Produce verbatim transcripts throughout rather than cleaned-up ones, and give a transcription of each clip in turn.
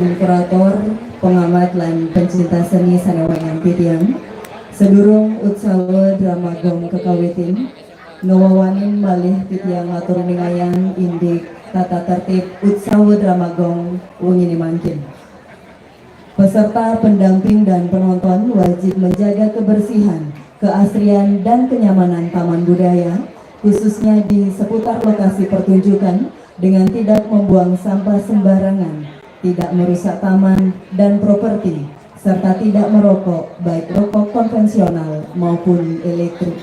Kurator, pengamat lan pencinta seni sané wangiang titiang. Sedurung utsawa drama gong kakawitin, ngawawanin malih titiang ngatur ningayang indik tata tertib utsawa drama gong wenginé mangkin. Peserta, pendamping, dan penonton wajib menjaga kebersihan, keasrian, dan kenyamanan Taman Budaya, khususnya di seputar lokasi pertunjukan, dengan tidak membuang sampah sembarangan, tidak merusak taman dan properti, serta tidak merokok, baik rokok konvensional maupun elektrik.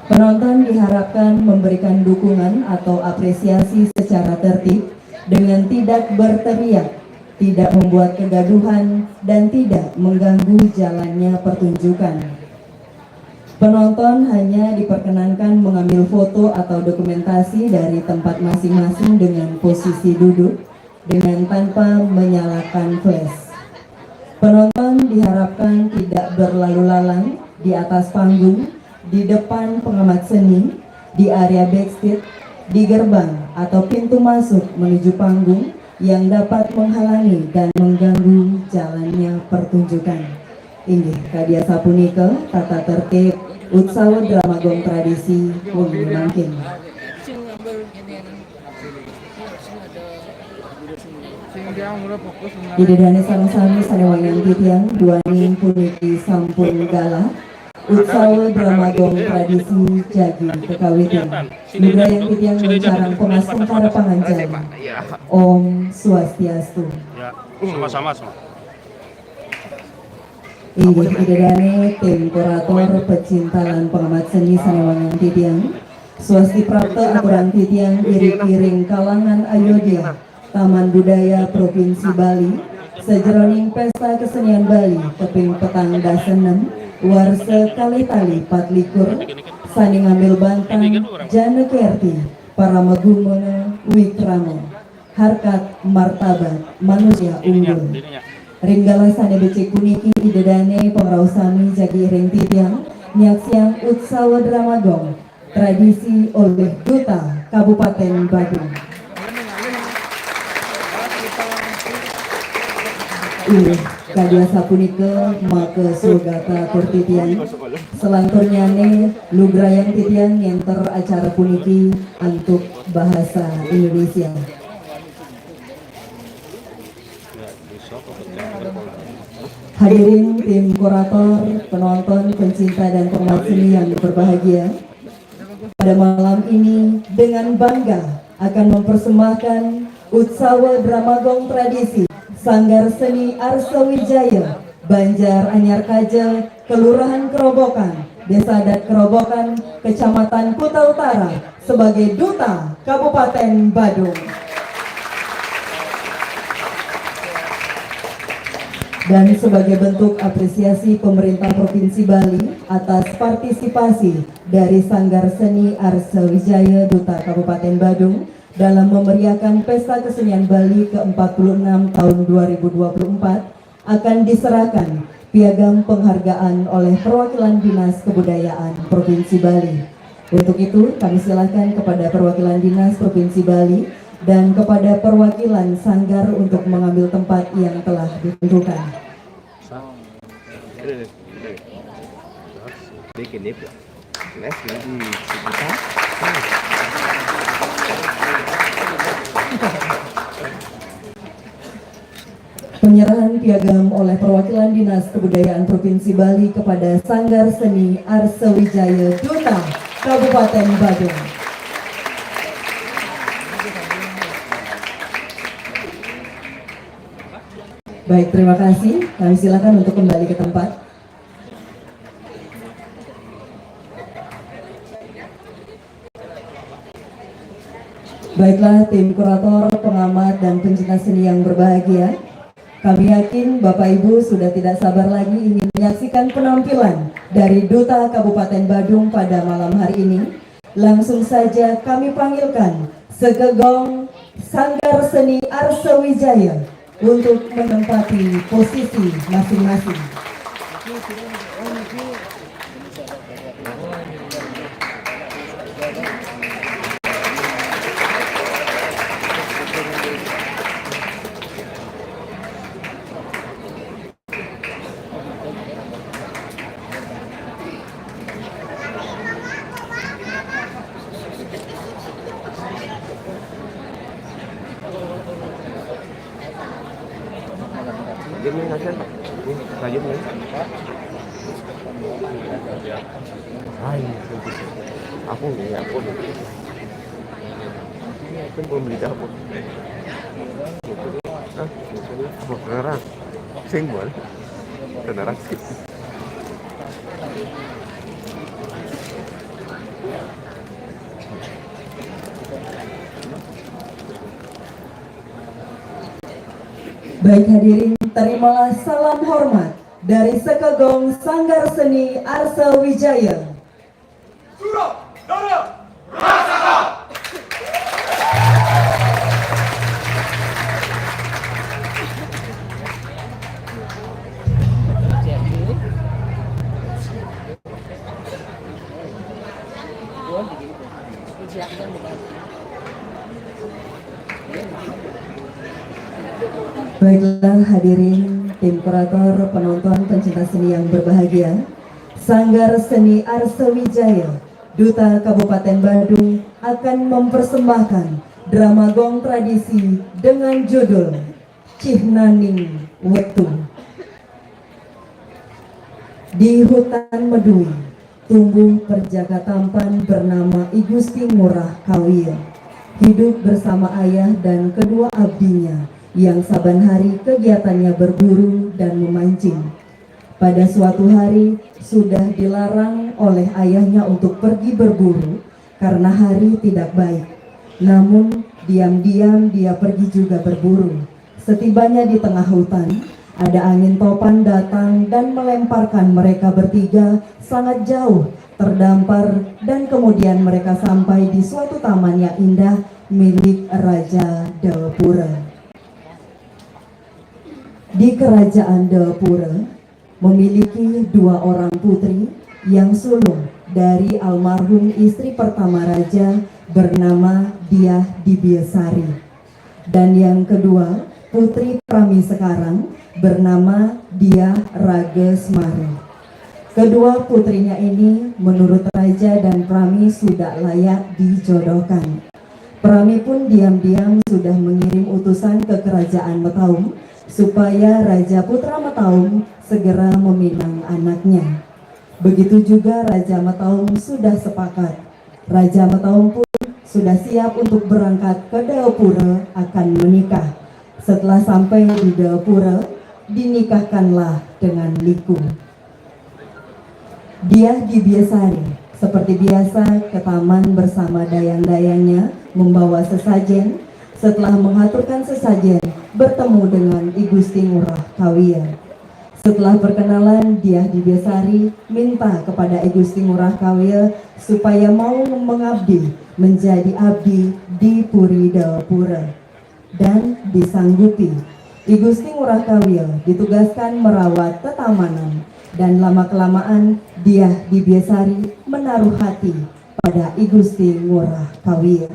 Penonton diharapkan memberikan dukungan atau apresiasi secara tertib dengan tidak berteriak, tidak membuat kegaduhan, dan tidak mengganggu jalannya pertunjukan. Penonton hanya diperkenankan mengambil foto atau dokumentasi dari tempat masing-masing dengan posisi duduk, dengan tanpa menyalakan flash. Penonton diharapkan tidak berlalu lalang di atas panggung, di depan pengamat seni, di area backstage, di gerbang atau pintu masuk menuju panggung yang dapat menghalangi dan mengganggu jalannya pertunjukan. Inggih, kadi asapunika tata tertib utsawa drama gong tradisi wengi mangkin. Ida dané sareng sami sané wangiang titiang, duaning puniki sampun galah. Utsawa drama gong tradisi jagi kekawitin. Lugrayang titiang nguncarang pangastungkara panganjali. Om Swastiastu. Ya, sama-sama, sama. Inggih, Ida dané, tim kurator, pecinta lan pengamat seni sané wangiang titiang. Swasti prapta aturang titiang iring-iring kalangan Ayodya, Taman Budaya Provinsi Bali, sajeroning Pesta Kesenian Bali kaping petang dasa enem, warsa kalih tali patlikur, sané ngambil bantang Jana Kerti, Parama Gumana Wikrama, harkat martabat manusia unggul. Ring galah sané becik puniki, Ida dané pangrauh sami jagi iring titiang nyaksiang utsawa drama gong tradisi olih Duta Kabupaten Badung. Inggih, kadi asapunika maka swagata atur titiang. Selanturnyané lugrayang titiang ngénter acara puniki antuk bahasa Indonesia. Hadirin tim kurator, penonton, pencinta dan pengamat seni yang berbahagia, pada malam ini dengan bangga akan mempersembahkan Utsawa Drama Gong Tradisi Sanggar Seni Arsa Wijaya, Banjar Anyar Kaja, Kelurahan Kerobokan, Desa Adat Kerobokan, Kecamatan Kuta Utara, sebagai Duta Kabupaten Badung. Dan sebagai bentuk apresiasi Pemerintah Provinsi Bali atas partisipasi dari Sanggar Seni Arsa Wijaya Duta Kabupaten Badung dalam memeriahkan Pesta Kesenian Bali keempat puluh enam tahun dua ribu dua puluh empat, akan diserahkan piagam penghargaan oleh perwakilan Dinas Kebudayaan Provinsi Bali. Untuk itu, kami silakan kepada perwakilan Dinas Provinsi Bali dan kepada perwakilan Sanggar untuk mengambil tempat yang telah ditentukan. Penyerahan piagam oleh perwakilan Dinas Kebudayaan Provinsi Bali kepada Sanggar Seni Arsa Wijaya Duta Kabupaten Badung. Baik, terima kasih. Kami silakan untuk kembali ke tempat. Baiklah, tim kurator, pengamat, dan pencinta seni yang berbahagia, kami yakin Bapak Ibu sudah tidak sabar lagi ingin menyaksikan penampilan dari Duta Kabupaten Badung pada malam hari ini. Langsung saja kami panggilkan Segegong Sanggar Seni Arsa Wijaya untuk menempati posisi masing-masing. Ini aja. Ini, lanjut nih. Ay, aku nih, aku nih. Ini aku belum beli dapur. Hah? Apa ngarang? Sing, Bol. Beneran sih. Baik hadirin, terimalah salam hormat dari Sekegong Sanggar Seni Arsa Wijaya. Baiklah hadirin, tim kurator, penonton, pencinta seni yang berbahagia, Sanggar Seni Arsa Wijaya, Duta Kabupaten Badung, akan mempersembahkan drama gong tradisi dengan judul Cihnaning Wetu. Di hutan Medui, tumbuh perjaka tampan bernama I Gusti Ngurah Kawie. Hidup bersama ayah dan kedua abdinya yang saban hari kegiatannya berburu dan memancing. Pada suatu hari, sudah dilarang oleh ayahnya untuk pergi berburu karena hari tidak baik. Namun, diam-diam dia pergi juga berburu. Setibanya di tengah hutan, ada angin topan datang dan melemparkan mereka bertiga sangat jauh, terdampar, dan kemudian mereka sampai di suatu taman yang indah milik Raja Dewapura. Di kerajaan Dewapura memiliki dua orang putri yang sulung dari almarhum istri pertama raja bernama Diah Dibiasari. Dan yang kedua, putri Prami sekarang bernama Diah Ragesmari. Kedua putrinya ini menurut raja dan Prami sudah layak dijodohkan. Prami pun diam-diam sudah mengirim utusan ke kerajaan Metaum supaya Raja Putra Metaum segera meminang anaknya. Begitu juga Raja Metaum sudah sepakat. Raja Metaum pun sudah siap untuk berangkat ke Dewapura akan menikah. Setelah sampai di Dewapura, dinikahkanlah dengan liku. Diah Dibiasari, seperti biasa, ke taman bersama dayang-dayangnya membawa sesajen. Setelah mengaturkan sesajen, bertemu dengan I Gusti Ngurah Kawie. Setelah perkenalan, Diah Dibiasari minta kepada I Gusti Ngurah Kawie supaya mau mengabdi, menjadi abdi di Puri Dewapura. Dan disanggupi. I Gusti Ngurah Kawie ditugaskan merawat tetamanan, dan lama-kelamaan Diah Dibiasari menaruh hati pada I Gusti Ngurah Kawie.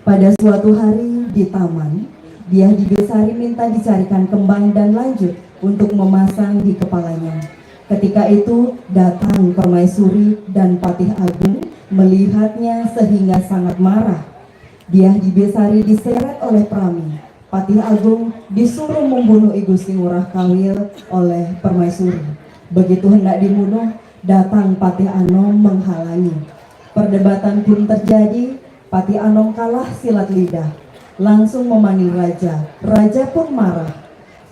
Pada suatu hari di taman, Diah Dibiasari minta dicarikan kembang dan lanjut untuk memasang di kepalanya. Ketika itu datang permaisuri dan Patih Agung melihatnya sehingga sangat marah. Diah Dibiasari diseret oleh Prami. Patih Agung disuruh membunuh I Gusti Ngurah Kawie oleh permaisuri. Begitu hendak dibunuh, datang Patih Anom menghalangi. Perdebatan pun terjadi. Patih Anom kalah silat lidah, langsung memanggil raja. Raja pun marah.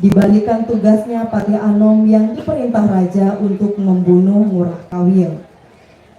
Dibalikan tugasnya Patih Anom yang diperintah raja untuk membunuh Ngurah Kawie.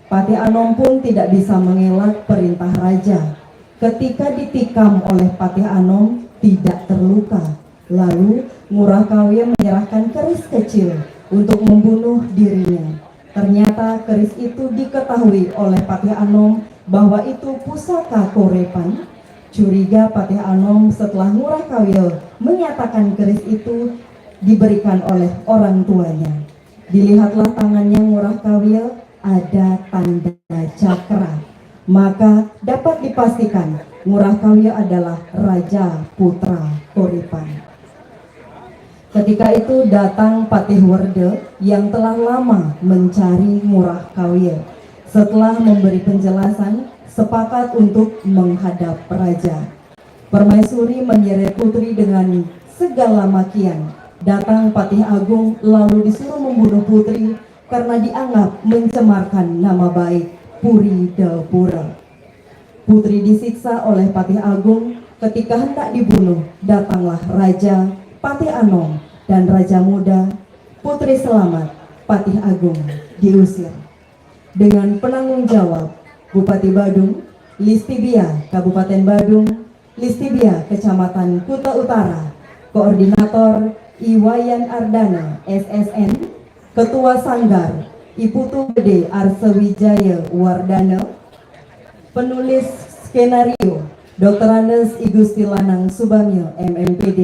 Patih Anom pun tidak bisa mengelak perintah raja. Ketika ditikam oleh Patih Anom, tidak terluka. Lalu, Ngurah Kawie menyerahkan keris kecil untuk membunuh dirinya. Ternyata keris itu diketahui oleh Patih Anom bahwa itu pusaka Korepan. Curiga Patih Anom setelah Ngurah Kawie menyatakan keris itu diberikan oleh orang tuanya. Dilihatlah tangannya Ngurah Kawie, ada tanda cakra. Maka dapat dipastikan Ngurah Kawie adalah Raja Putra Korepan. Ketika itu datang Patih Werde yang telah lama mencari Ngurah Kawie. Setelah memberi penjelasan, sepakat untuk menghadap raja. Permaisuri menyeret putri dengan segala makian. Datang Patih Agung lalu disuruh membunuh Putri karena dianggap mencemarkan nama baik Puri Dapura. Putri disiksa oleh Patih Agung. Ketika hendak dibunuh, datanglah Raja, Patih Anom, dan Raja Muda. Putri selamat, Patih Agung diusir. Dengan penanggung jawab Bupati Badung, Listibia Kabupaten Badung, Listibia Kecamatan Kuta Utara, Koordinator Iwayan Ardana, S S N, Ketua Sanggar Iputu Gede Arsawijaya Wardana, penulis skenario Doktor Anes I Gusti Lanang Subamyo, M M P D,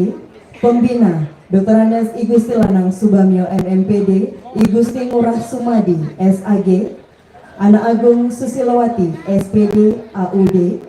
pembina Doktor Anes I Gusti Lanang Subamyo, M M P D, I Gusti Ngurah Sumadi, S A G, Anak Agung Susilowati, S P D, A U D,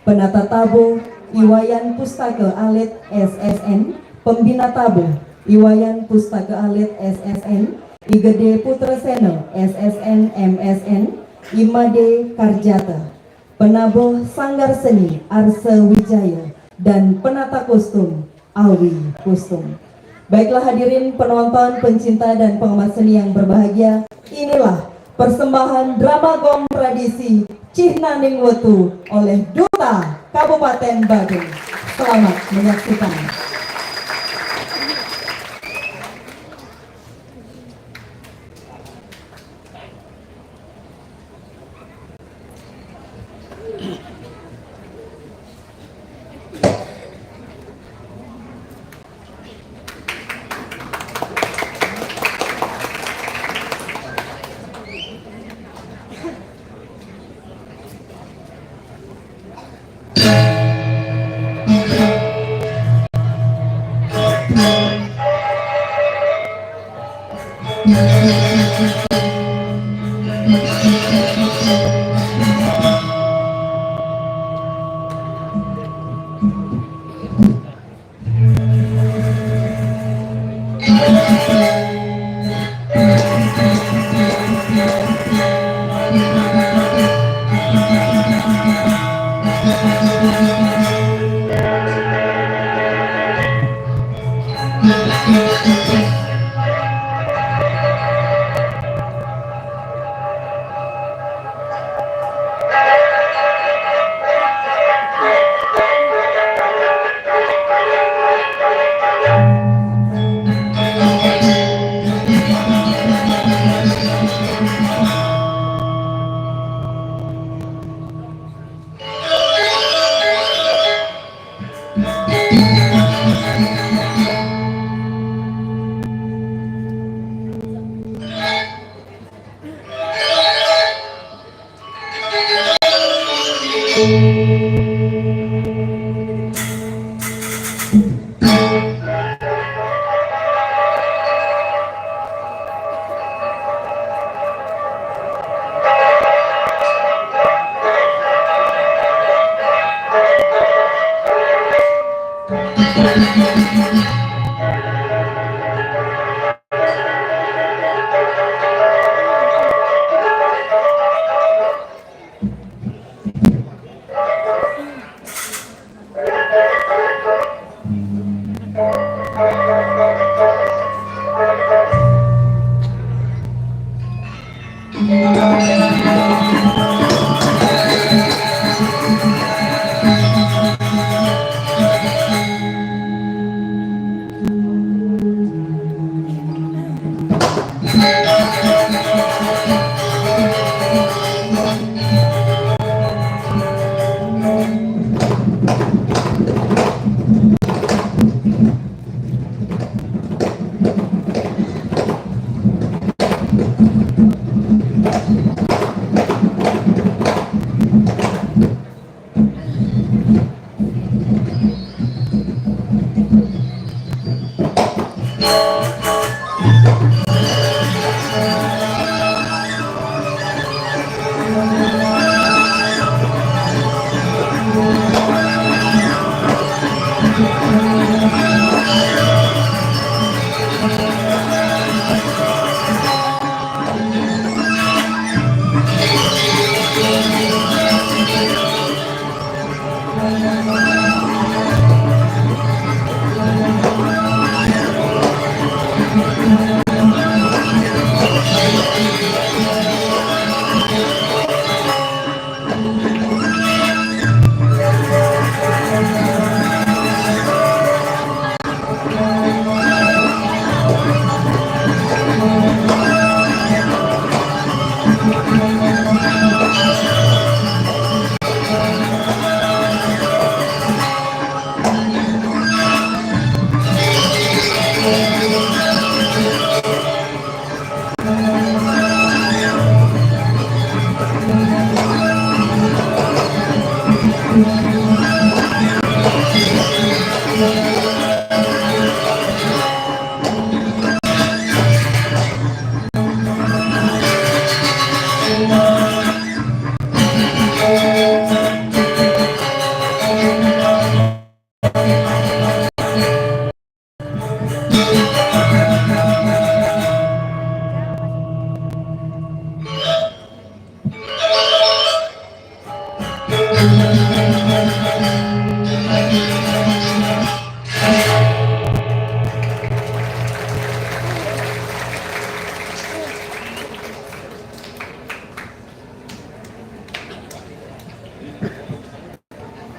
penata tabuh Iwayan Pustaka Alit, S S N, pembina tabuh Iwayan Pustaka Alit, S S N, I Gede Putra Seno, S S N, M S N, I Made Karjata, penabuh Sanggar Seni Arsa Wijaya, dan penata kostum Awi Kustum. Baiklah hadirin penonton, pencinta dan pengamat seni yang berbahagia, inilah persembahan drama gong tradisi Cihnaning Wetu oleh Duta Kabupaten Badung. Selamat menyaksikan.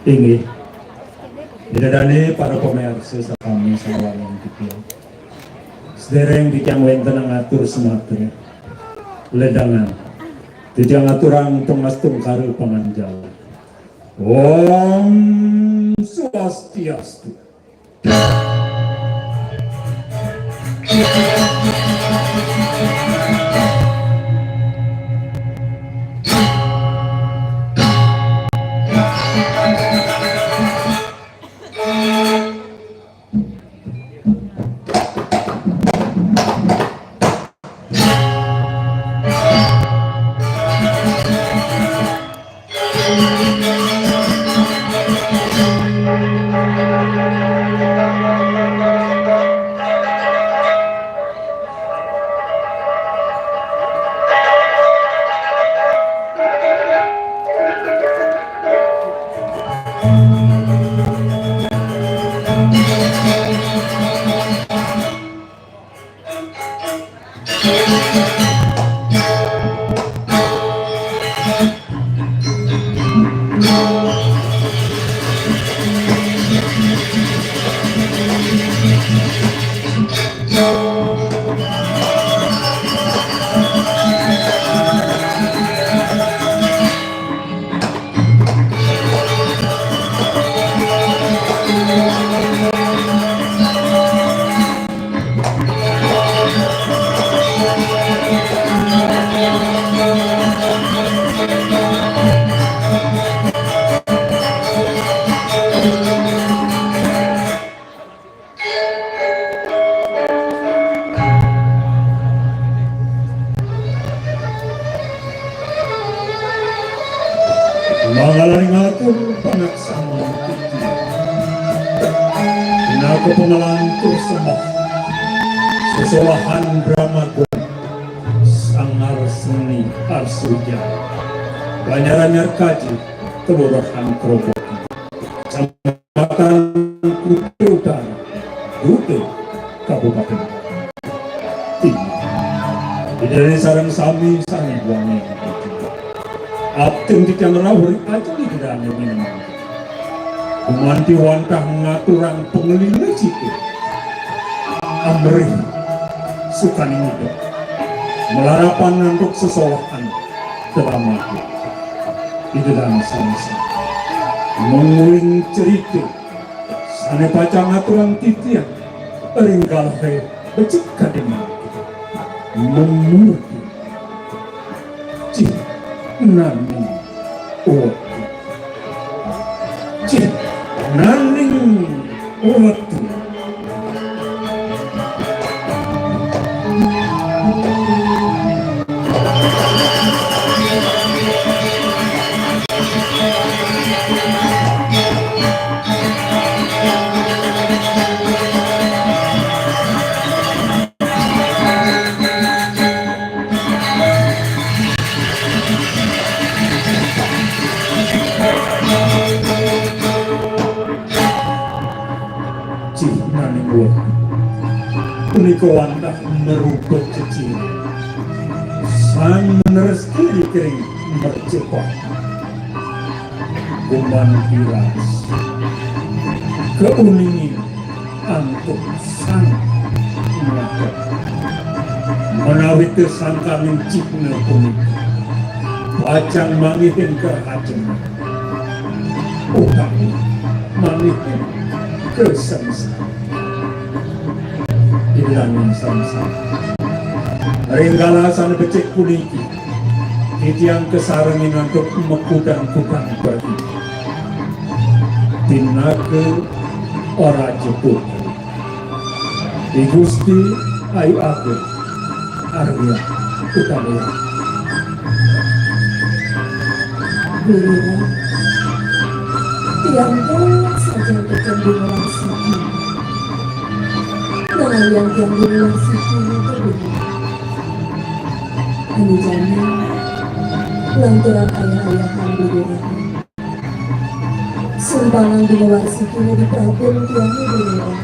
Inggih. Ida dané para pamiarsa sareng sami sareng titiang. Sadéréng titiang wénten ngatur sumatra. Ledangan. Titiang aturang pangastungkara panganjal. Om Swastiastu. Mangalaning atur panaksama titiang. Pinaka pangalantur sembah. Sesolahan drama gong. Sanggar seni Arsuja. Banjar Anyar Kaji, Kelurahan Kerobokan. Kecamatan Kuta Utara, Kuta, Kabupaten Tinggi. Ida dané sareng sami sané wangi. Abdi titiang rawuh ring ajeng Ida dané mineng. Gumanti wantah ngaturang panglingsir cita. Amrih sukaning Ida. Malarapan antuk sesolahan drama gong. Ida dané sami-sami. Mungguing cerita sané pacang aturang titiang ring galahé becik kadéna. Memurti. Cih, nani. Oh. Cih, nani. Oh. Cih, nani wah. Punika wantah marupa ceciran. Sang menerus kiri kering mercepah. Kuman piras. Keuningin antuk sang mata. Menawi tersangkaning cihna punika. Pacang manggihin kerahajengan. Utawi manggihin kesengsaraan. Ilaning samsara. Ring kala sane becik puniki, titiang kasarengin antuk makudang-kudang pertiwi. Pinaka Raja Putra. I Gusti Ayu Agung Arya Utama. Guru, tiang pun saja tekan di rumah siki. Nanging tiang di rumah siki itu, Guru. Anu jani, lantaran ayah-ayahan, Guru. Sumbangan di luar siki di Prabu tiang, Guru.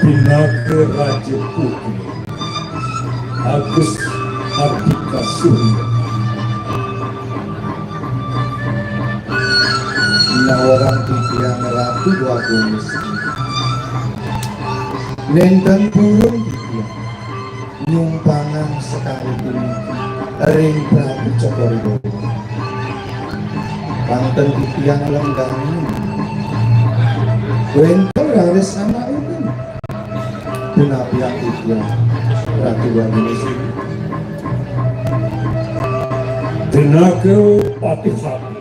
Pinaka Raja Putra. Agus Ardika Surya. Nawarang titiang Ratu Agung Istri. Nénten purun titiang nyumpangang sekari puniki ring Prabu Cokor I Bawang. Pang ten titiang lengganin. Wénten raris anak ulun. Punapiang titiang Ratu Agung Istri. Pinaka Patih Sami.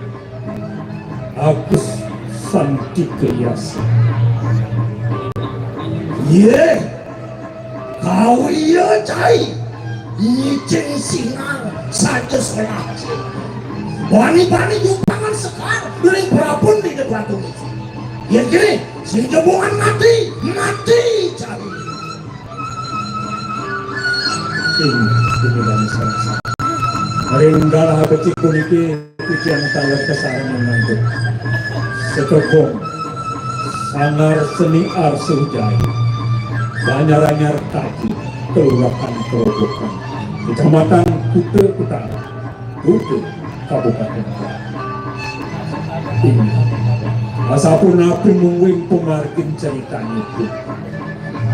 Agus Santika Yasa. Yéh, kawya cai, nyicing singang saja solah. Bani-bani nyumpangan sekar ring prabun di depan tumis. Yén kéné, sing jebungan mati, mati cai. Ing, ing dané sareng sami. Ring galah becik puniki titiang taler kasarengin mangkin Sekebong, Sanggar Seni Arsu Jaya, Banjar Anyar Taji, Kelurahan Kerobokan, Kecamatan Kuta Utara, Kuta, Kabupaten Klaten. Inggih. Asapunapi mungguing pamargin caritanipun.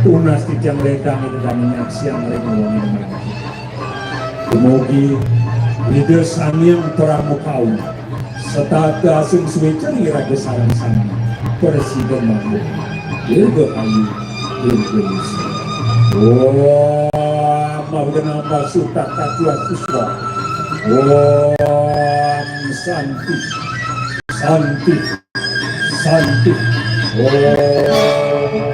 Tunas titiang ledang ida dané nyaksiang ring wengi mangkin. Dumugi Ida Sang Hyang Parama Kawi setata asung suécan iraga sareng sami prasida mangku. Dirgahayu, dirgayusa. Om Awighnam Pasutaka Tuhan Siswa. Om Santi, Santi, Santi. Om.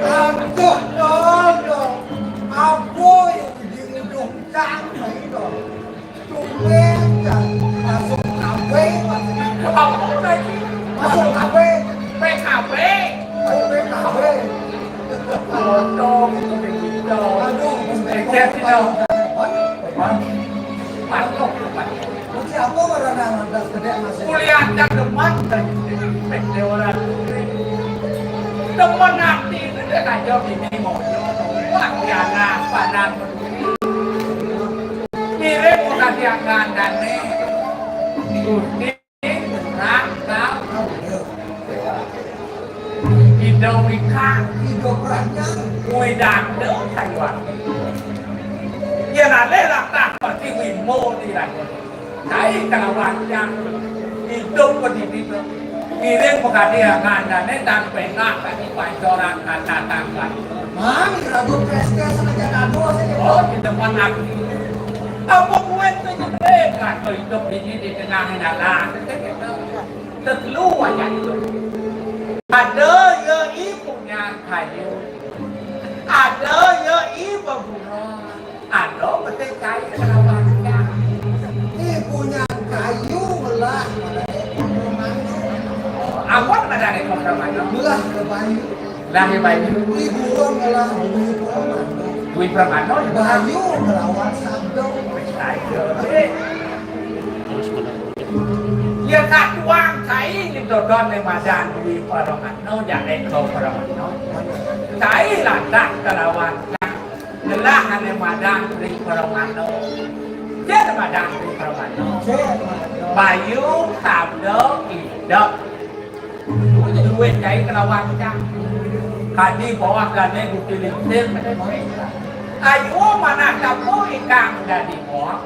Aduh, no, no. Apa yang diudungkan itu? Tumben, ya. Masuk K B, masuk K B. Apa lagi? Masuk K B. P K B. Masuk P K B. Foto gitu, gitu. Aduh, P K B. Hah? Hah? Masuk, Pak. Kunci apa warna lantas gedé masuk? Kuliah demen, demen ati itu dia kacau ini mau. Wah, ya, nah, panas. Mirip bukan yang ngandane. Gusti Raka. Ida Wika. Ida Prajna. Widanda sayuwakti. Yen alih latah pertiwi modi raga. Kai kalawan yang idup pendidik. Ngiring pegadi ngandane tan pengah tadi pancoran kata tanggal. Man, ragu keskes aja kado sih. Oh, di depan aku. Apa kuat tuh, kato idup ini di tengah dalan. Tetelu aja itu. Ada ya ibunya kayu. Ada ya ibu bunga. Ada betul kayu kerabat. Ibunya kayu melah pada ekor. Apa pada ekor? Melah ke bayu. Lah, ya, Bayu. Ibu ngelah Dwi Pramana. Dwi Pramana, ya. Bayu ngelawan sabda. Wis, ayo, Dik. Ya, katuang kai ning dodone madan Dwi Pramana, ya, Eka Pramana. Kai lantas kelawan ngelah ane madan Dwi Pramana. Dia madan Dwi Pramana. Bayu, sabda, idep. Duit jai kelawan cang. Kadi bawah gane guti lintir. Ayo manah tapo ikang dadi muak.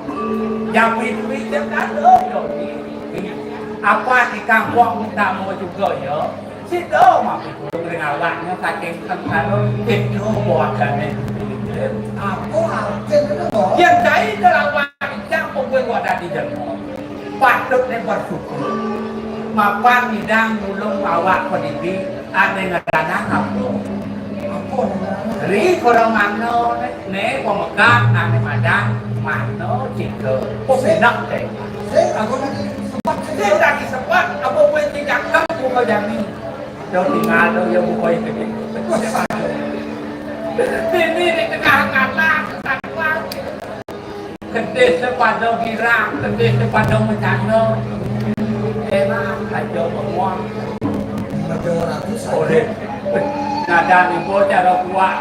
Japi duit jam kado yo ni. Apa ikang muak utama juga yo. Sida mapi tulung ring awaknya saking sengsara. Itu buatane. Apa artine to? Yen cai ke lawan ijang pokok wadah di jero. Patutne bersyukur. Mapan ngidang nulung awak padidi ane ngedanang apa? Apa ngedanang? Ri kora mano ne, ne pemegah ane madan mano cika. Pepinak te. Sing aku tadi sempat. Sing tadi sempat, apa boleh tindakan buka jami. Jauh tinggal tu ya buka itu. Ini di tengah kata, kata. Kedis pada girang, kedis pada mecana. Enak aja bengong. Ada orang tu saja. Oleh. Nadang ibu cara kuat.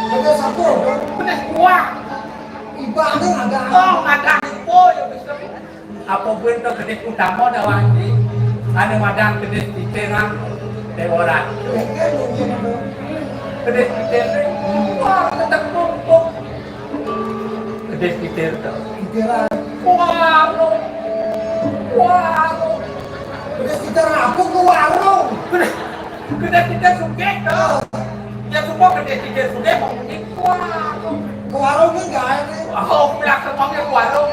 Kedis apa tu? Kedis kuat. Ibaratnya ada. Oh, nadang ibu yang bisa. Apa buin to kedis utama dah wajib. Ane madan kedis titiran. Dewa Ratu. Kedis titiran. Wah, ketepung. Kedis titir to. Titiran. Warung. Warung. Kedis titir apa ke warung? Kedis, kedis titir sugih to. Ya semua kedis titir sugih mau pergi ke warung. Ke warung ni enggak ada. Oh, bilang semuanya ke warung.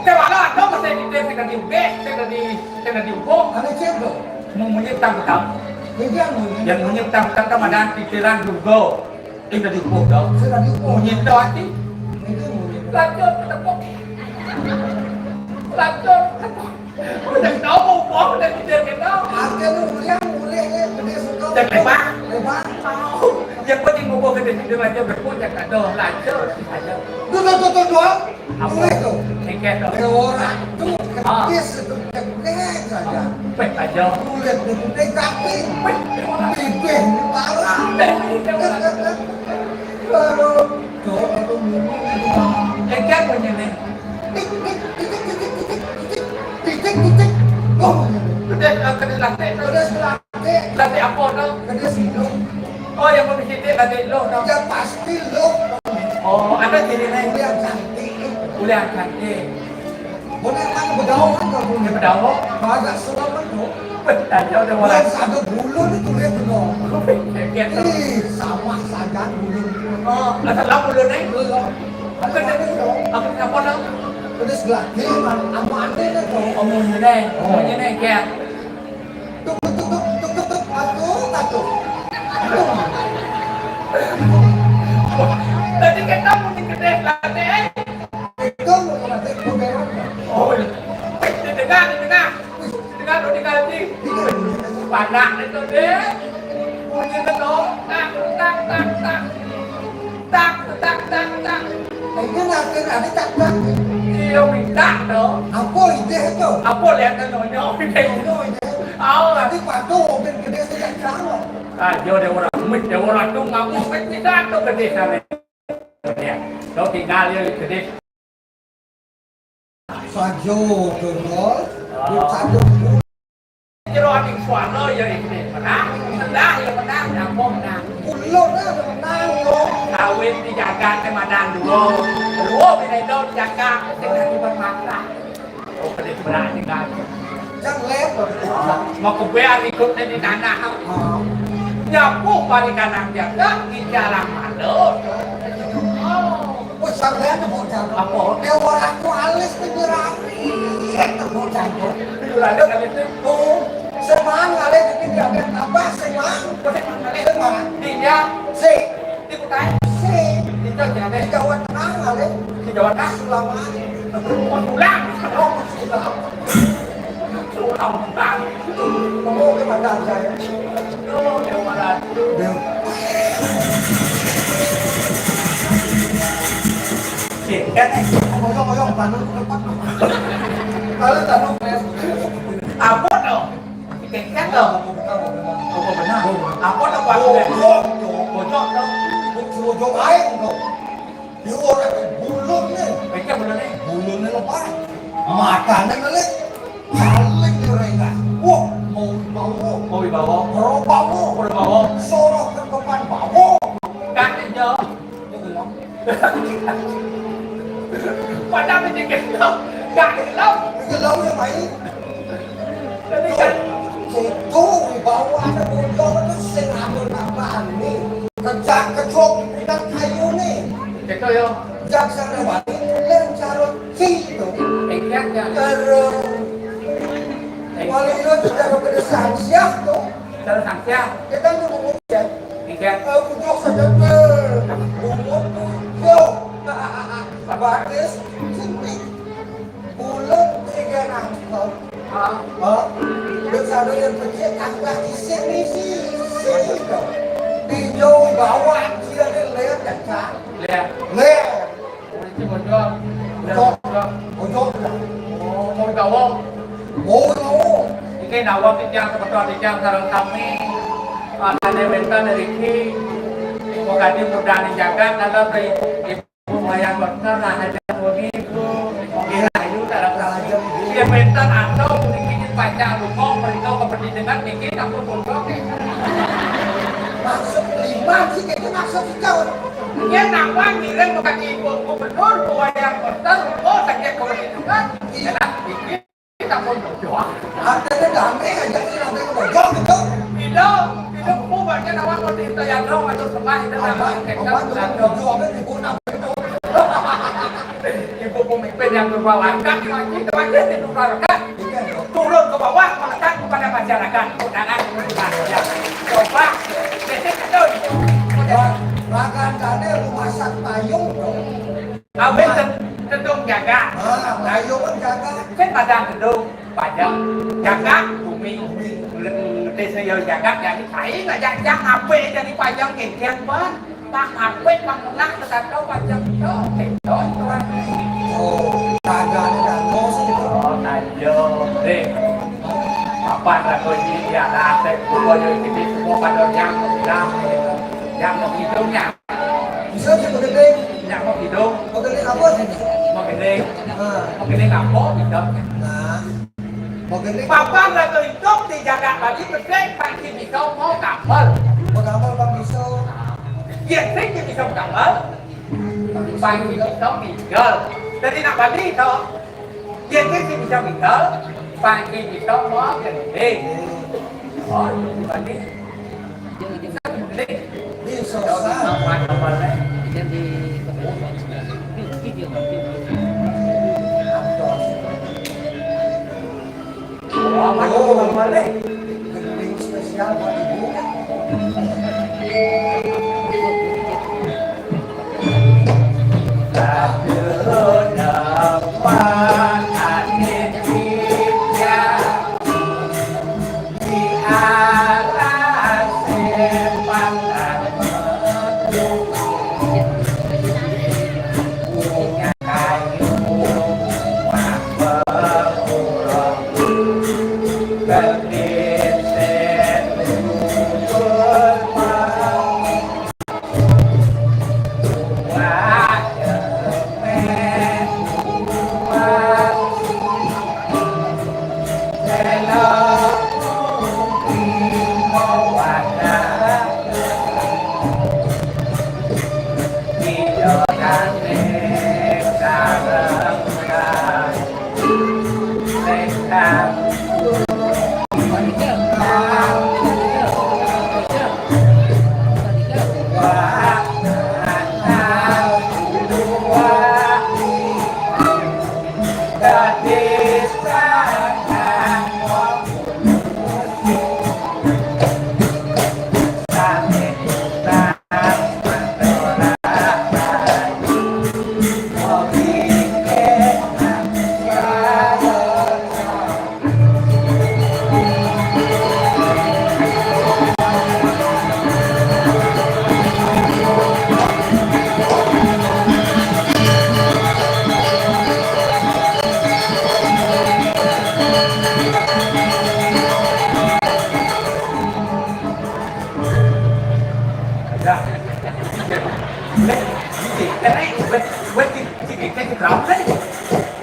Ke mana ada mesti titir sing dadi ugih, sing dadi, sing dadi ubuh. Ada cek tu. Munyi petang-petang. Yang munyi petang-petang kan ada titiran juga. Ing dadi ubuh to. Sing dadi ubuh. Munyi to ati. Itu munyi. Lanjut ketepuk. Lanjut ketepuk. Udah tahu ubuh udah gede gitu. Artinya ulian, uliannya gede suka. Dan lebar. Lebar. Tahu. Yang penting ubuh gede gede aja berpuncak ada lanjut aja. Tuh, tuh, tuh, tuh, doang. Apa? Boleh tu. Engke tu. Ya, orang tu kedis tu, kedis saja. Peh aja. Kulit dia putih kaping. Peh, orang. Bibir ni parah. Peh, orang. Aduh, tu, aduh, minum. Engke apa ni? Tik, tik, titik, titik, titik, titik, titik, titik. Oh, kedis, ah, kedis lastik. Kedis lastik. Lastik apa tu? Kedis hidung. Oh, yang mesti titik lastik hidung tu. Ya, pasti. Loh. Oh, ada ciri lain. Kulit cantik. Kulit cantik. Boleh kan berdaun kan kalau punya berdaun? Agak selamat tu. Betul, ada orang. Bukan satu bulu ni tulis benar. Kaget tu. Ih, sama saja bulu. Oh, asal lah bulu ni? Belum. Apa nama tu? Apa, apa nama? Terus gelak. Dia aman, aman dia tu. Omongnya ni. Oh. Omongnya ni, kayak. Tuk, tuk, tuk, tuk, tuk, tuk, tuk, atu, atu. Tadi kita mesti kedai pelatih, eh? Itu mau pelatih, mau berak. Oh, iya. Didengar, didengar. Didengar, didengar, di. Panak itu, deh. Bunyi itu, tak, tak, tak, tak. Tak, tak, tak, tak. Ini nanti ada tak, tak. Iya, minta tu. Apa ide tu? Apa lihat tu nyonya? Ide tu, ide. Oh, tadi patuh mobil gede sejak jauh. Ah, dia ada orang mit, dia orang tu ngamuk mit kita tu gede sana. Ya. Kau tinggal dia gede. Sajo tu, Rol. Dia sajo. Jero ating suara ya ini menang, sendah ya menang, nyampung menang. Ulun lah menang, yo. Kawin di jagat ke madan dua. Dua bina dong jagat, sing dadi bermasalah. Oh, pedih berat tinggal. Jangan lebar. Mau kebear ikut di tanah. Ah. Nyapu balik kanan jagat, di jalan malu. Oh. Wis sampeyan tepuk jantung. Apa? Dewa Ratu alis penjerami. Tepuk jantung. Penjerami kali itu. Oh, semang kali itu dia tambah semang. Semang. Dia. Si. Di kutai. Si. Di Jawa Tengah. Di Jawa Tengah kali. Di Jawa Tengah. Sulaman. Pulang. Oh, sudah. Sudah. Ngomong ke mata saya. Ngomong ke mata. Dia. Cek, kan, eh, ngoyong-ngoyong, bangun ke depan. Kalau tanam, eh. Apa tu? Cek, kan, tu? Apa benar? Apa tu, Pak? Bocor, tu. Bocor, tu. Bocor air, tu. Dia orang bulun ni. Baca bulun ni. Bulun ni lepas. Mata ni ngelik. Saling dia orang ingat. Wah, mau bawa. Mau bawa. Pro bawa. Pro bawa. Sorok ke depan bawa. Kan dia. Padahal ini gendong, gak gendong. Gendong ya, Pak. Jadi kan, itu wibawa ada bojong itu sing rambut apa nih? Kerja kecok pinang kayu nih. Gitu ya. Jaksa Dewati mulai carut si itu. Enggak, enggak. Terus. Wali itu sudah bekerja siap tuh. Terus siap. Kita tuh ngomong ya. Enggak. Eh, bujok saja, eh, bungut bujok. Batis, sini. Bulan tiga nangkep. Hah? Hah? Terus ada yang kecil tambah di sini sih. Sini dong. Di jauh bawah, sini ada lihat, ya, Kak? Lihat. Lihat. Polisi bocor. Bocor. Bocor. Bocor. Oh, mau dibawa. Oh, no. Iki nawon titiang semeton titiang sareng sami. Rasane wenten niki. Mugi mudahan jagat, kalau ibu wayang bener lah aja wengi, Bu. Nggih, ayu, sareng sami. Yen wenten atau niki pacak lunga mriko kepentingan niki sampun pondok. Maksud lima sih, itu maksud sejauh. Yen napa ngiring kaki Ibu Gubernur, wayang bener, oh, saking kewenangan. Enak iki sampun berdoa. Artinya damai aja sih, sampai ke bojong gitu. Tidak, tidak, Bu, banyak nama mau diintai yang dong, atau sembah, itu nama apa? Apa tuh? Bojong, apa ibu nama itu? Ibu pemimpin yang berbawa angkat, lagi, lagi, itu keluarga. Iya, dong. Turun ke bawah, melekat kepada masyarakat. Undangan, undangan, ya. Coba, jadi betul. Ba-, bahkan tadi rumah sak payung, dong. Awit ten-, tedung jaga. Ah, payung kan jaga. Kan padang tedung, padang jaga, bumi. Bumi. Ngerti saya jaga, jadi saya ngajak jak apa jadi payung, gengsian, Bang. Pak Apik, Pak Menang, Tegato, Pak Jengto, Tegato, Tuan. Oh, kagak ada dantos gitu. Oh, ayo. Eh, apa lagu ini? Ya, ada apa? Gua juga ini semua pada yang bilang, yang mau hidungnya. Bisa sih, Pak Gede. Yang mau hidung. Pak Gede apa sih? Mau gede. Nah. Mau gede apa? Hidungnya. Nah. Papan ratu idup di jagat Bali, gede pangki bisa mau kamel. Mau kamel, Pak, bisa. Yen sing bisa kamel, pangki bisa minggal. Jadi nak Bali to. Yen sing bisa minggal, pangki bisa mau gede. Oh, itu Bali.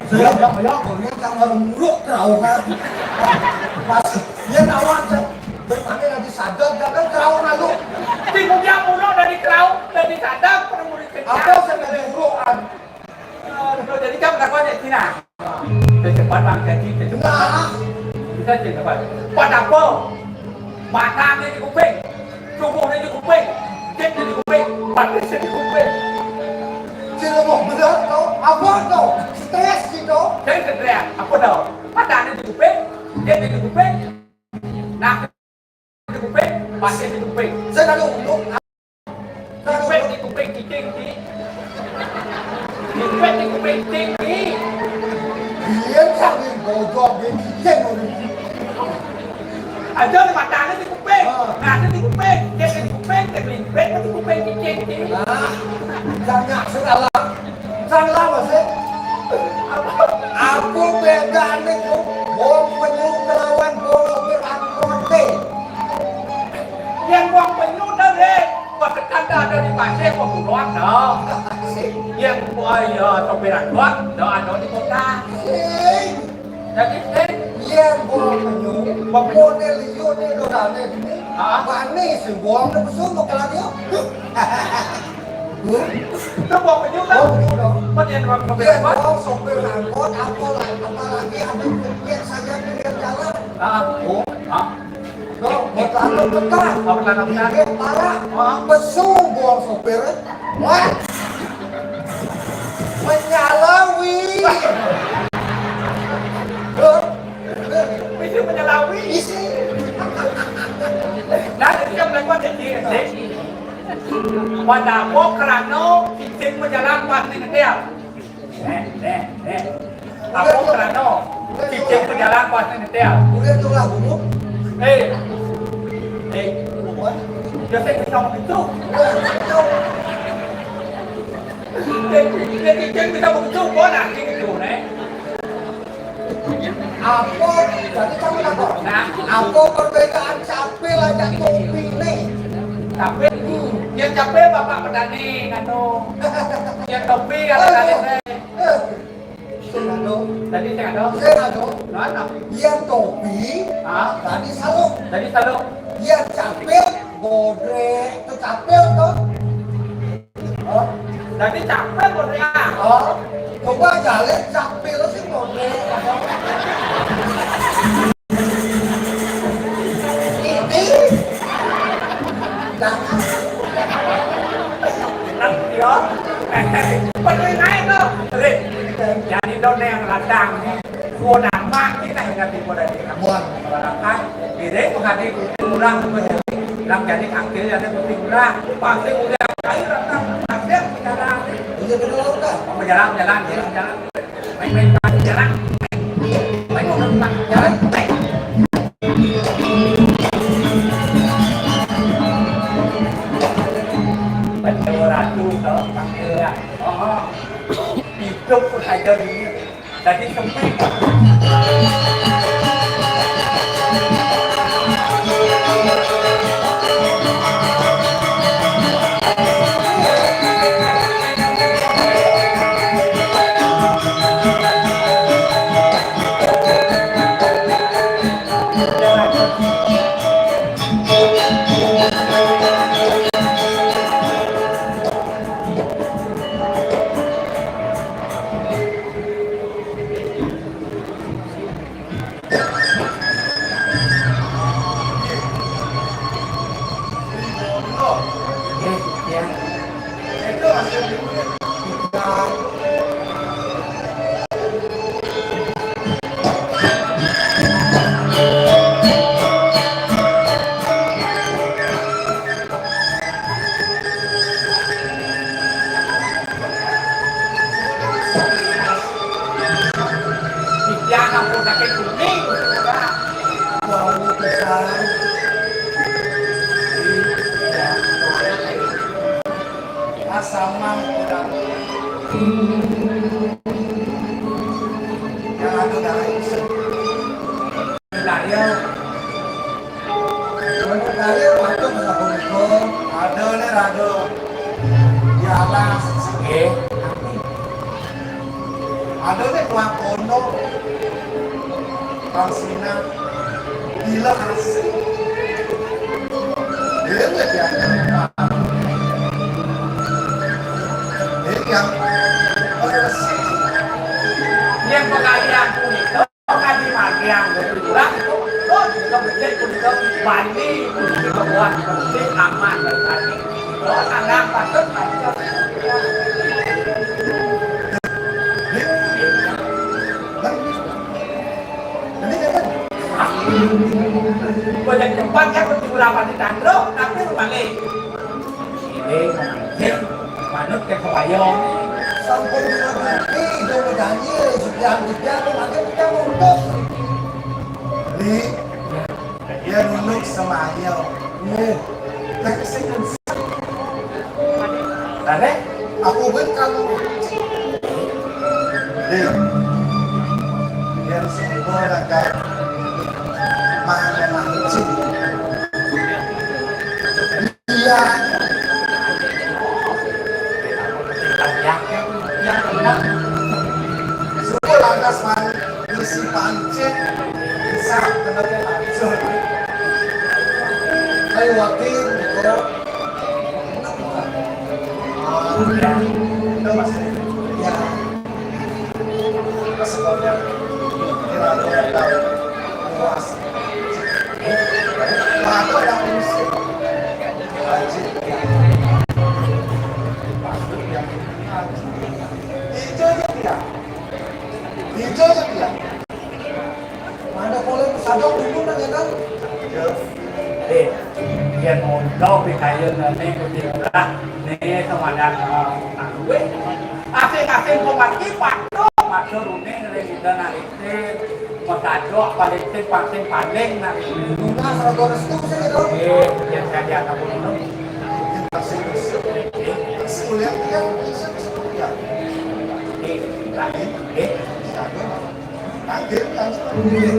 Saya yang banyak, orangnya yang harus muruk, kerauhan. Pas dia nawar, bermain lagi sadar, jangan kerauhan lu. Di muda muda dari kerauhan, dari sadar, pernah murid kerja. Apa saya lagi urukan? Aduh, Jam takon nek Cina. Sing cepat bang jadi sing cepat. Nah. Bisa sing cepat. Pada apa? Matane di kuping, tubuhne di kuping, jitne di kuping, batisne di kuping. Sing lemah bener to, apa to? Stres gitu. Sing stres, apa to? Matane di kuping, jitne di kuping. Nah, di kuping, batisne di kuping. Sing anu, anu, Dipek di kuping cicing, Ci. Dipek di kuping cicing, Ci. Biyen sambil bojok, dia cicing, udah. Aja di matane di kuping. Ah. Nah, di kuping. Dia di kuping, dia dipek di kuping cicing, Ci. Ah, jangan salah. Salah, Mas, eh. Apa bedane, Bong Penyu kelawan Bong Sopir Angkote? Yang Bong Penyu dari, wah, tekan ada di pasir, wah, buruan, dah. Yang, wah, iya, sopir angkot, dah, ada di kota. Sing. Jadi, sing. Yang Bong Penyu, Bong Penyu. Model liyo ni, dodane gini. Ah. Wani, sing Bong, nek pesu, mau kelar, yuk. Itu Bong Penyu, kan? Bong Penyu, dong. Kan yang Bong Penyu, kan? Bong, sopir angkot, apa lah, apalagi ada yang saja pinggir jalan. Ah. Oh. Ah. Loh, mau tahu betul? Apa tanah benar? Dia parah. Ah. Pesu Bong sopir. Wah. Menyalawi. Loh. Pesu menyalawi. Isi. Nah, itu yang melakukan jadi, jadi. Pada apa kerana cicing berjalan pas ni ngetel? Eh, eh, eh. Apa kerana cicing berjalan pas ni ngetel? Udah tu lah dulu. Eh. Eh. Dia tak bisa begitu. Dia, dia cicing bisa begitu, kau nak begitu, eh? Apa? Jadi kamu takut? Nah, apa perbedaan capil aja topi nih? Capil? Hmm. Yang capil bapak petani, nganu. Yang topi ada tadi, eh. Eh. Sing anu. Tadi sing anu. Sing anu. Nah, nah. Yang topi, ah, tadi saluk. Tadi saluk. Yang capil, bodrek. Itu capil tuh. Oh, jadi capil, Bos, ya? Oh, coba aja, lihat capil sih, Bos. Ini. Jangan. Tenang, ya. Bener aja tuh. Jadi, done yang ladang, nih. Gua nama kita yang ganti gua dari Ambon. Barangkali. Kira aku hati kucing orang tu menjadi, orang jadi kangkil jadi kucing orang. Pasti udah kayu datang, pasti bicara. Iya, benar, Kak. Berjalan, jalan, jalan, jalan. Main, main, jalan. Main, main, jalan. Main. Betul, Ratu, kalau kangkil ya. Oh, hidup pun aja dulu. Dadi sempit. Tiang ampun sakit kuning. Wau pisan. Asamang kurang. Yang ada dari Daya. Menurut Daya, waktu bisa begitu. Ada nih, ada. Di atas. Oke. Ada nih, kuat pondok. Bang Sina. Gila asik. Dia nggak diangkat. Dia yang bersih. Pagalian punika kadi margiang Gusti Ngurah itu pun kebecik punika Bali, punika kebuah penting aman dan tadi. Terus anak patut patut. Banyak tempat kan Gusti Ngurah Pati Tandro, tapi balik. Ini manut ke kebaya. Sampun dilakukan itu bedanya sudah kita mungkin kita mundur. Li, dia nunduk sama ayo. Nih, tak sing. Tadi aku ben kalau. Nih, dia semua raga. Mana mana. Iya. Suku lantas man isi pancing bisa kena pancing. Ayo wakil, bro. Oh, ya. Itu masih. Ya. Sebabnya kira-kira tahu. Puas. Mata yang mesti. Ijo aja dia. Ijo aja dia. Mana boleh sadok dulu nanya kan? Eh, yen mondok pikayun ne Gusti Ngurah, ne semadan, eh, anu weh. Asing-asing komat ki patuh, patuh runing ring Ida Nari. Sing, makadok paling sing, paling, paling, nah. Lunas, rada restu sih, gitu. Eh, yang saya dianggap dulu. Yang pasti restu. Eh, pasti mulia, kan? Bisa, bisa mulia. Eh, lagi, eh, satu. Lagi, langsung. Eh,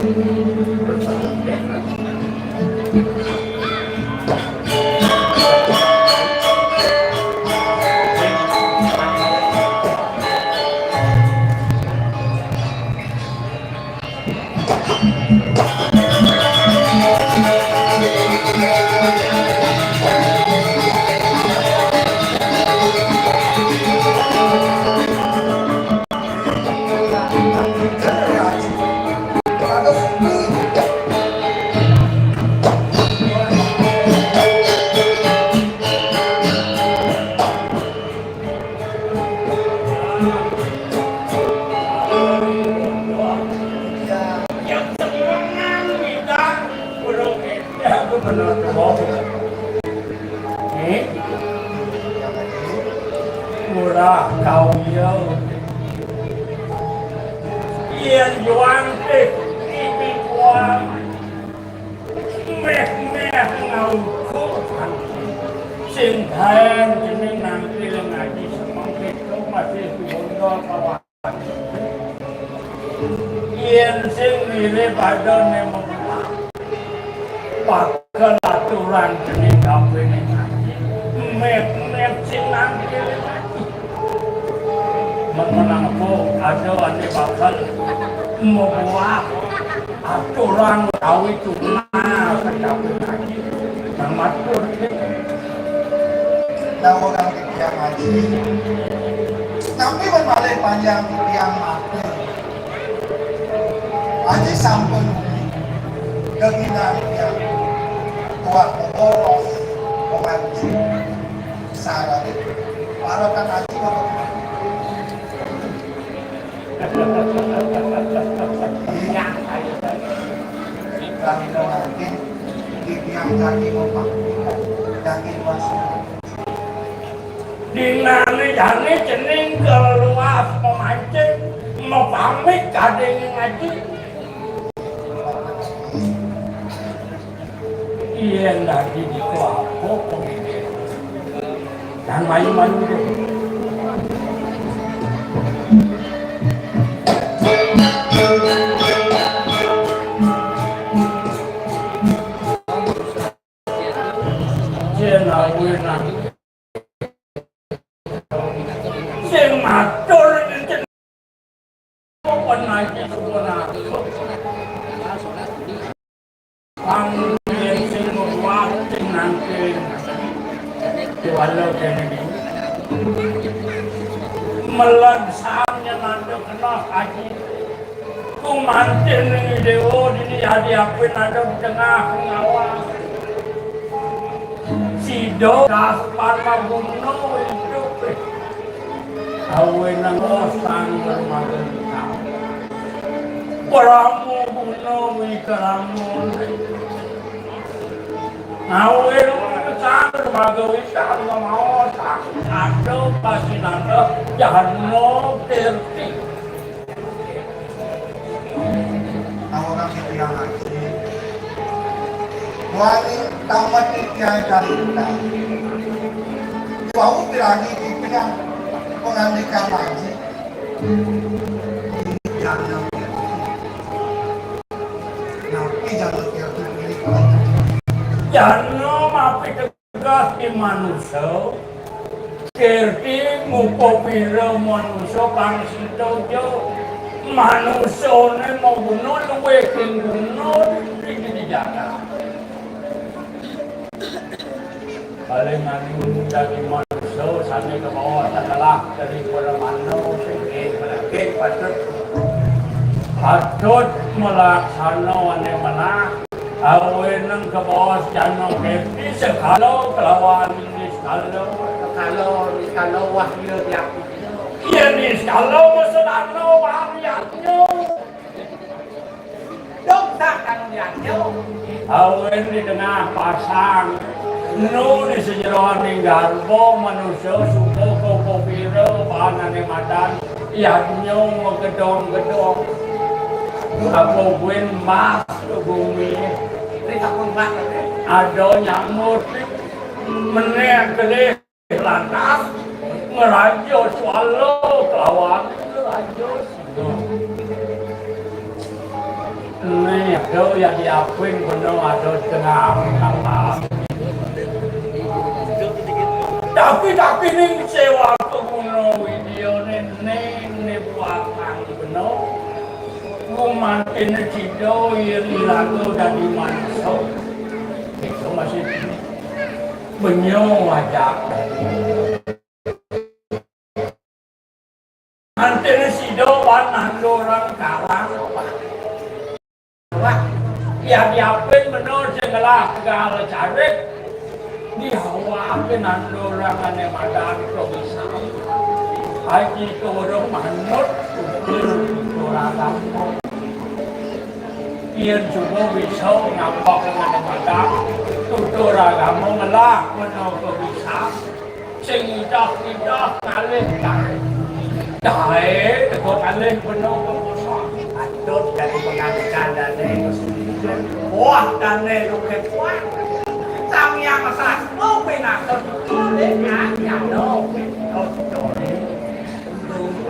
eh. Murah kau ya. Yen juang teh iki kuat. Meh-meh ngaukur. Sing gaen jeneng nangkil ngaji semengke masih bondo kawan. Yen sing mirip padane mebuah. Bakal aturan jeneng gawene ngaji. Meh-meh sing nangkil ngaji. Menang apa ada ane bakal membuat aturan utawi tunas kecapi ngaji. Nang matur. Nah, orang titiang ngaji. Tapi men malih panjang titiang matur. Aji sampun keginan titiang kuat boros pengaji. Sarane. Para kan aji apa? Iya. Kami doakan di tiang kaki bapak. Kaki luas. Dinane jane jeneng keluas memancing, mepamit kadenge ngaji. Yen dadi niku apa pemikir? Dan mayu-mayu deh. Yen awuh nang sing matur enten pun aja sepura. Panggilan sing kuat sing nangkil. Diwalo dene iki. Melon sang nyen manduk kena kaji. Manten ning Déwa dini adi apin ada di tengah ngawas. Sida daspan maguna idup. Awe nang sang bermaga. Parama guna wikarama. Ngawi sang bagawi sang mau sang ada pasinanda jahana tirti. Awak kita yang ngaji. Wali tamat tiang dari kita. Bau lagi kita pengandikan ngaji. Ini jangan Napi jalan kerti pilih. Jana mapi tegas di manusa. Kerti ngupapira manusa kang sida ja. Manusane maguna luwih king guna ring di jagat. Paling anu dadi manusa sane kabawa setelah daripada mano sing ing patut, patut malaksana ane menah, aweneng kabawa jana keti sekala kelawan niskala. Sekala, niskala wah iya diaku. Iya niskala masadana wah yatnya. Dong tak kang dianyo. Awen di tengah pasang. Nu di sejeroning garba manusia suka koko pira panane madan. Yadnya magedong-gedong. Apa buin emas ke bumi. Ini tak pun emas, eh. Ada nyamut. Menek kelih. Lantas ngeraja swala kelawan raja singa. Nih, ada yang diapin bener ada tengah alam. Tapi, tapi ning sewa keguna widya ning, ning, ning buat bener. Gumantin sida yen laku dadi manusa. Itu masih Benyo ajak. Antene sida wan nandurang karang. Wah, ya diapin bener sing ngelah segala carik. Diawake nandurang ane madan kebisan. Aji turung manut ukur ukur agama. Yen suba bisa ngambek ane madan, tutur agama ngelah bener kebisan. Sing ngidah-ngidah kalih dae. Dae teka kalih bena kekuasa. Patut dadi pengandikan dane. Wah, dane lukit kuat. Sang Hyang Sastra pinaka kalih nganyana.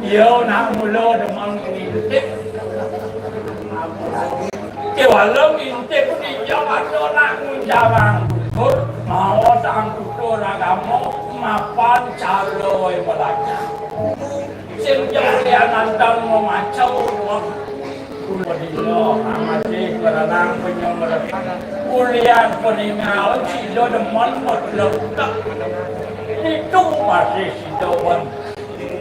Iya, nak mula demen ngintip. Kewala ngintip ninja ada nak ngunjawang tutur, mawa sang tutur agama, mapan cara belajar. Sing jauh dia nantang memaca, kuliah masih berenang penyemberan. Kuliah peningal, sida demen meletak. Itu masih sida wan.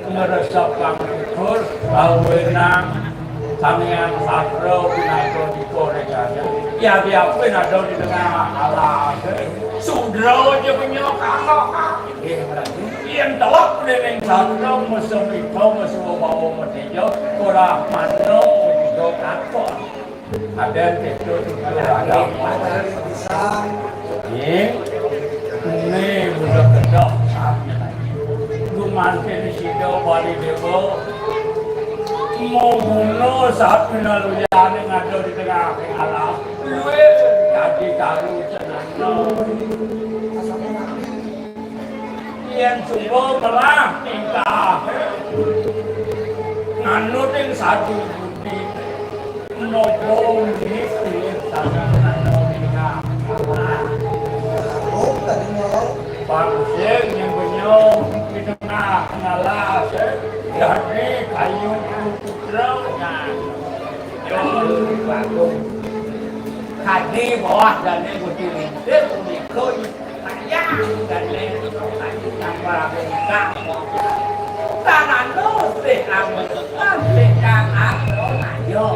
Ngresep kang subur, kawenang Sang Hyang Sastra pinaka dikorekane. Ya diapin ada di tengah alas. Sudra aja punya kalah. Nggih, berarti. Yen telep dening sastra mesem ito mesuwa bawa meteja, ora manung juga katon. Aden itu tutur agama. Nih, nih, udah kedok. Gumanten sida Bali Dewa. Mau guna saat pinaluyane ngado di tengah alam. Luwih dadi karu cenana. Yen suba melah tingkah, nganut ing sadu budi, nopo niki sadu nano tingkah. Bangsin yang benyong di tengah ngalas, eh, dadi kayu putra. Kadi bawah dane Gusti Lintir punika. Sayang, dan lain itu tadi yang para bintang. Tanah nusih amun, nusih kang anu, ayo.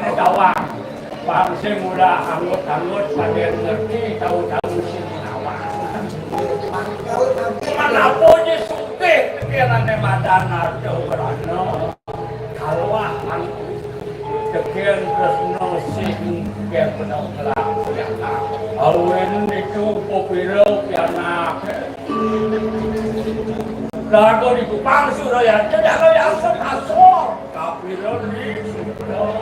Tawang. Pang sing ulah anggut-anggut, pada ngerti, tahu-tahu sing nawang. Menapa je sugih pikirannya madan harta kerana kaluah anggut. Tekel tresna sing kepedang kelak. Awen itu pepira pianak. Lagu di Kupang Suraya, tidak ada yang sepasok. Kapira ni sudah.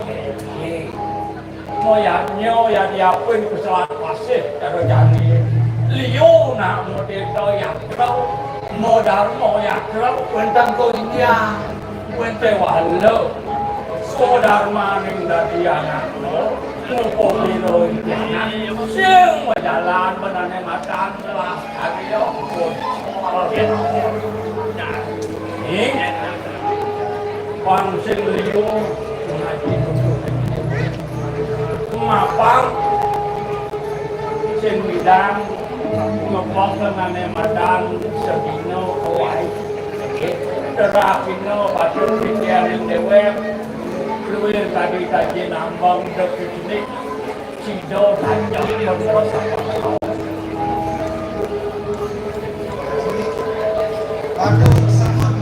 Moyaknya ya diapin pesawat pasir, cara jani. Liu nak model yatra, modal yatra, wentang ko India, wente wala. Sodharma ning dadi anak lo, ngupo piro India. Sing majalan benane matan telah. Ih, pang sing liu ngaji tutup. Mapang sing bidang ngepok lenane madan sedina kowai. Terapina patut pikirin dewek. Luwih tadi kaji nambang dek sini. Sido tanjak. Aduh, sampun.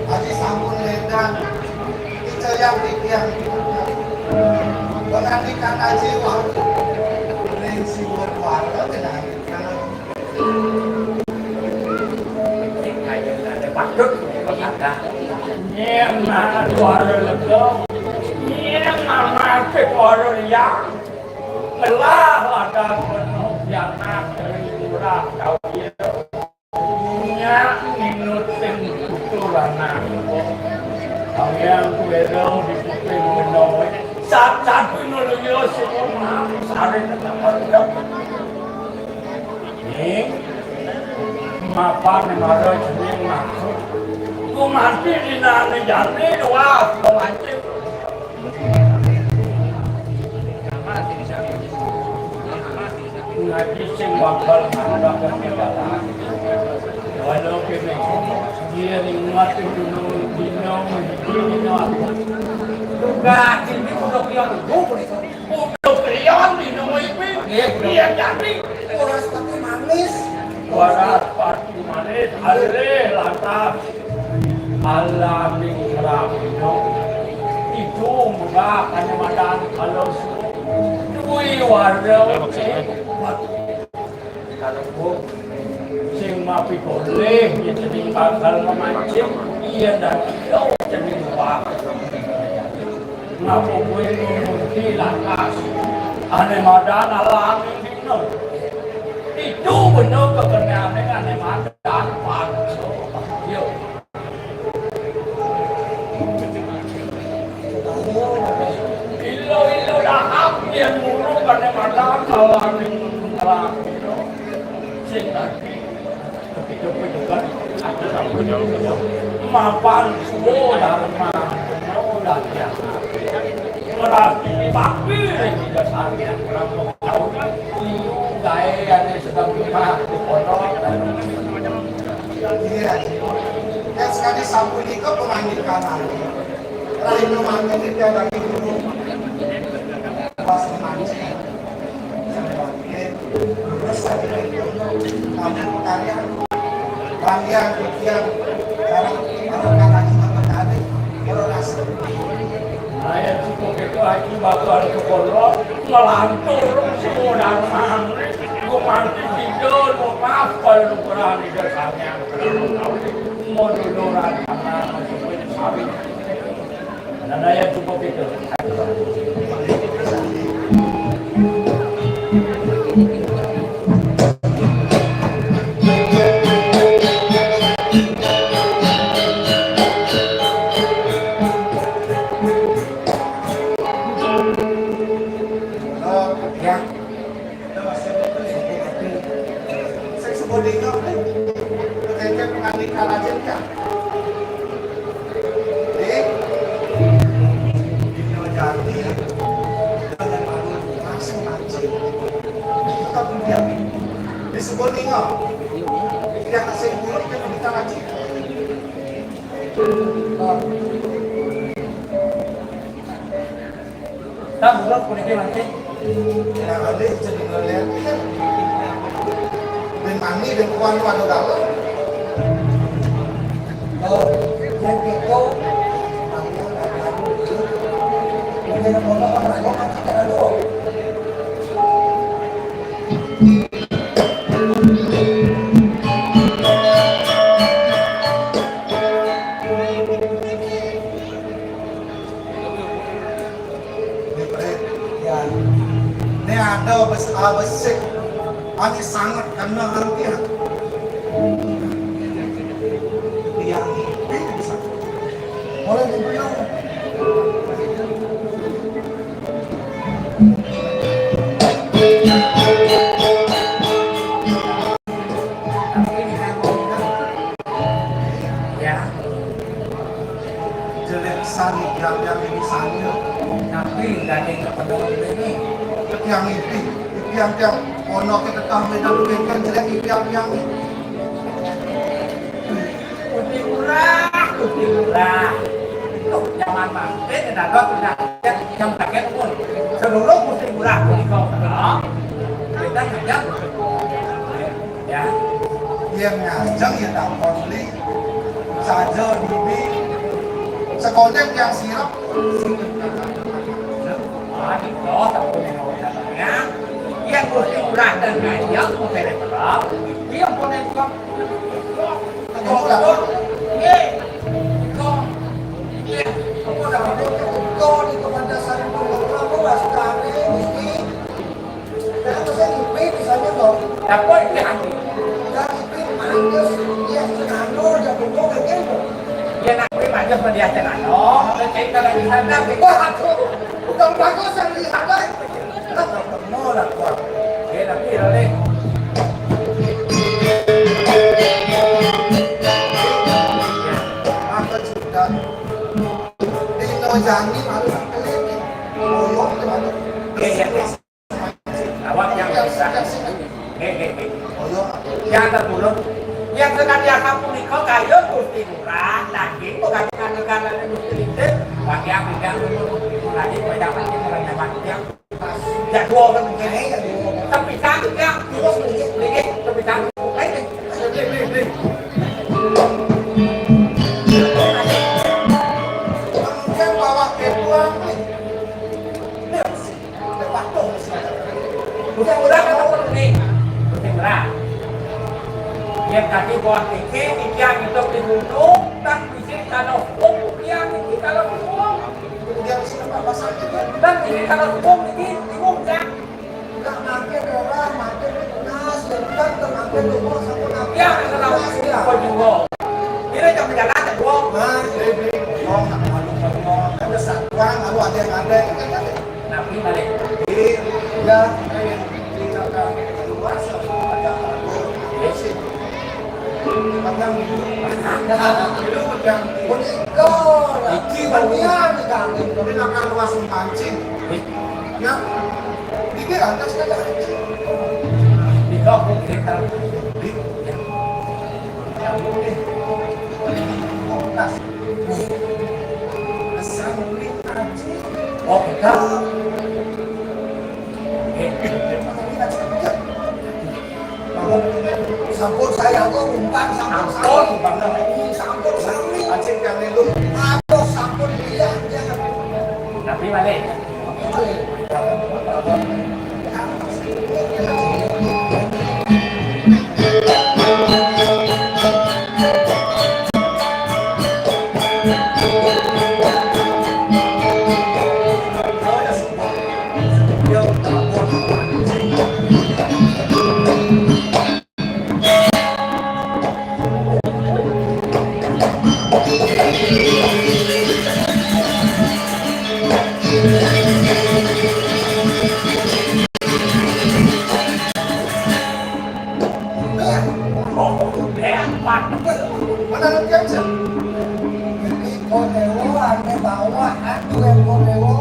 Aji sampun ledan. Kita yang titiang. Pengantikan aji wau. Ring siwur warga kenal. Nyeng nang suara lega, nyeng nang mati suara riang. Ngelah ladang penuh pianak dari murah kawin. Nyak nginut sing tutur anak. Awiang kuwero di kuping menoy. Sat-sat pinulungyo semua sare tetap. Ning, mapan mara jeneng maksud. Gumanti dinane jane luas mancing. Ngaji sing bakal nambah ketinggalan. Walau kene, dia ingat dino, dino, dino. Tugas ini udah kian tuh, udah kian dino ipi. Iya, jadi. Waras pati manis. Waras pati manis, alih lantas. Alaming rapino. Itu mudah kanyamadan kalau suruh. Dui warga. Kalau sing mapikolih, ya, cening bakal memancing. Iya, dan iya, cening bakal. Ngapa kowe ngerti lantas? Ane madan alaming dino. Itu bener kebenarannya ane madan. Ilo-ilo dahak yang mulu kena madan kawan. Sing tadi. Mapan suwo dharma. Ngerti bakti ring Ida Sang Hyang Prabhu. Liu gae ane sedang rumah di pondok. Iya, yang sekali sapunika pemandikan anu. Rahina mangkin tidak lagi guru. Pas mancing. Terus saya bilang, "Kamu kalian, kalian, kalian, orang, orang kan lagi makan tadi, kalau rasa." Ayat cukup itu, aku bakal ke pondok, ngelantur semua darman. Gue mandi tidur, gue pas pada ukuran di dasarnya. Mau tiduran, karena masih punya sawit. Nana ya cukup itu. Ya. Sing sebut dino, kecek pengantin kalajen kan. Di dino jati, dengan anu masuk anjing. Tetap diam. Disebut dino. Tidak kasih mulut, kita ngaji. Nah. Kita ngobrol puniki mangke. Nah, ini jadi ngeliat. Ben mani, ben kuan, waduh, dalam. Oh, yang gitu. Ini yang mau orang aja kan kita dulu. Ya. Ini ada bes-, ah, besik. Ini sangat kena hati. Yang ini bisa. Boleh dibilang. Ya. Jelek sani, yang ini sani. Tapi daging kepada ini. Yang ini, yang, yang ono kita tahu, kita bukan jelek, yang, yang ini. Gusti Ngurah, Gusti Ngurah. Loh, zaman mangkin dados udah yang kaget pun. Seluruh Gusti Ngurah punika, kita ngajak. Ya. Yang ngajeng ya takon beli. Saja bibi. Sekolah yang sirap. Aduh, tak boleh ngomong ya. Yang Gusti Ngurah dan ngajeng, mau beri berapa? Dia pun yang Kamu lah, Bang. Nggih. Kok? Nggih. Apa dah, Bang? Kok di kepada saya pun, apa wasitane, Gusti? Kenapa saya ngipi misalnya, Bang? Apa iki ati? Enggak, ngipi mantes, dia senano, dia kumpul, kayak gitu. Ya, nak kuwi mantes, dia senano. Terus saya kalau di sana, wah, aku, udah bagus yang di sana. Lah, ketemu lah, Bang. Nggih, tapi ya, Lek. Apa sudah? Dino Jani malu sampai ini. Ngomong itu malu. Iya, iya, iya. Awak yang bisa. Nggih, nggih, nggih. Yang terpuruk. Yang senantiasa punika kayun Gusti Ngurah, nanging kok kami ngandel-ngandel Gusti Lintin, bagi aku yang dulu, lagi banyak lagi orang yang banyak. Ya, dua orang begini, ya, dua orang. Tapi satu yang terus begini, begini, tapi satu. Eh, eh, eh, eh, eh. Kemudian bawa ke pulang, eh. Ini apa sih? Ini patuh, sih. Udah, udah, kata perlu nih. Udah, udah. Yang tadi buat pikir, pikir itu dibunuh, kan bisa kalau hukum, pikir itu kalau hukum. Kemudian siapa pasal itu? Dan ini kalau hukum ini, bingung, ya. Enggak makin ora, makin tunas, ya kan, enggak makin tunas, aku nak. Ya, kalau hukum juga. Ini yang berjalan, ya, gua. Nah, ini, ini, ngomong, ngomong, ngomong, ngomong. Ada satuan, lalu ada yang ada, kan, kan? Nabi balik. Iya. Iki, Bang. Iki, Bang. Ini akan luas mancing. Ya. Iki lantas kan. Iki aku cerita. Iki. Ya. Ya, ini. Asam urin aja. Oh, enggak. Sampun saya kok umpan, sampun, sampun, sampun sami. Acil kang lelu. Aduh, sampun, iya, iya. Tapi balik. Mana nanti aja? Konewo, ane bawa, aku yang konewo.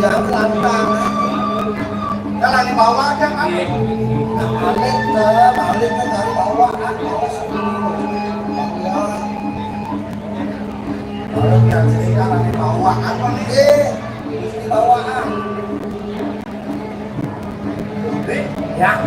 Ya, pelan-pelan. Kalau di bawah aja, kan? Nah, balik ke, balik ke dari bawah, kan? Bawah sepuluh. Ya. Kalau diajarin kan ada bawaan, Pak. Eh, mesti bawaan. Ya.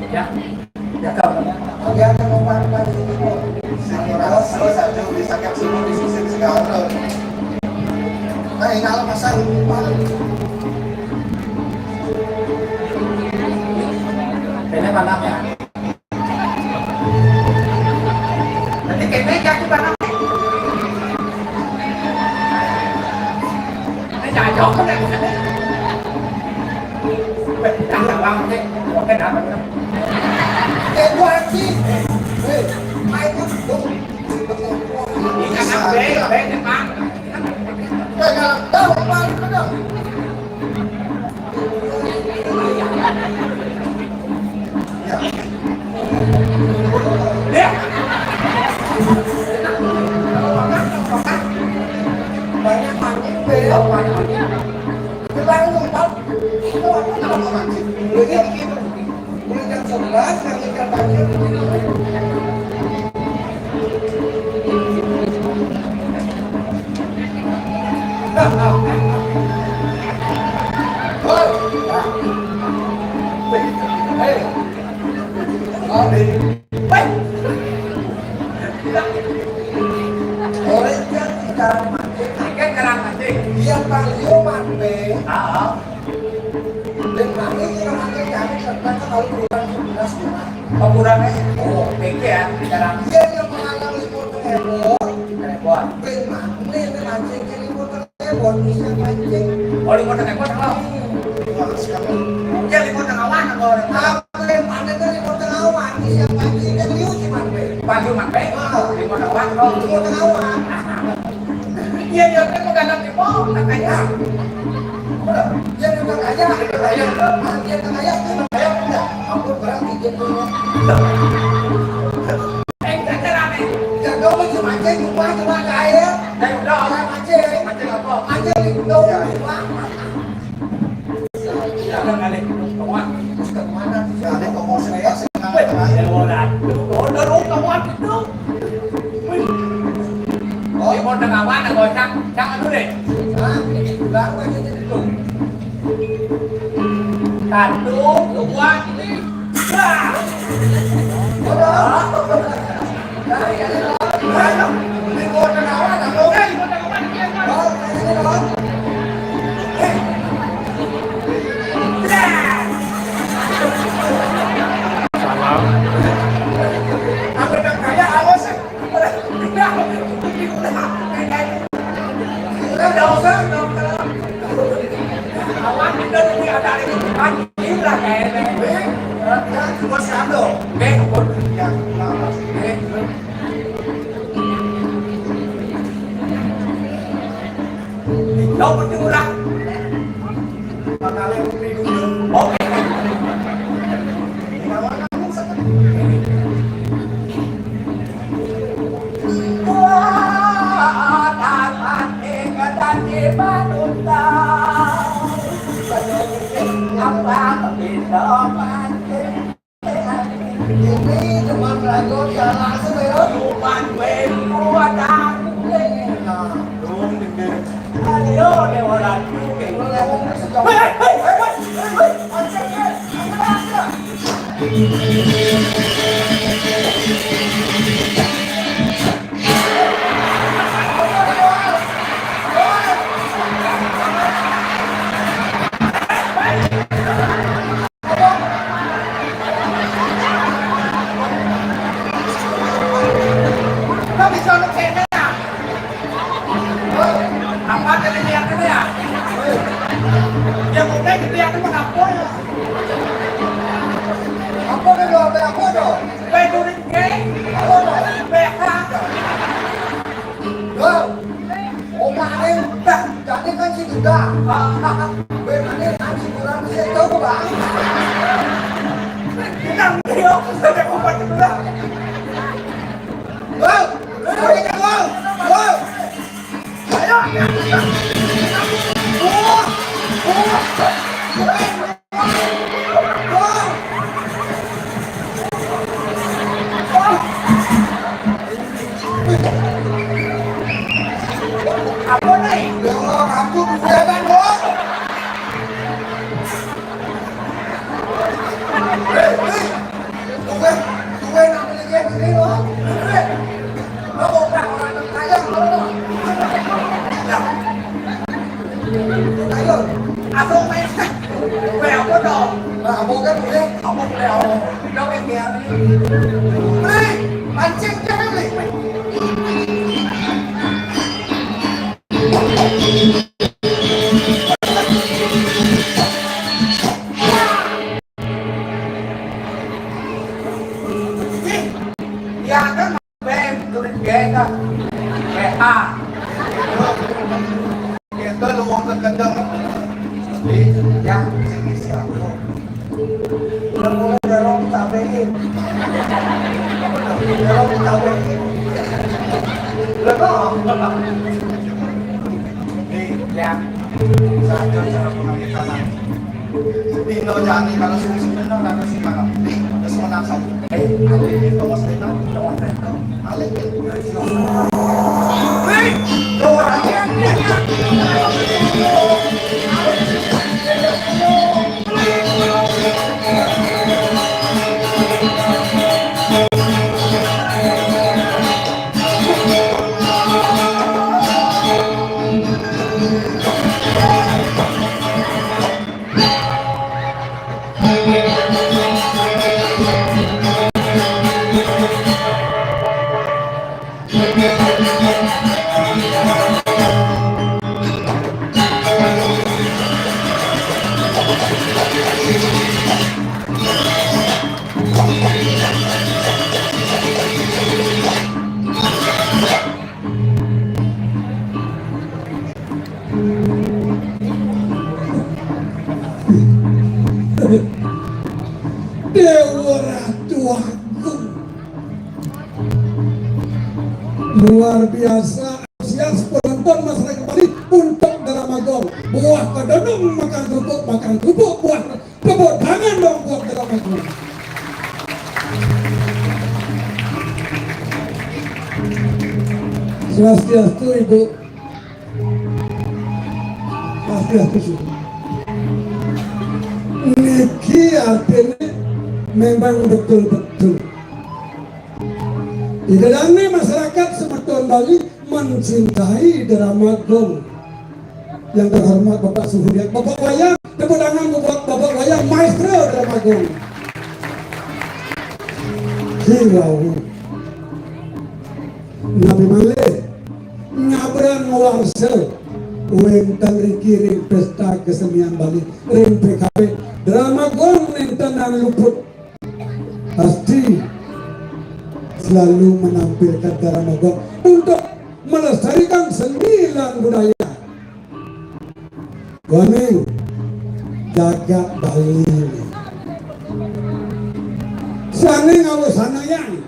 Ya. Ya, Kak. Ya, Kak, mau makan lagi. Sing ora sing satu di sakit semua di sisi segala. Nah, ini kalau pasang lupa. Ini mana ya? Nanti kayaknya aku barang. Ini cocok. Weh, dah, Bang, sih. Oke, dah, Bang. Eh, gua sih. Eh, main dong. Ini kan apa, apa, Bang? Eh, kalau tahu, Bang, bener. Ya. Banyak mancing, beliau banyak mancing. Kita ngumpat, itu aku nggak mau mancing. Jadi gitu. Mulai jam sebelas, yang ikan banjir. Hei. Hei. Orang kan ikan mati. Ikan kerang mati. Iya, Pak Lio mati. Ah. Dan kami kira-kira kami serta kalau kurang sebelas kurang. Oh, kurangnya itu. Oke ya, sekarang. Iya, yang mengalami potong heboh. Heboh. Ben mana ini mancing ini potong heboh, bisa mancing. Oh, di potong heboh, apa? Wah, sekarang. Ya, di potong awan, apa orang? Apa yang mana itu di potong awan, bisa mancing kan liu sih, Mang Ben. Baju Mang Ben? Ah. Di potong awan, apa? Di potong awan. Iya, dia kan bukan nanti mau, katanya. Jadi udah kaya, kaya, dia kaya, dia kaya, udah. Ampun, berarti dia punya. Eh, kita rame. Ya, kamu cuma aja, cuma, cuma kaya. Eh, udah, orang aja. Aja apa? Aja, udah, cuma. Jangan kali, kawan. Terus ke mana? Ada ngomong saya, saya. Weh, ya, udah. Udah, udah, kawan, itu. Oh, mau tengah mana, Bang? Cang, cang anu deh. Hah? Baru aja jadi dulu. Satu, dua, tiga. Wah! Udah. Nah, ya, ya. Ini mau tengah mana, Bang? Eh, mau tengah mana, Bang? Oh, ini, Bang. Eh. Salam. Apa yang kaya, awas, ya. Oke. Ini cuma lagu ya langsung ya. Cuma gue buat aku. Nah, belum dengar. Ayo, Dewa Ratu. Hei, hei, hei, hei, hei, hei, hei, hei, hei. Yang udah gitu ya, apa ya? Apa nih, lo? Apa, apa tuh? Baik, duit, geng. Apa tuh? B H. Loh, omah ning, dah, jadi kan si Duda. Bagaimana kan si kurang, saya tahu, Bang. Bintang Trio, saya mau buat Duda. Gol, gol, gol, gol. Ayo. Wah, wah. Apa nih? Ya Allah, aku bukan, Bang. Hei, hei. Tuwe, tuwe, nang ngene iki, loh. Hei. Lo kok ora orang kaya, lo. Ya. Ayo, aku main. Kowe apa to? Lah, apa kan kowe? Apa kowe? Udah, kowe biar. Hei, pancing, kowe. Ya kan, bem, tulis B kan. B A. Kita lu mau ke kedeng. Jadi, ya, sini siapa? Udah mulai dorong ditambahin. Dorong ditambahin. Udah kok. Nih, ya. Satu cara pengambilan. Dino jani kalau sing sebenarnya nggak sih, malah. Nih, terus menang satu. Eh, ada di Thomas Lena, Thomas Lena. Dewa Ratu Agung. Luar biasa antusias penonton masyarakat Bali untuk drama gong. Buah kedondong makan kerupuk, makan kerupuk buah, tepuk tangan dong buat drama gong. Swastiastu, Ibu. Swastiastu, Ibu. Niki artinya memang betul-betul. Di dalamnya masyarakat semeton Bali mencintai drama gong. Yang terhormat Bapak Suhudian, Bapak Wayang, tepuk tangan buat Bapak Wayang, maestro drama gong. Hiwau. Nabi malih nyabran warsa wénten riki ring Pesta Kesenian Bali, ring P K B, drama gong nénten luput. Pasti selalu menampilkan drama gong untuk melestarikan seni lan budaya. Waning jagat Bali. Sané ngawusanayang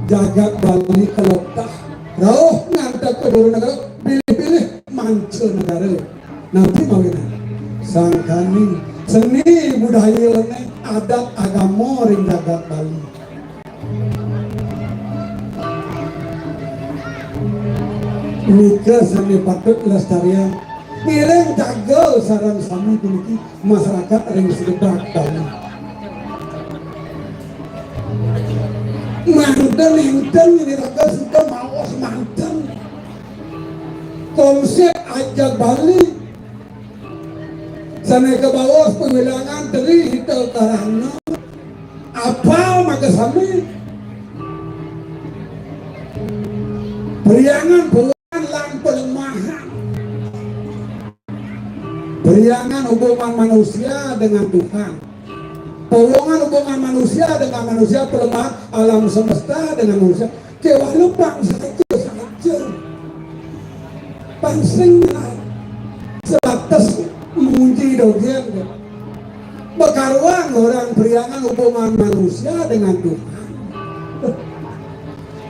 jagat Bali kelotah rauh ngantek ka Doro Negara, bilih-bilih manca negara. Napi mawinan? Sangkaning seni budaya lan adat agama ring jagat Bali. Nika sané patut lestariang. Ngiring jaga sareng sami puniki masyarakat ring Srebak Bali. Manten énten ngiring jaga suda maos manten. Konsép ajat Bali. Sané kabaos pawilangan Tri Hita Karana, apal makasami, priangan pawilangan lan palemahan. Periangan hubungan manusia dengan Tuhan. Hubungan, hubungan manusia dengan manusia, pelemahan alam semesta dengan manusia. Kéwala pang saja, saja. Pang sing sebatas muji dogén. Bakaruan orang periangan hubungan manusia dengan Tuhan.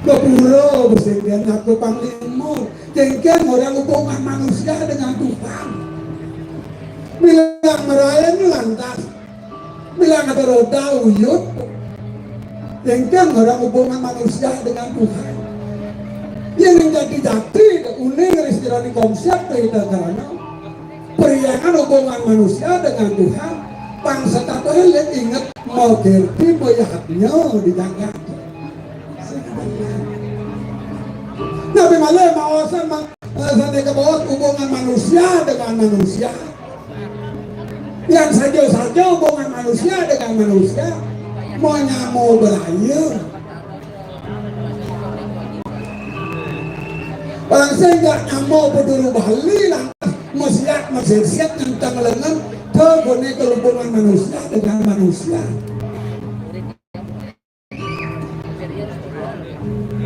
Gapura besengken aku panglima. Kéngkén orang hubungan manusia dengan Tuhan. Bilang marain lantas. Bilang ada roda uyut. Kéngkén orang hubungan manusia dengan Tuhan. Yang menjadi jati uning ri sajeroning konsep Ida karana periangan hubungan manusia dengan Tuhan. Pang setata eling inget mau kirti, mau yadnya di jagat. Nabi malih maosan mang-, eh, sané kabaos hubungan manusia dengan manusia. Yang saja-saja hubungan manusia dengan manusia, mau nyama beraya. Bangsa nggak nyama beduru Bali lantas mesiat mesisiat ngenteng lengen, to koné hubungan manusia dengan manusia.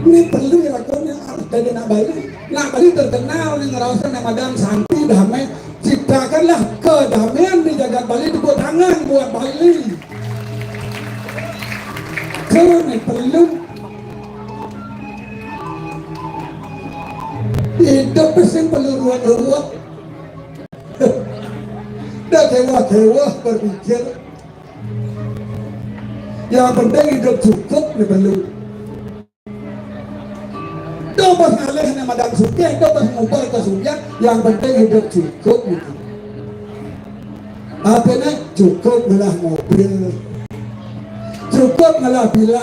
Ini perlu ya, koné harus dadi nak Bali. Nak Bali terkenal nih ngerasa nama dan santi damai. Ciptakanlah kedamaian di jagat Bali, tepuk tangan buat Bali. Koné perlu. Hidup sing perlu ruwet-ruwet. Dah kewah-kewah berpikir. Yang penting hidup cukup nih perlu. Dah pas ngalih nih madang sugih, dah pas ngumpul kesugihan, yang penting hidup cukup gitu. Artinya cukup ngelah mobil, cukup ngelah villa,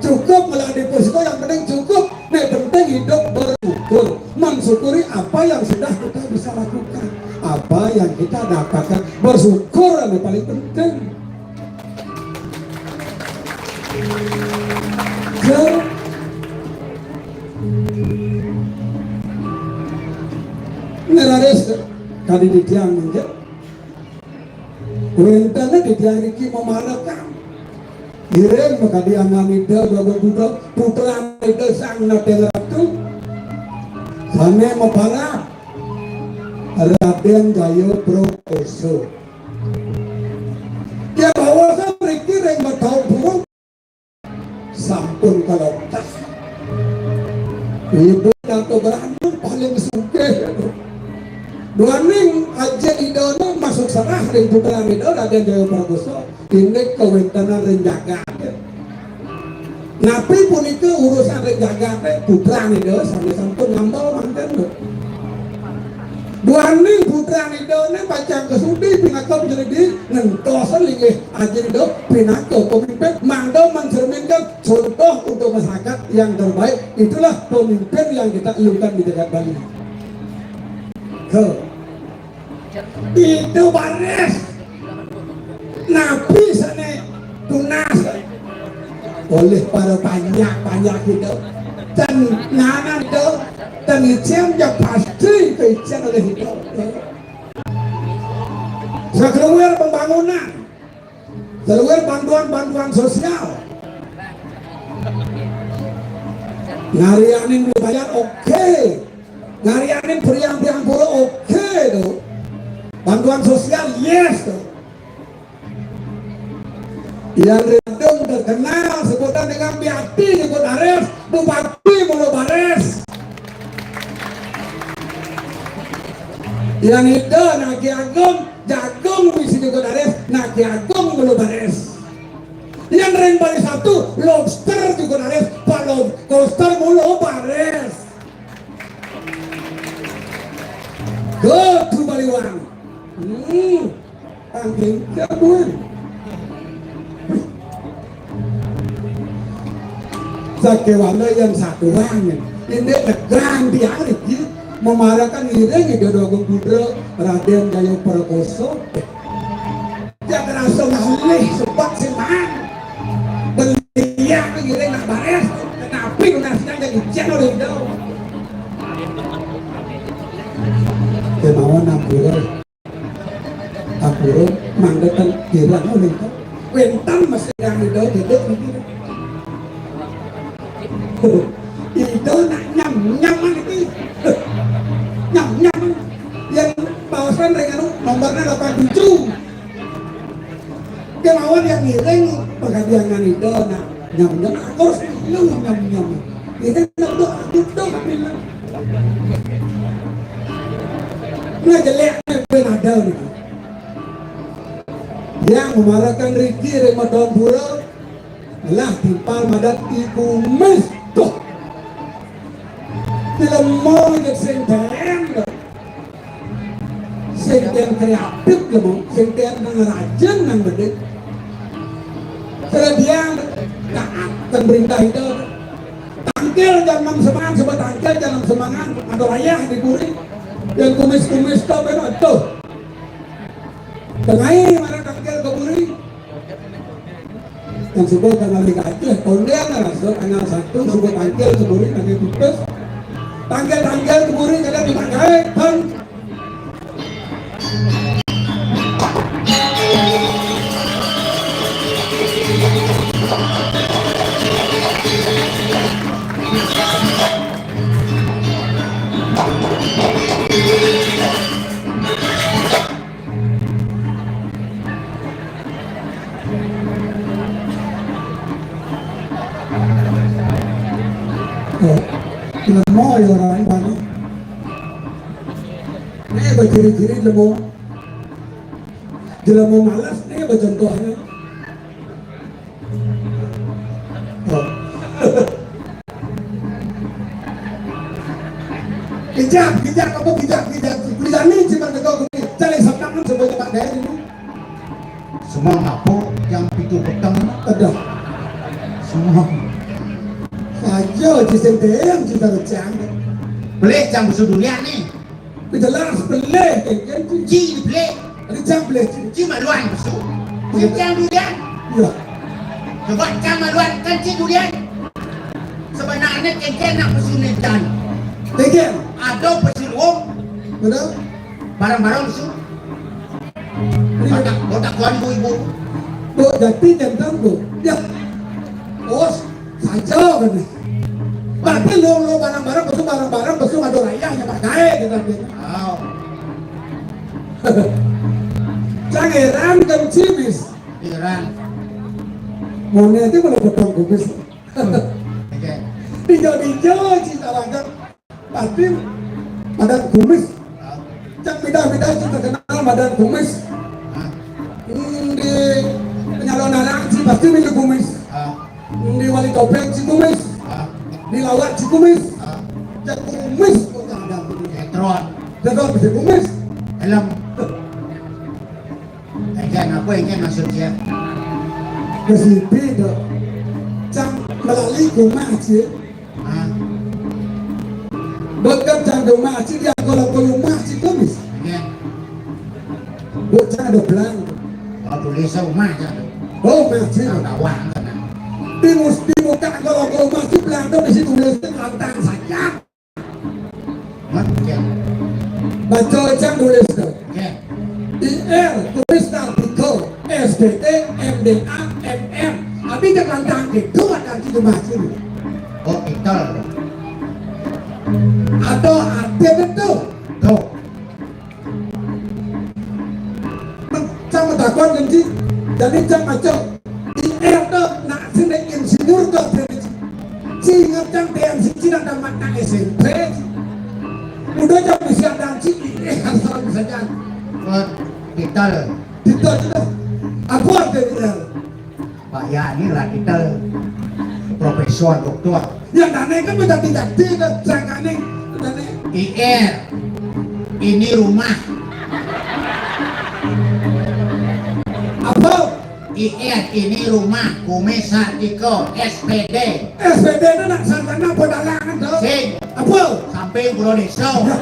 cukup ngelah deposito, yang penting cukup. Nih penting hidup bersyukur, mensyukuri apa yang sudah kita bisa lakukan, apa yang kita dapatkan. Bersyukur yang paling penting. Ya. Neraris kadi titiang mangke. Wénten titiang niki mamarekan. Ngiring makadi angan Ida Prabu Putra, putra Ida Sang Nateng Ratu. Sané maparat Radén Jaya Prakosa. Yen bawasa mriki ring Betaung Purun sampun kaletas. Ibu Dato Brahman paling sugih. Duaning ajin Ida masuk serah ring putran Ida Radén Jaya Prakosa. Indik kawéntenan ring jagat. Napi punika urusan ring jagate, putran Ida sami sampun ngamel mangkin, lho. Duaning putran Idane pacang kasudi pinaka panjledi ngentos linggih ajin Ida pinaka pemimpin, mangda mencerminkan contoh untuk masyarakat yang terbaik. Itulah pemimpin yang kita perlukan di jagat Bali. Ke. Ida baris. Napi sane tunas olih para panjak-panjak ida. Ten nanan ida, ten icen ja pasti kaicen olih ida. Sakeluar pembangunan. Saluir bantuan-bantuan sosial. Ngarianin beli bayar, oke. Ngarianin periang-periang pura, oke, tuh. Bantuan sosial, yes, tuh. Yang Redung terkenal sebutan dengan Biati nyebut Ares, Bupati Mulu Bares. Yang itu Nagi Agung, jagung bisi nyebut Ares, Nagi Agung Mulu Bares. Yang ring Bali satu, lobster juga Ares, Pak Lob-, lobster Mulu Bares. Go to Baliwang. Hmm. Angin jabuan. Sakéwala yang satuan. Ini negang di hari ini. Memarakan iring Ida Agung Putra Raden Jaya Perkoso. Yang rasa ngalih sebab senang. Beliak ngiring nak baris. Tapi lunas yang jadi channel Ida. Kemauan ampura. Ampura, mangga ten kirang oleh to. Wénten mesti yang Ida dedek niki. Ida nak nyam-nyam niki. Nyam-nyam. Yang bawasan ring anu nomornya delapan tujuh. Kemawon yang ngiring pengadiangan Ida nak nyam-nyam. Terus lu nyam-nyam. Ini nak duduk, duduk. Nah, jelek ben ada niki. Yang memarakan riki ring Madangpura lah timpal madan I Kumis. Tuh. Dilemo aja sing keren. Sing keren kreatif lemo, sing keren nang rajin nang bedik. Serediang taat dan perintah itu. Tangkil jam enam semangan, sebab tangkil jam enam semangan, ada rayah di puri. Yang kumis-kumis to ben aduh. Tengai mana tangkil ke puri. Yang suba tanggal tiga Aceh, kondian rasa tanggal satu suba tangkil ke puri, tangkil putus. Tangkil-tangkil ke puri kada dipakai, pan. Oh, lemo ya orang ini. Ini berciri-ciri lemo. Jelema malas nih bercontohnya. Oh. Kijap, kijap, apa kijap, kijap. Kuliah ni cuma tegak kuning. Cari sepangan sebanyak Pak Dayang ini. Semua apa yang pintu petang ada. Semua. Saja ci sing tayang ci sareciang. Pelih cang besu durian ni. Jelas pelih, kan? Ci pelih. Ada cang pelih ci. Ci maluan besu. Ci cang durian. Ya. Coba cang maluan kan ci durian. Sebenarnya kengkeng nak besu ni cang. Kengkeng. Ada besu ruang. Betul. Barang-barang besu. Botak, botak tuan ibu-ibu. Bu, jadi jantan, Bu. Ya. Oh, saja kan. Berarti lo, lo barang-barang besu, barang-barang besu, ada rayah yang pakai gitu. Oh. Cang heran kan cimis. Heran. Mone itu kalau potong kumis. Oke. Dijo-dijo cita raga. Pasti madan kumis. Cang beda-beda cita kenal madan kumis. Hmm, di penyalon anak ci pasti milih kumis. Di wali topeng ci kumis. Di lawak ci kumis. Cang kumis kok cang ada kumis. Detron. Detron bisa kumis. Helm. Ejak apa ejak maksudnya? Ke sini dok. Cang melalui kumis ci. Hah? Bukan cang rumah ci dia kalau ke rumah ci kumis. Iya. Bukan ada belang. Kalau tulis rumah aja. Oh, masih. Kalau bawah kan. Di mus-, di muka kalau ke rumah ci belang tu mesti tulis lantang saja. Hah? Iya. Baca cang tulis tu. Iya. I R, tulis artikel, S T T, M D A, M M. Habis dia lantang gitu, akan ci rumah ci. Oh, ital. Ada arti tu. Tuh. Cang matakon kan ci. Jadi cang maca. I R tu nak sing insinyur tu. Ci ingat cang T M C ci nak tamat nak S M P. Udah cang bisa dan ci I R salah saja. Buat titel. Titel tu dah. Apa arti I R? Pak, ya, inilah kita profesor, doktor. Ya, dane kan udah tidak tidak sangkane dane. I R, ini rumah. Apa? I R, ini rumah, kumis Satiko, S P D. S P D itu nak sangkana pedalangan tu. Sing. Apa? Samping Pura Desa. Ya.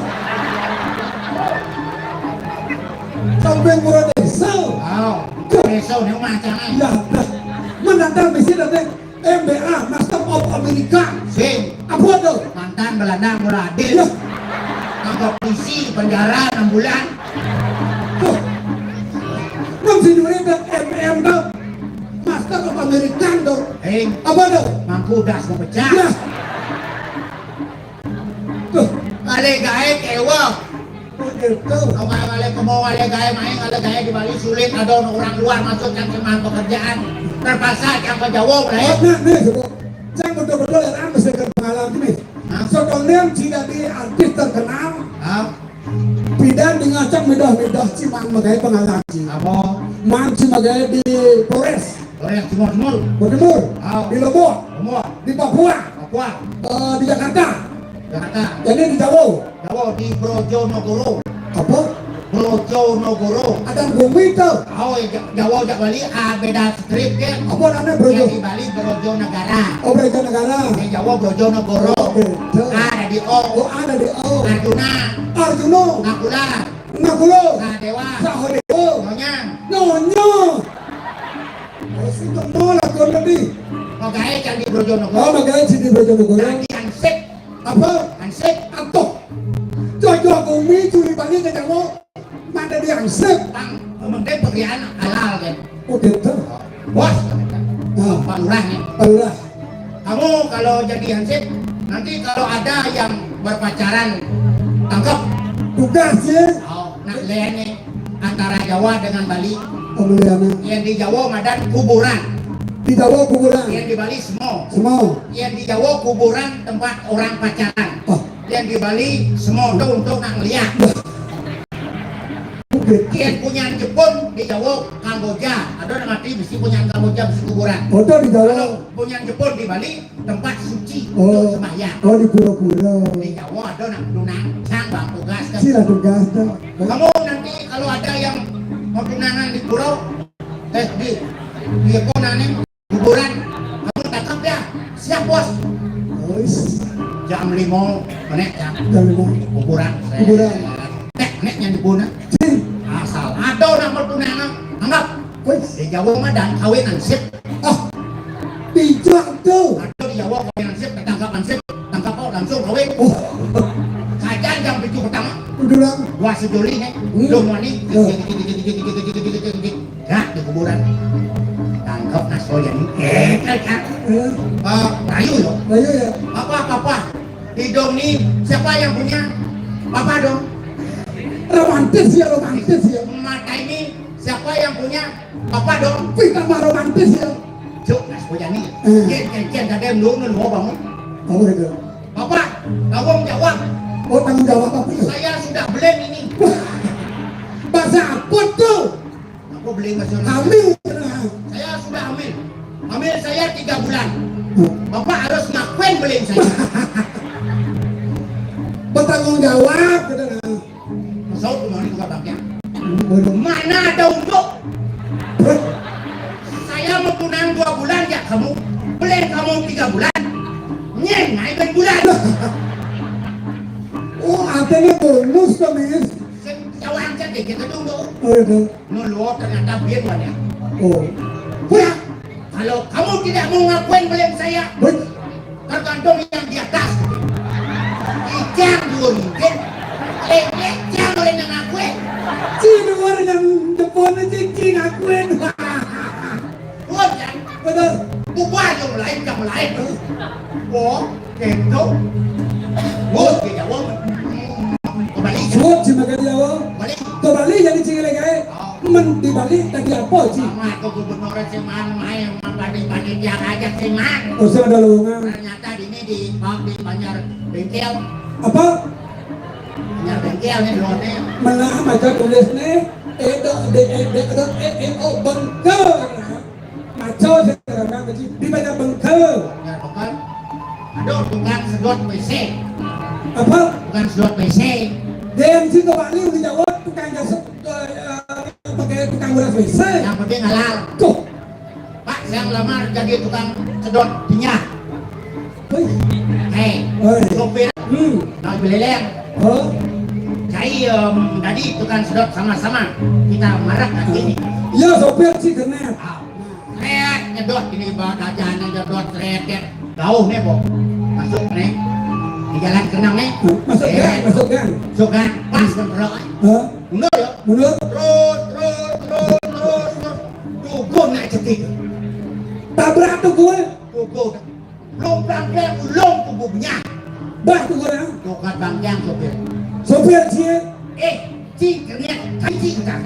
Samping Pura Desa. Oh, Pura Desa ni rumah jangan. Ya, dah. Menantang misi nanti M B A, Master of America. Sing. Apa tu? Mantan Belanda mula adil. Ya. Tangkap polisi, penjara enam bulan. Tuh. Sinduri tuh M M tuh. Master of American tuh. Eh, apa tuh? Mangku das mau pecah. Ya. Tuh. Kali gaé kéwéh. Oh, gitu. Kalau kali mau kali gaé main, kali gaé di Bali sulit, ada orang luar masuk yang cuma pekerjaan. Terpaksa yang ke Jawa, mulai. Oh, nah, nih, coba. Cang betul-betul ya, mesti ke pengalaman nih. Hah? Sebenarnya tidak di artis terkenal. Hah? Pidan di ngacak midah-midah cimang megai pengalaman. Apa? Man cimang megai di Polres. Polres Timur Timur. Timur. Ah. Di Lombok. Lombok. Di Papua. Papua. Eh, di Jakarta. Jakarta. Jadi di Jawa. Jawa di Brojonegoro. Apa? Brojonegoro. Ada bumi tuh. Oh, ya, Ja-, Jawa jak Bali, ah, beda strip ya. Apa namanya Brojo? Yang di Bali Brojonegara. Oh, Brojonegara. Di Jawa Brojonegoro. Oke. Ada di O. Oh, ada di O. Arjuna. Arjuna. Nakula. Nakula. Sadewa. Sahodewa. Nyonya. Nyonya. Oh, si kemol aku tadi. Magaé Candi Brojonegoro. Oh, magaé Candi Brojonegoro. Candi Ansip. Apa? Ansip. Atuh. Jojo bumi curi balik ke Jawa. Mana dia Ansip? Bang, kemudian pekerjaan halal kan. Oh, gitu. Bos, nah. Pak Lurah nih. Pak Lurah. Kamu kalau jadi hansip, nanti kalau ada yang berpacaran, tangkap. Tugas ya. Oh, nak lihat nih, antara Jawa dengan Bali. Pemilihannya. Yang di Jawa ngadan kuburan. Di Jawa kuburan. Yang di Bali semua. Semua. Yang di Jawa kuburan tempat orang pacaran. Oh. Yang di Bali semua itu untuk nak lihat. Oke. Yang punya Jepun di Jawa Kamboja. Ada nama arti bisi punya Kamboja bisi kuburan. Ada di Jawa. Kalau punya Jepun di Bali tempat suci untuk sembahyang. Oh, di pura-pura. Di Jawa ada nak tunang, sang bang tugas kan. Sila tugas tuh. Kamu nanti kalau ada yang mau tunangan di pura, eh, di, di apa namanya, kuburan, kamu tangkap dia. Siap, Bos. Wis. Jam lima, menek jam. Jam lima. Kuburan. Kuburan. Nek, nek yang dibunuh. Cing. Asal ada nak mau tunangan, anggap. Wis. Di Jawa mah dan kawin hansip. Ah, bijak tuh. Ada di Jawa kawin hansip, ketangkap hansip, tangkap kok langsung kawin. Oh. Kajian jam tujuh pertama. Udah lah. Dua sejoli nih. Hmm. Belum wani. Ya. Gerak di kuburan. Tangkap Nasroyani. Eh, kan, kan. Eh. Eh, rayu yo. Rayu ya. Apa, apa, apa? Hidung nih, siapa yang punya? Papa dong. Romantis ya, romantis ya. Mata ini, siapa yang punya? Papa dong. Wih, tambah romantis ya. Cuk, Nasroyani. Eh. Yen, yen, yen, tadi lu, lu mau bangun. Apa itu? Papa, tanggung jawab. Oh, tanggung jawab apa itu? Saya sudah belen ini. Bahasa apa tuh? Aku beli masih hamil. Saya sudah hamil. Hamil saya tiga bulan. Hmm. Bapak harus ngakuin beli saya. Bertanggung jawab, gitu, nah. Masuk kemarin juga bangkit. Hmm, boleh. Mana ada untuk? Hah? Saya mau tunang dua bulan ya kamu. Beli kamu tiga bulan. Nyen, naik bulan. Oh, artinya bonus tuh, Mis. Sing cawang cek deh, kita tunggu. Oh, iya, tuh. Nuluh ternyata biar banyak. Oh. Pulang. Kalau kamu tidak mau ngakuin beli saya, baik, tergantung yang di atas. Ijang dua mungkin. Eh, ijang oleh yang ngakuin. Cina orang yang depan aja, cina ngakuin. Buat kan? Betul. Buat yang lain, yang lain. Oh, gitu. Buat di Jawa. Kembali. Buat cina ke Jawa. Kembali. Kembali jadi cina lagi. Men di Bali tadi apa, Ci? Sama aku gubernur sing man, main, man, panitia aja sing man. Oh, sing ada lowongan. Ternyata di ini di, di Banjar Bengkel. Apa? Banjar Bengkel nih, lone. Menang aja tulis nih. E dot D E D dot E E O Bengkel. Maco sing terang, Ci. Di Banjar Bengkel. Banjar Bengkel. Aduh, tukang sedot W C. Apa? Tukang sedot W C. Dia yang situ Bali udah jawab tukang jasa. Eh, pakai tukang beras W C. Yang penting halal. Tuh. Pak, saya ngelamar jadi tukang sedot tinja. Hei. Hei. Hei. Sopir. Hmm. Nah, beleleng. Oh. Saya, em, tadi tukang sedot sama-sama. Kita marak lagi nih. Iya, sopir sih kena. Ah. Seret, nyedot ini bawa jajanan, nyedot, seret, seret. Jauh nih, Bo. Masuk nih. Di jalan kenang nih. Masuk gang, seret, masuk gang. Masuk gang. Pas kan, bro. Hah? Mundur ya. Mundur. Terus, terus, terus, terus. Setik. Tabrak to kowe. Kuku. Lung bangkeng, lung kuku benyah. Bah to kowe. Tokat bangkeng sopir. Sopir cie. Eh, ci kerniat, ci kita.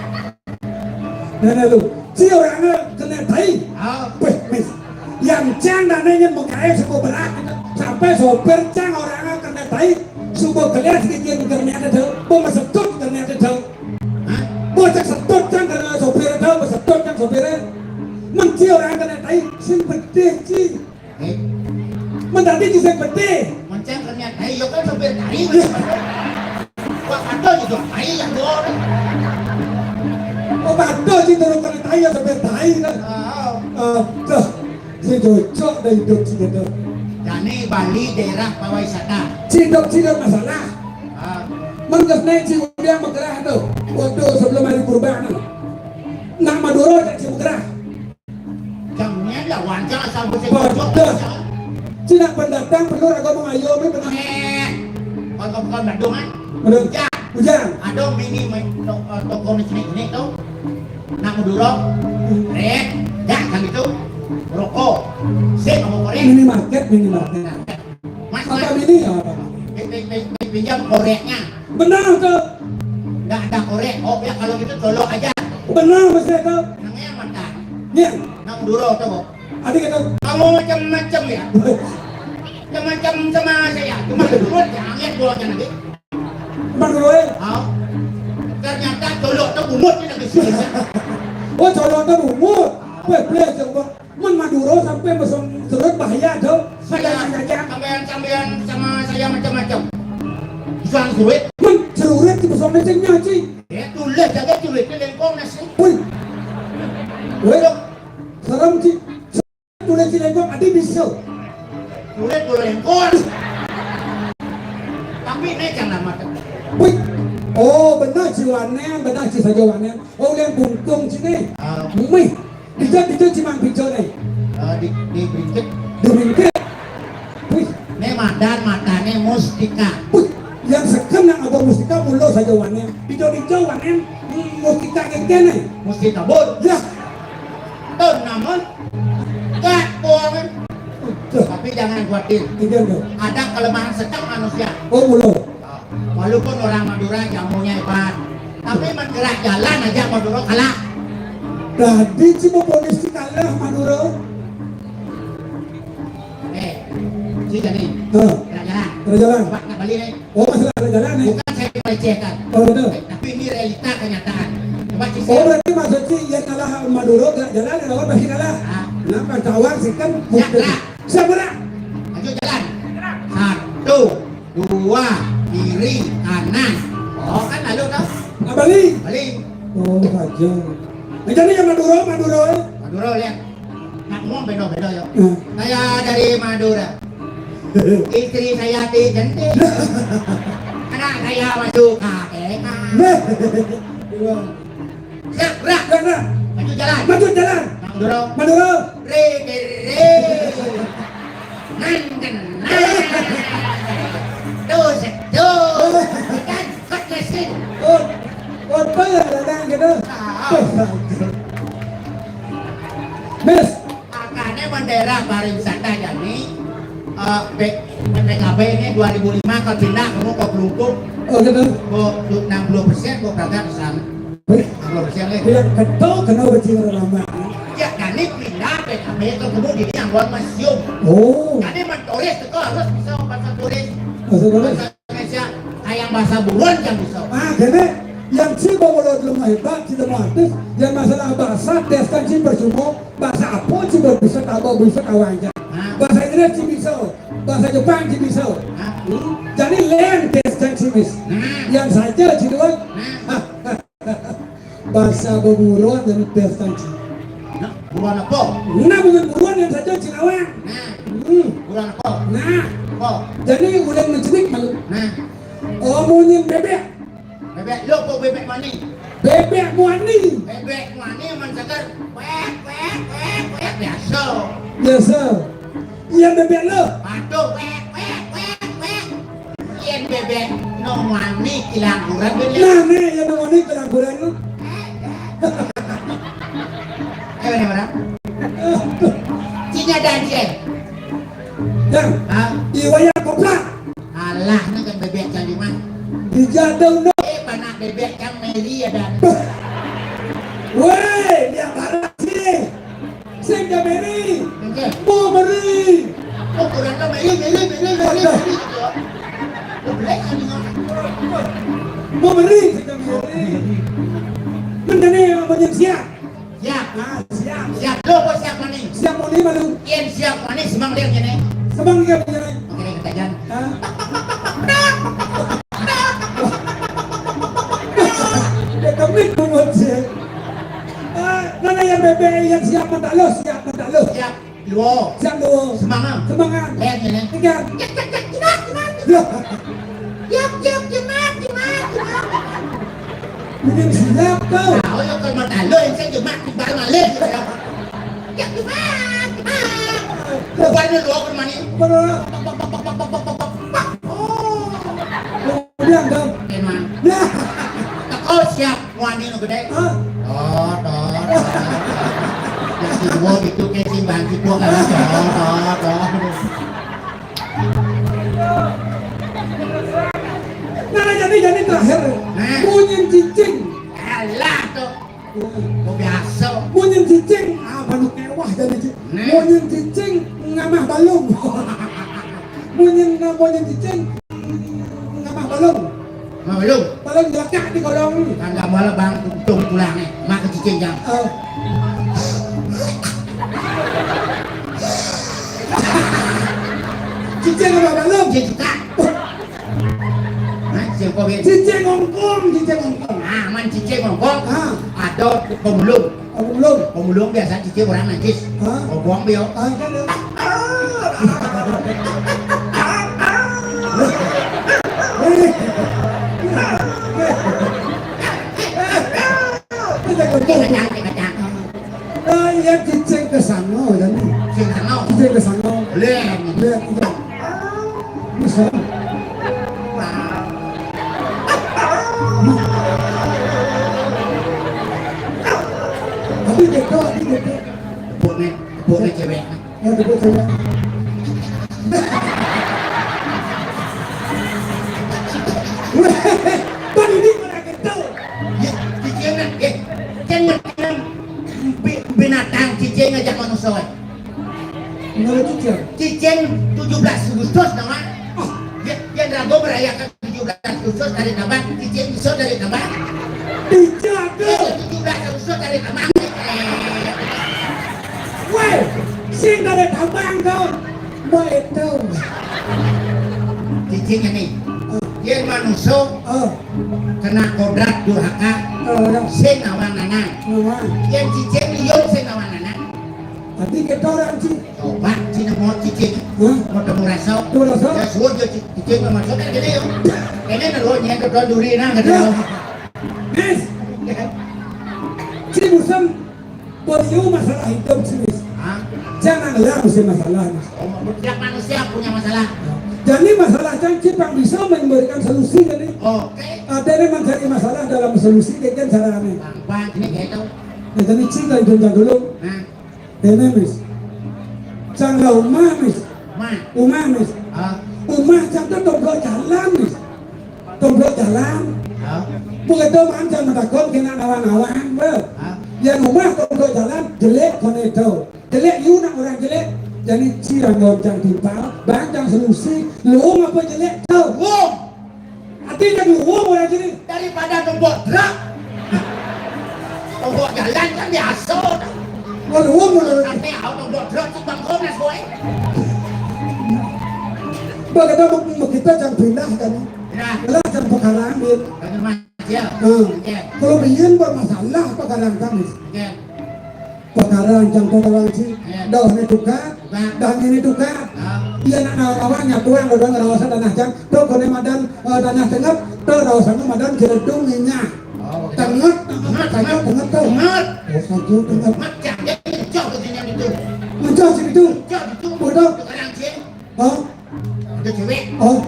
Nah, nah, lu. Ci orangnya kena tai. Ah. Weh, mis. Yang cang dane nyen mengkae seko berak. Sampai sopir cang orangnya kena tai. Subo keliat sedikit kerniat ada. Bo mesetut kerniat ada. Hah? Bo cek setut cang kena sopir ada, mesetut cang sopirnya. Menci orang kena tai, sing pedih ci. Eh. Mendadi ci sing pedih. Mencang kerniat tai, yo kan sopir tai. Wah, ada juga tai yang dua orang. Oh, ada ci turun kena tai ya sopir tai kan. Ah. Eh, tuh. Si cocok dah hidup si gitu. Jani Bali daerah pariwisata. Cidok-cidok masalah. Ah. Mengges naik ci udah bergerak tu. Waktu sebelum hari kurban tu. Nak Madura tak ci bergerak. Jangan lah wajar asal bersih. Bodoh. Cina pendatang perlu raga mengayomi benar. Eh. Kon kon kon Bandung kan? Benar. Hujan. Hujan. Ada mini ma-, to-, eh, toko mini tu. Nak Madura. Red. Ya kan itu. Rokok. Sik mau korek. Minimarket, minimarket. Mas, apa Mas. Mini ya apa? Pi-, pi-, pi-, pi-, pinjam koreknya. Benar tu. Nggak ada korek. Oh ya kalau gitu colok aja. Benar mesti tu. Nangnya mata. Nih. Nak Madura tu kok. Ada kata. Kamu macam-macam ya. Macam-macam sama saya. Cuma dulu jangan buangnya nanti. Emang dulu eh. Oh. Ternyata colok tu bungut ni lagi sini. Oh, colok tu bungut. Boleh, boleh coba. Mun Madura sampai mesong serut bahaya tu. Saya, sampean, sampean sama saya macam-macam. Sang sulit. Mun cerurit di mesong mesengnya, Ci. Ya, tulis jaga cerurit di lengkong nasi. Wih. Wih. Serem, Ci. Tulis di lengkong, adi bisa. Tulis di lengkong. Tapi ini jangan mata. Wih. Oh, benar, Ci Wanen, benar, Ci saja Wanen. Oh, yang bungkung sini. Ah. Mih. Dija, dija cimang dija ne. Eh, di, di Bringkit. Di Bringkit. Wih. Ne madan matane Mustika. Wih. Yang seken nang abang Mustika mulo saja wanen. Dija, dija wanen Mustika ngekene. Mustika bun. Ya. Tuh namun. Gak bohongan. Tuh. Tapi jangan khawatir. Iya, iya. Ada kelemahan setiap manusia. Oh, mulo. Walaupun orang Madura jamunya hebat, tapi bergerak jalan aja Madura kalah. Tadi cuma polisi kalah Madura. Eh, si Jani. Hah? Gerak jalan. Gerak jalan. Coba nak balik nih. Oh, masalah gerak jalan nih. Bukan saya melecehkan. Oh, betul. Eh, tapi ini realita kenyataan. Coba si. Oh, berarti maksud si yang kalah Madura gerak jalan, lawan pasti kalah. Ah. Kenapa? Tawar sih kan. Ya, mungkin. Gerak. Siap, gerak. Maju jalan. Satu, dua, kiri, kanan. Oh, kan lalu tau. Ah, balik. Balik. Oh, saja. Nah, jadi yang Madura, Madura, eh. Madura, lihat. Nak ngomong beda-beda, ya. Hmm. Saya dari Madura. Istri saya di Jendil. Anak saya masuk K P K. Nah. Iya. Siap, gerak. Gerak, gerak. Maju jalan. Maju jalan. Madura. Madura. Re, re, re. Nan, nan, nan. Dos, dos. Kan, kan, mesin. Oh, apa ya, datang gitu? Ah. Miss. Makanya bendera pariwisata Jani, eh, P-, P K B ini dua ribu lima ke pindah ke Ruko Pelungkung. Oh, gitu. Kok enam puluh persen kok berangkat ke sana. Wih. Enam puluh persen, eh. Yang ketok kena berjiwa lama. Ya, Jani pindah P K B ke Kebun Diri yang buat museum. Oh. Jadi menturis itu harus bisa bahasa turis. Bahasa turis. Bahasa Indonesia, kayak bahasa buruan yang bisa. Ah, gini, yang ci bawa mulut lemah hebat, ci lemah artis, yang masalah bahasa, tes kan ci percuma, bahasa apa ci baru bisa, tak baru bisa kawan aja. Ah. Bahasa Inggris ci bisa, bahasa Jepang ci bisa. Ah. Hmm? Jadi lain tes kan ci, Miss. Nah. Yang saja ci doang. Nah. Bahasa beburuan dan tes kan ci. Nah, buruan apa? Nah, bukan buruan yang saja ci lawan. Nah. Hmm. Buruan apa? Nah. Apa? Jadi udah mencenik malu. Nah. Oh, munyin bebek. Bebek lo kok bebek mani? Bebek muani. Bebek muani man seger. Wek, wek, wek, wek. Biasa. Biasa. Iya, bebek lo. Waduh, wek, wek, wek, wek. Yen bebek no muani kilangkuran, ben, ya. Nah, nih, yang muani kilangkuran lo. Ayo, nih, orang. Adan cai. Dang. Ha? Iwaya kopla. Alah, na kan bebek cai di mah. Di jadau no. Eh, panak bebek cai meri adan. Weh, dia barat sih. Sing ka meri. Oke. Mau meri. Oh, kurang ka meri, meri, meri, meri, meri gitu. Oh, belek kan ni. Mau meri, sing ka meri. Mendene mau siap. Siap. Ah, siap. Siap. Lo kok siap mani? Siap mani malu. Yen siap mani semang dia kene. Semang dia kene. Oke, kita jalan. Ah. Dia kami kumut sih. Ah, mana yang bebek yang siap mata lo, siap mata lo. Siap. Luo. Siap luo. Semangat. Semangat. Len, len. Tiga. Cek, cek, cek. Jimat, jimat. Ya. Siap, siap, jimat, jimat, jimat. Mending siap kau. Nah, oh, ya, kalau mau tahu, yang saya jimat, timbal balik. Siap, jimat, jimat. Bukan lu luo ke mana? Benar. Oh. Kemudian dong. Oke, Mang. Nah. Teko siap. Wani nu gedé. Hah? Toh, toh, toh. Yang si dua gitu ke si bang si dua kan. Toh, toh, toh. Nah, jadi, jadi terakhir. Nah. Bunyi cicing. Alah tuh. Mau biasa. Bunyi cicing, ah, baru kewah jadi cicing. Nah. Bunyi cicing ngamah balung. Bunyi, bunyi cicing ngamah balung. Nah, lu. Balung jelekat di kolong. Kagak malah bang untung pulang eh. Mak cicing jam. Oh. Cicing apa balung? Cicing tak. Nah, siapa, Bin? Cicing ngongkong, cicing ngongkong. Ah, man cicing ngongkong. Ah. Ada pemulung. Pemulung. Pemulung biasa cicing orang najis. Hah? Ngongkong dia. Ah, kan dia. Kacang, kacang. Ah, iya, cicing ke sana, ya, nih. Cicing sana. Cicing ke sana. Boleh. Boleh, iya. Bisa. Tapi gitu, tapi gitu. Tepuknya, tepuknya cewek. Ya, tepuk cewek. Weh, Bang, ini pernah gitu. Ya, cicingnya, eh, kan bi-, binatang cicing aja manusia. Menurut cicing? Cicing tujuh belas Agustus, nama? Oh. Ya, yang lagu merayakan tujuh belas Agustus dari Tabang, cicing iso dari Tabang. Iya, tuh. Tujuh belas Agustus dari Tabang. Weh, sing dari Tabang, dong. Mau itu. Cicing ini. Oh. Dia manusia. Oh. Kena kodrat durhaka, oh, ya. Sing nawang nanang. Nawang. Yang cicing liur sing nawang nanang. Tapi kita orang ci. Coba cina mau cicing. Hah? Mau temu rasa. Temu rasa? Ya suruh dia ci-, cicing mau masuk kan gini ya. Ini naruh nyeng ke duri nah gitu. Ya. Mis. Ya. Ci Musem. Beliau masalah hidup serius. Hah? Jangan lah mesti masalah. Oh, setiap manusia punya masalah. Jadi masalah kan kita bisa memberikan solusi jadi. Oke. Ada yang mencari masalah dalam solusi dengan cara aneh. Gampang ini gitu. Nah, jadi cerita itu dulu. Nah. Ini mis. Cang lah umah mis. Umah. Umah mis. Ah. Umah cang tuh tonggo jalan mis. Tonggo jalan. Ya. Bukan itu man cang matakon kena nawang-nawang, bro. Ya. Yang umah tonggo jalan jelek kono itu. Jelek, you nak orang jelek. Jadi cirang dalam cang timpal, bang cang solusi. Lu apa jelek? Tahu. Wong. Artinya lu wong orang jelek. Daripada nombok truk. Nombok jalan kan biasa. Kalau wong orang tapi aku nombok truk tuh bang konas boy. Bagaimana kita cang pindah kan? Nah. Lah cang perkara ambil. Benar, Mas. Ya. Nah. Oke. Kalau biyen bermasalah perkara kami. Oke. Pekaran jang pekaran ci, ya. Doh ne tukar, tukar. Dah ini tukar. Ya. Iya nak nawar-nawar nyatuan dodo ngerawasan tanah jang, to kone madan, eh, tanah tengep, to rawasan madan jeledung inya. Oh, oke. Tengep, tengep, tengep, tengep to. Tengep. Oh, satu tengep. Tengep, jang, jang, jang, jang, jang, jang. Mencah sih itu. Jang, itu. Bodoh. Tukar yang ci. Oh. Ada cewek. Oh.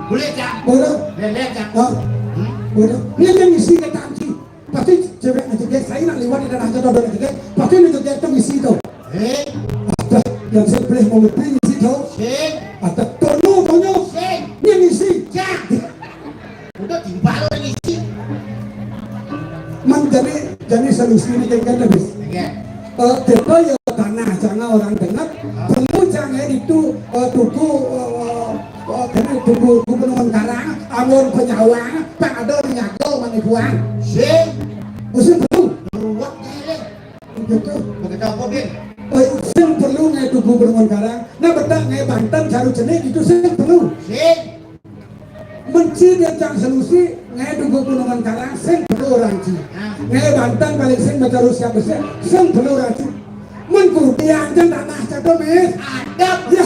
Boleh, jang. Bodoh. Boleh, jang. Oh. Hmm? Bodoh. Ini yang isi kata ci. Pasti cewek ngejegek, saya nak liwat di tanah jatuh dan ngejegek, pasti ngejegek itu misi itu. Eh? Ada. Yang sing pelih mau lebih ngisi to. Sing. Ada tono tonyo. Sing. Ini ngisi. Cak. Udah timbal orang ngisi. Man jani, jani solusi ini kayak gini, bis. Iya. Eh, kita ya tanah, jangan orang dengar. Perlu jangan itu, eh, tuku, eh, eh, eh, kena tuku, tuku penongon karang, amun penyawa, pak ada nyago manipuan. Sing. Musim perlu. Ruwet, Begitu. Begitu apa, Bin? Eh, sing perlu ngai tugu Gunungan Karang. Nah, bedak ngai Banten, Jaru Cenik itu sing perlu. Sing. Menci dia cang selusi, ngai tugu Gunungan Karang, sing perlu orang ci. Nah. Ngai Banten paling sing baca Rusia besar, sing perlu orang ci. Mengkudian jan tanah cakep, Mis. Adep. Ya.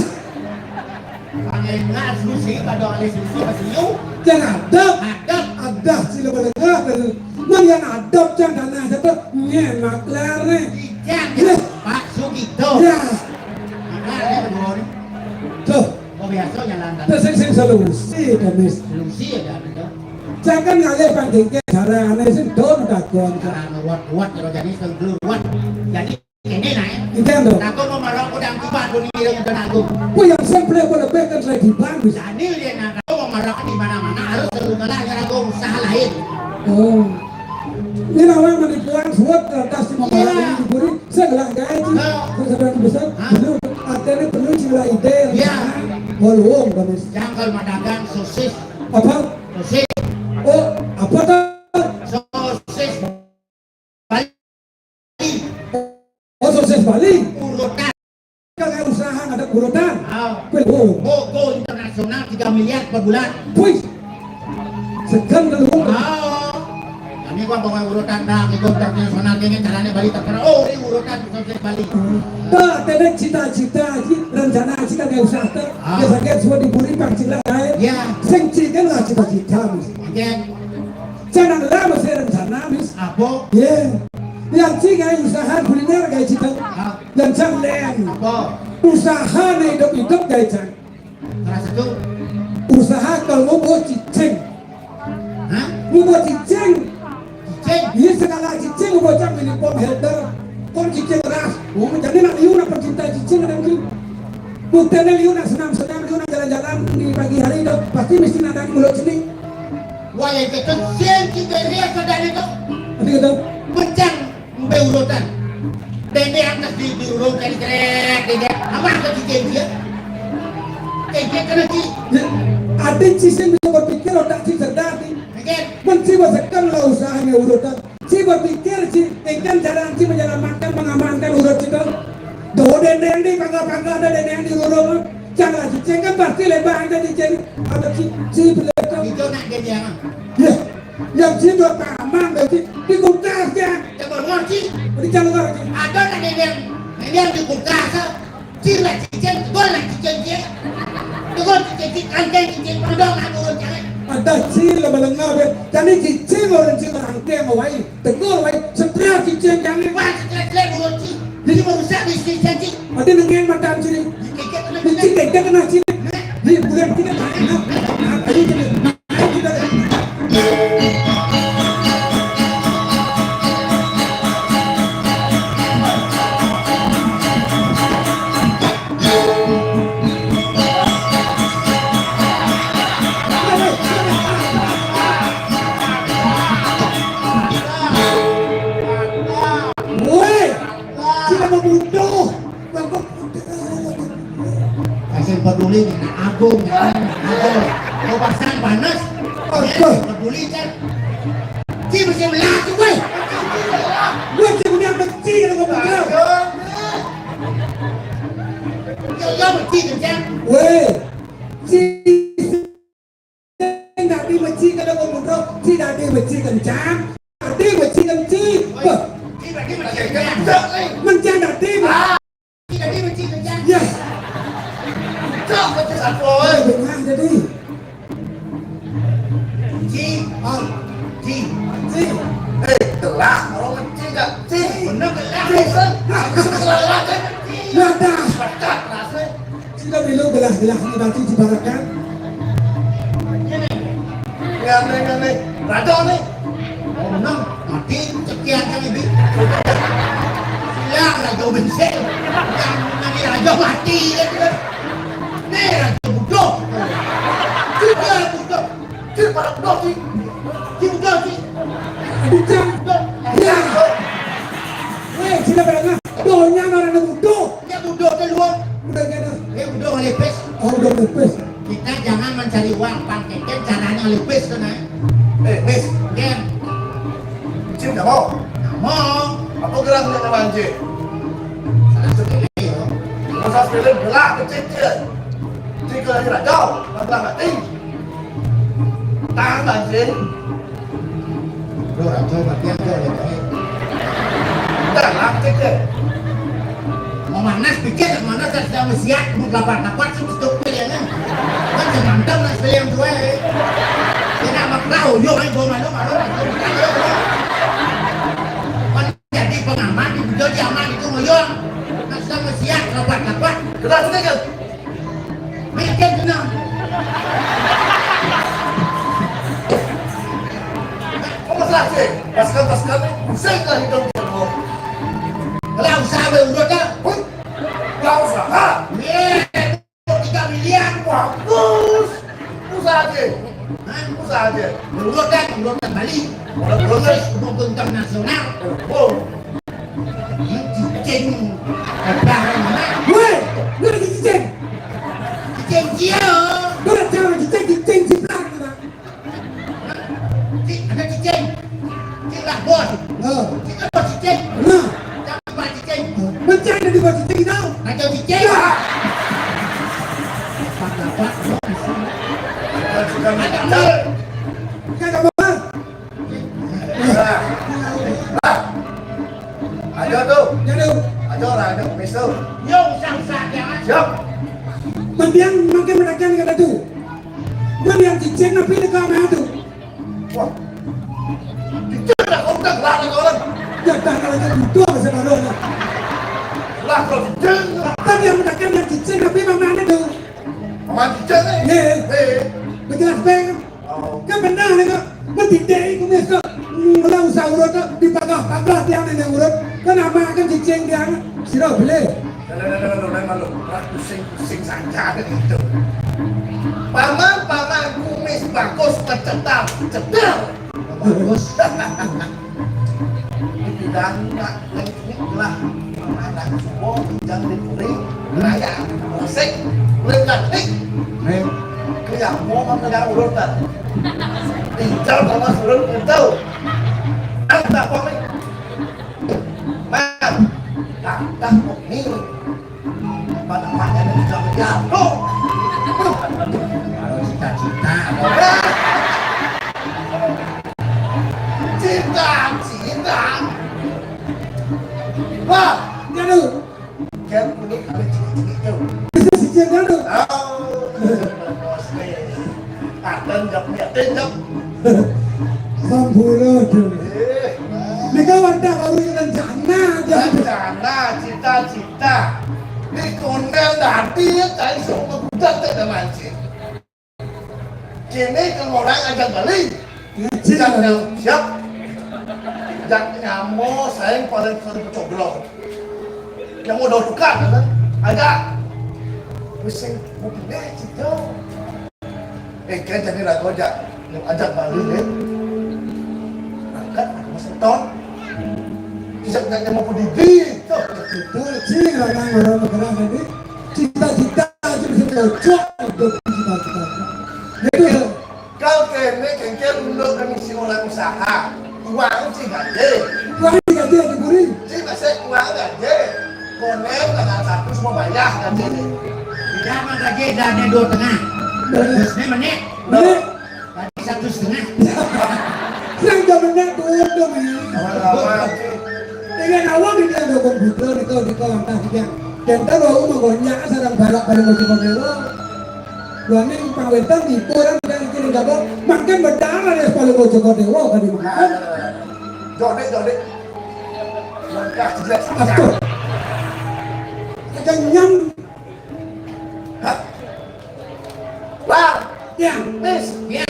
Pakai nggak selusi, pada oleh selusi, masih yuk. Jan adep. Adep. Adep, sila menengah, dan Mang yang adep cang tanah siapa? Nyemak lare. Ijang, ya, Pak Sugito. Ya. Nah, ini betul. Tuh. Oh, biasa jalan tadi. Terus sing, sing solusi, Danis. Solusi ya, jangan itu. Jangan ngalih panggilnya cara aneh sing don dagon. Cara nuwat-nuwat, kalau jadi sing dulu nuwat. Jadi Ini naik. Itu yang tuh. Aku mau marah udah tiba aku nih, udah aku. Ku yang sing boleh lebih kan saya di bang bisa. Daniel dia nak aku mau marah di mana-mana harus selalu ngalah, karena aku usaha lain. Oh. Ini namanya menipuan buat kertas di mama. Iya. Ini diburi, saya gelah gaya itu. Nah. Saya sedang besar. Hah? Dulu artinya perlu cila ide. Iya. Bolong, bagus. Jangkal madagang sosis. Apa? Sosis. Oh, apa tuh? Sosis. Bali. Oh, sukses Bali. Urutan. Kalau usaha ada urutan. Ah. Kue, oh. Go, go internasional tiga miliar per bulan. Wih. Segan keluar. Ah. Kami gua bawa urutan dah, go internasional kayaknya caranya Bali terkenal. Oh, ini urutan sukses Bali. Dah, tadi cita-cita aja, rencana aja kan nggak usah ter. Ah. Ya, saya semua diburi pang cila, ya. Ya. Sing cita lah cita-cita, Mis. Oke. Jangan lama saya rencana, Mis. Apa? Ya. Yang cing ngai usaha kuliner gaya cita. Ah. Yang cang len. Apa? Usaha nih hidup-hidup gaya cang. Salah satu. Usaha kalau mau buat cicing. Hah? Mau buat cicing. Cicing? Iya, segala cicing mau buat cang ini pom helder. Pom cicing ras. Oh, jadi nak liu nak pencinta cicing ada mungkin. Bukannya liu nak senam-senam, liu nak jalan-jalan di pagi hari itu. Pasti mesti nak ada mulut sini. Wah, yang kecil kita lihat ke dari itu. Nanti kita. Mencang. Mbe urutan. Dende atas di, di urut dari kerek, dende. Apa angkat di dende ya? Dende kena di. Ya, ada sisi bisa berpikir otak si cerdas ni. Again. Menci masakan lah usahanya urutan. Si berpikir si, engkan cara si menyelamatkan, mengamankan urut kita. Doh dende yang di pangga-pangga ada dende yang di urut. Jangan si ceng kan pasti lebar ada di ceng. Ada si, si beli. Itu nak dende yang. Ya. Yang situ taman, yang situ di kulkas ya. Coba ngerti. Di jalur ngerti. Ada tak yang, yang di kulkas, ah? Cila cicing, gol lah cicing dia. Gol cicing, cicing, kanteng cicing, pondok nak turun jangan. Ada cila melengah be. Jadi cicing orang cila rangkeng awai. Tegur awai. Setelah cicing jangan. Wah, setelah cicing turun cicing. Jadi merusak bisnis cicing. Ada nengeng mata cili. Cicing kena cili. Di bulan kita tak enak. Nah, tadi cili. Woi, kita mau bunuh. Kasih peduli nih, nak agung, nak agung. Kau pasang panas. Aduh. Peduli kan. Ci mesti melaju, weh. Gue ci punya benci kalau gue bilang. Yo, yo, benci kencang. Weh, ci Dadi meci kada komudo, ci dadi meci kencang, dadi meci kenci. Beh. Ci dadi meci kencang. Mencang dadi. Ah, ci dadi meci kencang. Yes. Cok, meci satu, eh. Dengar jadi. Ci, ah, ci, ci. Eh, telah, kalau meci gak ci. Bener, telah. Ci, sen. Nah, itu salah kan. Nah, dah. Pecah, rasa. Sida milu gelah-gelah ni batu jibarakan. Ngene, ngene. Raja ni. Oh, menang. Mati cekian kali ni. Silang Raja Bensel. Yang menang ni Udah mati ya, dia. Nih, raja bodoh. Dia bodoh. Dia para bodoh, sih. Dia bodoh, sih. Bujang. Bodoh. Ya. Weh, sila barang ah. Donya orang bodoh. Ya, bodoh tu luar. Udah kena. Eh, bodoh ngalipis. Oh, udah ngalipis. Kita jangan mencari uang, Bang Keken, caranya ngalipis tu, nah. Eh, Mis. Ken. Cing, tak mau? Tak mau. Apa gerak nak kawan, Cing? Salah sepele, ya. Masa sepele, belah kecil, Cing. Cing, kalau lagi rajau, belah mati. Tahan, Bang, Cing. Bro, rajau mati aja, ya, Cing. Dah, lah, Cing, Cing. Memanas, pikir, memanas, dah sedang siap, mau kelapa-kelapa, sih, betul, ya, kan? Kan, semantap, nak sekalian, tuh, eh. Dia nak mak tahu, yo, eh, gua malu, malu, malu, malu, malu. Kan jadi pengamat, di Bujur, di amat, itu, ngoyong. Nak sedang siap, kelapa-kelapa. Keras, Cing, Cing. Mikir tenang. Apa salah, Cing? Pasukan-pasukan ni pusing lah hidup dia, bro. Kalau usaha berurut dah. Huh? Kalau usaha? Ye, tiga miliar. Bagus. Usaha, Cing. Hah? Usaha, Cing. Berurut dah, berurut dah balik. Orang berurut. Proses untuk internasional. Oh. Cicing. Apa namanya? Weh, lu lagi cicing? Cicing cio. Lu jangan cicing, cicing ciplak, gitu. Ci-, ada cicing. Cicing lah, bos. Oh. Cicing apa cicing? Nah. Jangan lupa cicing. Mencari di bawah cicing, tau? Kacau cicing. Ya. Apa-apa, bos. Ada, bos. Kagak apa-apa. Nah. Nah. Ayo tuh. Ya, tuh. Ayo lah, ayo, Mister. Yo, usah-usah, jangan. Siap. Mendingan makin menekan kata tuh. Mendingan cicing, tapi dekat sama tuh. Wah. Cicing dah, kau udah kelar nih, kawan. Ya, dah, kalau gitu, apa sih, baru, ya? Lah, kalau cicing. Kan yang menekan yang cicing, tapi mana tuh? Sama cicing, nih. Iya. Iya. Betul, Bang. Oh. Kan benar, nih, kok. Mendidih iku wis kok. Ora usah urut kok, dipagah-pagah tiang ning urut. Kan amaken cicing tiang sira beli. Lho, lho, lho, lho, lho, lho. Ora pusing-pusing saja gitu. Paman, paman, kumis bagus, kecetar, cetar. Bagus. Dibilang nak lengkit lah. Anak semua pinjam di puri, raya, musik, kulit cantik. Nih. Kerja mau kerja urutan. Pinjam sama suruh pintu. Entah kami. Mang, tantang kami. Pada makanya bisa menjatuh. Kalau cita-cita, ada. Cita-cita. Wah, dia tu. Kan kulit ada cicit-cicit tu. Bisa cicit dia tu. Oh, akan jawab, ya, jawab. Sampura tu. Eh. Nika wadah baru rencana aja. Rencana, cita-cita. Ni kondel dadi, cari semua budak tak ada mancing. Kini kalau orang ajak balik. Ngaji. Ajak nyam-, siap. Ajak nyamo, saya paling sering pecoblok. Yang mau daun tukar, kan? Ajak. Pusing, mau pindah, situ. Eh, kan jadi lagu ajak. Yang ajak balik, eh. Angkat, aku masih ton. Bisa nanya mau pun di, di, tuh. Itu, sih, orang-orang bergerak tadi. Cita-cita aja bisa cocok untuk cita-cita. Itu. Kau kene kengkel untuk kemisi orang usaha. Uang sih gaji. Uang sih gaji, Haji Puri. Sih masih uang gaji. Konen tanggal satu semua bayar gaji ini. Tidak mah gaji dan dua tengah. Terus ini menit. Menit. Tadi satu setengah. Sing jam enam turun dong, ya. Awan-awan. Dengan awal ini ada komputer, di kau, di kau, entah dia. Dan tahu aku mau gonjak, sarang balak pada mau coba dewa. Dua minggu pang wetan di orang tidak bikin gabung, makan berdarah ya paling mau coba dewa, kan dimakan. Jodek, jodek. Langkah jelas. Aduh. Kenyang. Hah? Wah, ya, Miss. Ya.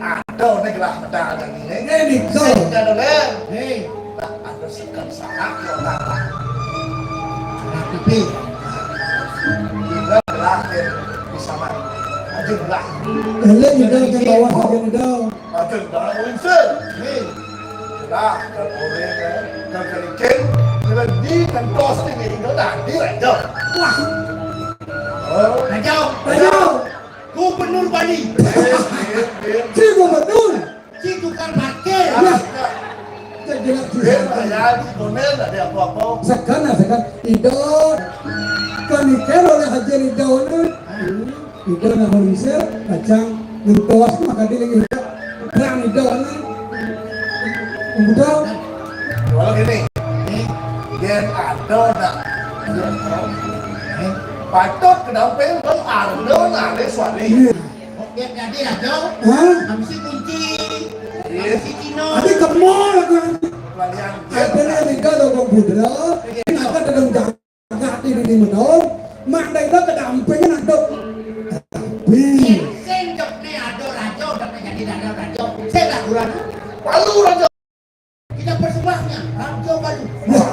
Aduh, ini gelah medal lagi. Ini, ini, so. Sing, kan, Lem? Hei. Nah, aduh, sekan salah, ya, Bang. Nah, pipi. Éling Ida, kén bawah saja Ida. Aduh, dah, Winston. Hei. Lah, kan orang, eh, kan kerikin, kalau di kantor sini, Ida dah di raja. Wah. Oh. Raja. Raja. Gubernur Bali. Eh, eh, eh. Si gubernur. Si tukang parkir. Wah. Cek jelas. Eh, ya, si Donel tak ada apa-apa. Segan lah, segan. Ida. Kan ikan oleh Haji Ida ni. Ida nak manusia, kacang, mentos, maka dia lagi. Berang Ida ni. Muda. Kalau gini, yén ada nak, patut kedamping bang Ardo nak ada suami. Iya. Oke, jadi raja. Hah? Habis kunci. Iya. Habis Cina. Ada kemol aku nanti. Ada ni Ida ada Bang Putra. Ini akan dalam Nggak di, di, di medong, mak ndai dah kedampingan aduk. Tapi sing jok ne ado raja, dak jadi ado raja. Sing dak kurang. Palu raja. Kita persembahnya, raja palu. Wah,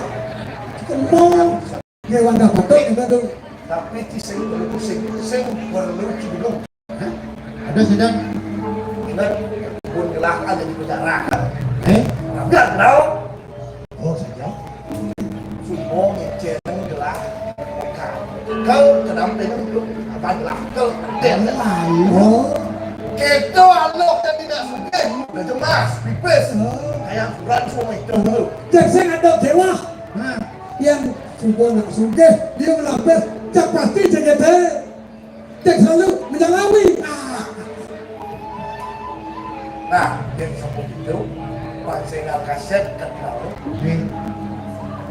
kenal. Dewan dah patut kita tu. Tapi ti sing perlu, sing, sing perlu cibulung. Hah? Ada sedang. Ingat, pun gelah ada di penjara. Eh? Enggak tahu. Oh, saja. Semua ngecen gelah. Kau kenapa ini untuk apa gelah? Kau ada. Oh. Kita anak yang tidak sugih, udah jemas, pipis. Oh. Kayak aturan semua itu. Cek saya ada dewa. Nah, yang suka nak sugih, dia melapis, cak pasti cek dia. Cek selalu menyalawi. Ah. Nah, yang sampai itu, Pak Sengal Kaset kan tahu. Hmm.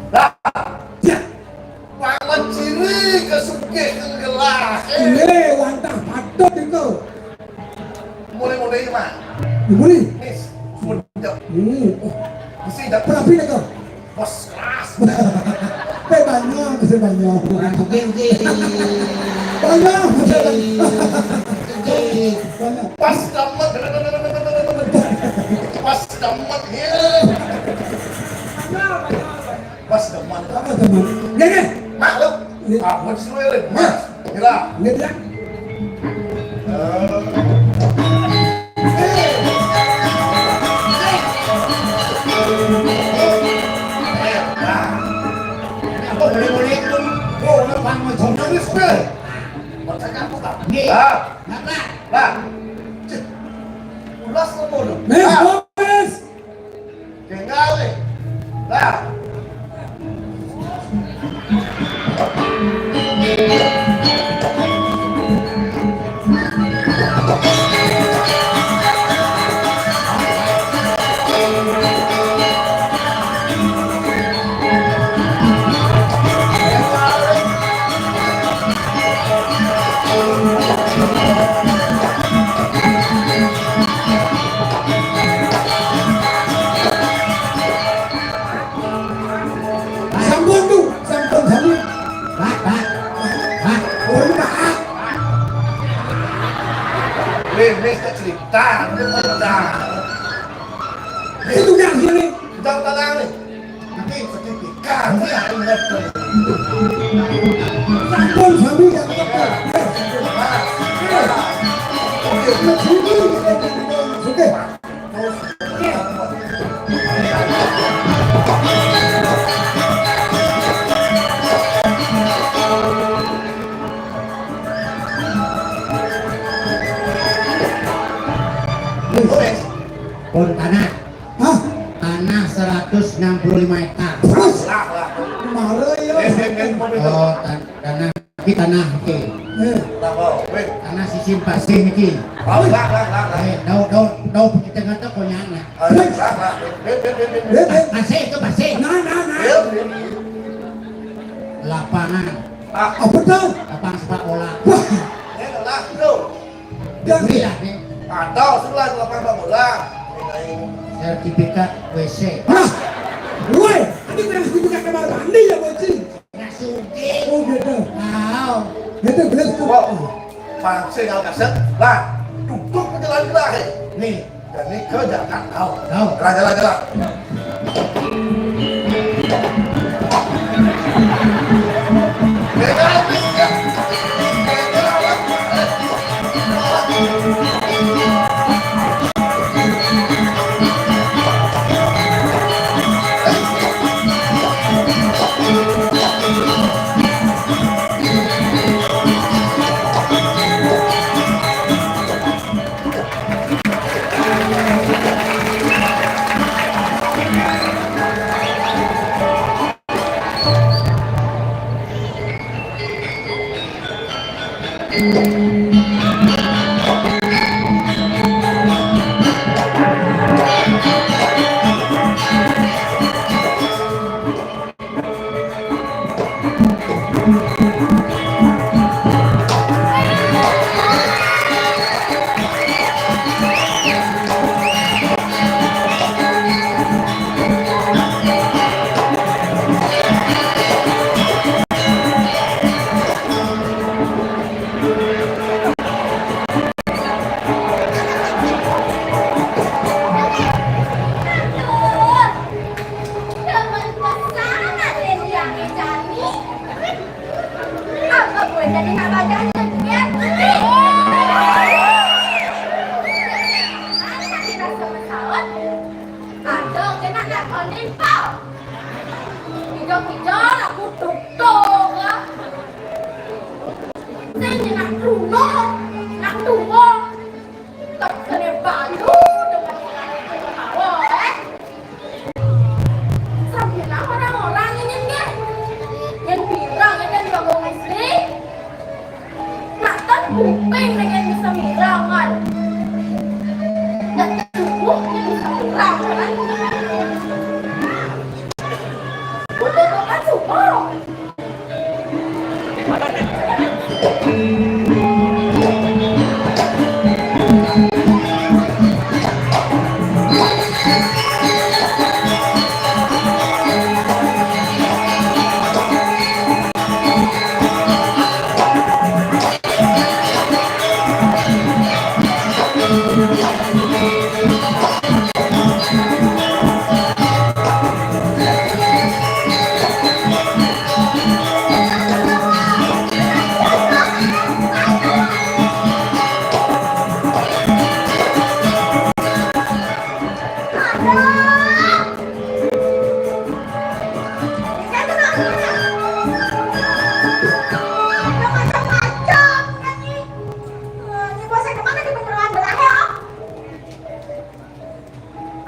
Nah, ya. Pak Menciri ke sugih ke gelah. Eh. Ini wantah patut itu. Mulai-mulai, Mak. Mulai. Nih, sudah. Hmm. Oh. Mesti dah. Berapa ni kau? Bos kelas. Teh banyak, teh banyak. Oke, oke. Banyak, teh banyak. Oke. Banyak. Pas damat. Pas damat, ya. Pas damat. Apa teman? Ya, ya. Mak, lu. Ini. Ah, buat semua, ya, Mas. Kira. Ini dia. Nih. Lah. Lah. Cek. Ulas apa lu? Nih, ah. Boris. Tinggal nih. Lah. Sampun tu, sampun, sampun. Pak, Pak. Pak, urung, Pak. Weh, weh, tak cerita, tak cerita. Itu yang sini. Jam tangan ni. Ini sertifikat, ini hari ini. Sampun, sampun, tak apa-apa. Oke. Oke. Pun tanah. Hah? Tanah seratus enam puluh lima hektar. Terus? Lah, lah. Mara ya. Oh, tan-, tanah. Iki tanah iki. Eh. Tanah sisin pasir iki. Lah, lah, lah, lah, lah. Eh, dau, dau, dau kita ngata konyang lah. Eh, lah, lah. Weh, weh, weh, weh, weh. Pasir itu pasir. Nah, nah, nah. Weh, weh, weh. Lapangan. Ah. Apa tu? Lapangan sepak bola. Wah. Eh, lah, tu. Yang iya, nih. Atau sebelah lapangan sepak bola. Sertifikat W C. Nah. Woi, ini bukan sertifikat kamar mandi ya, bocil? Nggak sudi. Oh, gitu. Tahu. Gitu, beres tuh. Wow. Pancing alkasnya. Lah, duduk ke jalan gelah, eh. Nih. Dan ini ke Jakarta. Tahu. Tahu. Gelah, gelah, gelah. Gelah, gelah. Nimpal. Ija-ija laku tuktuk, ah. Sing nak trunuk, nak tuwa. Kok kene balu dengan orang itu bawa, eh? Sambil orang-orang ini, nih. Yang bilang, ya kan, Bang Istri? Nonton kuping pengen bisa mirangan. Nggak cukup, dia bisa mirangan. Udah, kan semua.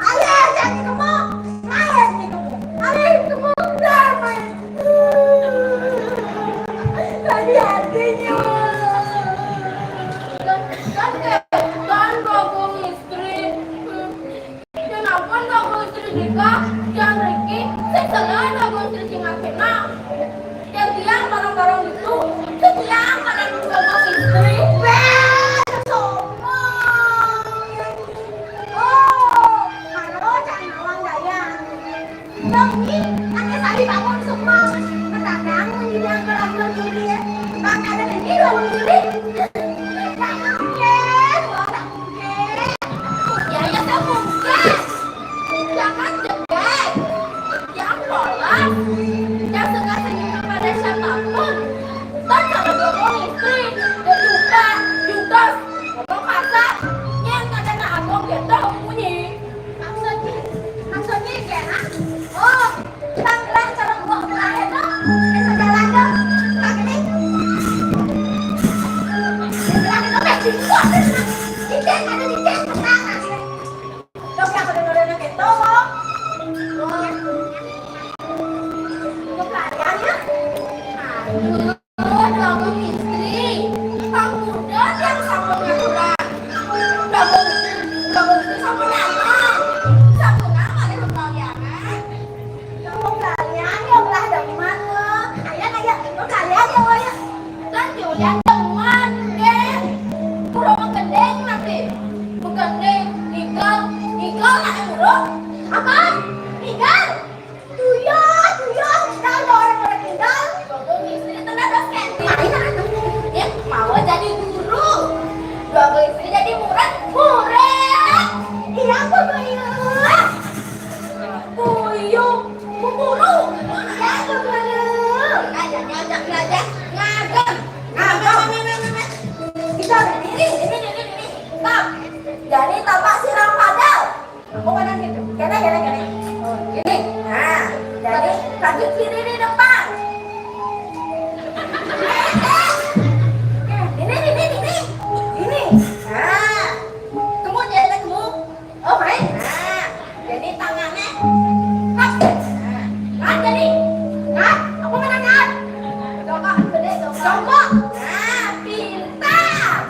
Ayo, jangan kamu. Ayo, kamu. Ayo, kamu. Damai. Tadi hatinya. Dan, dan, dan Bagong Istri. Kenapa Bagong Istri nikah? Yang Riki, saya salah Bagong Istri singgah kena. Yang tiang barang-barang itu, setiang barang Bagong Istri. Weh, sombong. Oh, kalau cak nawang daya. Dong, ini, pakai sari bangun semua. Menandang, menyilang, berambut, juli. Bang, ada lagi, bangun, juli. Tak mungkin, tak mungkin. Ya, ya, tak mungkin. Jangan cengeng. Jangan polos. Jangan senyum kepada siapapun. Kan kalau ngomong istri, dia lupa, judes, ngomong kasar. Yang ada nak abang dia tahu bunyi. Maksudnya, maksudnya gimana? Oh, Bang, Bang, kalau gua kelahiran tuh, bisa jalan tuh. Pakai nih. Jalan tuh, kayak gitu. Dicek, ada dicek, tenang, nah. Dok, yang bener-bener gitu, kok. Untuk kalian, ya. Aduh, Bagong Istri. Bang Muda yang sama kurang. Bagong Istri, Bagong Istri sama Nana. Sama nama deh, kalian, eh. Yang mau kalian, yang belah dari mana? Ayo, ayo, mau kalian, ya, ayo. Kan Julian teman, deh. Kurang gendeng nanti. Bukan, deh. Nikel, nikel, nak buruk. Apa? Nikel? Tuyul, tuyul, nggak ada orang-orang tinggal. Bagong Istri tengah dos kantin. Ayo, ayo. Dia mau jadi guru. Bagong Istri jadi murid. Murid. Iya, aku tuyul. Tuyul, guru. Iya, aku guru. Aja, ngajak, ngajak, ngajak. Ngajak. Kita ini, ini, ini, ini. Stop. Jadi tambah siram padal. Pokoknya gitu. Kene, kene, kene. Gini. Nah, jadi kaki kiri di depan. Ini, ini, ini. Ini. Nah. Kamu jalan kamu. Oh, main. Nah, jadi tangannya. Hap. Nah, kan jadi. Kan? Apa mana kan? Jongkok, gede, jongkok. Jongkok. Nah, pintar.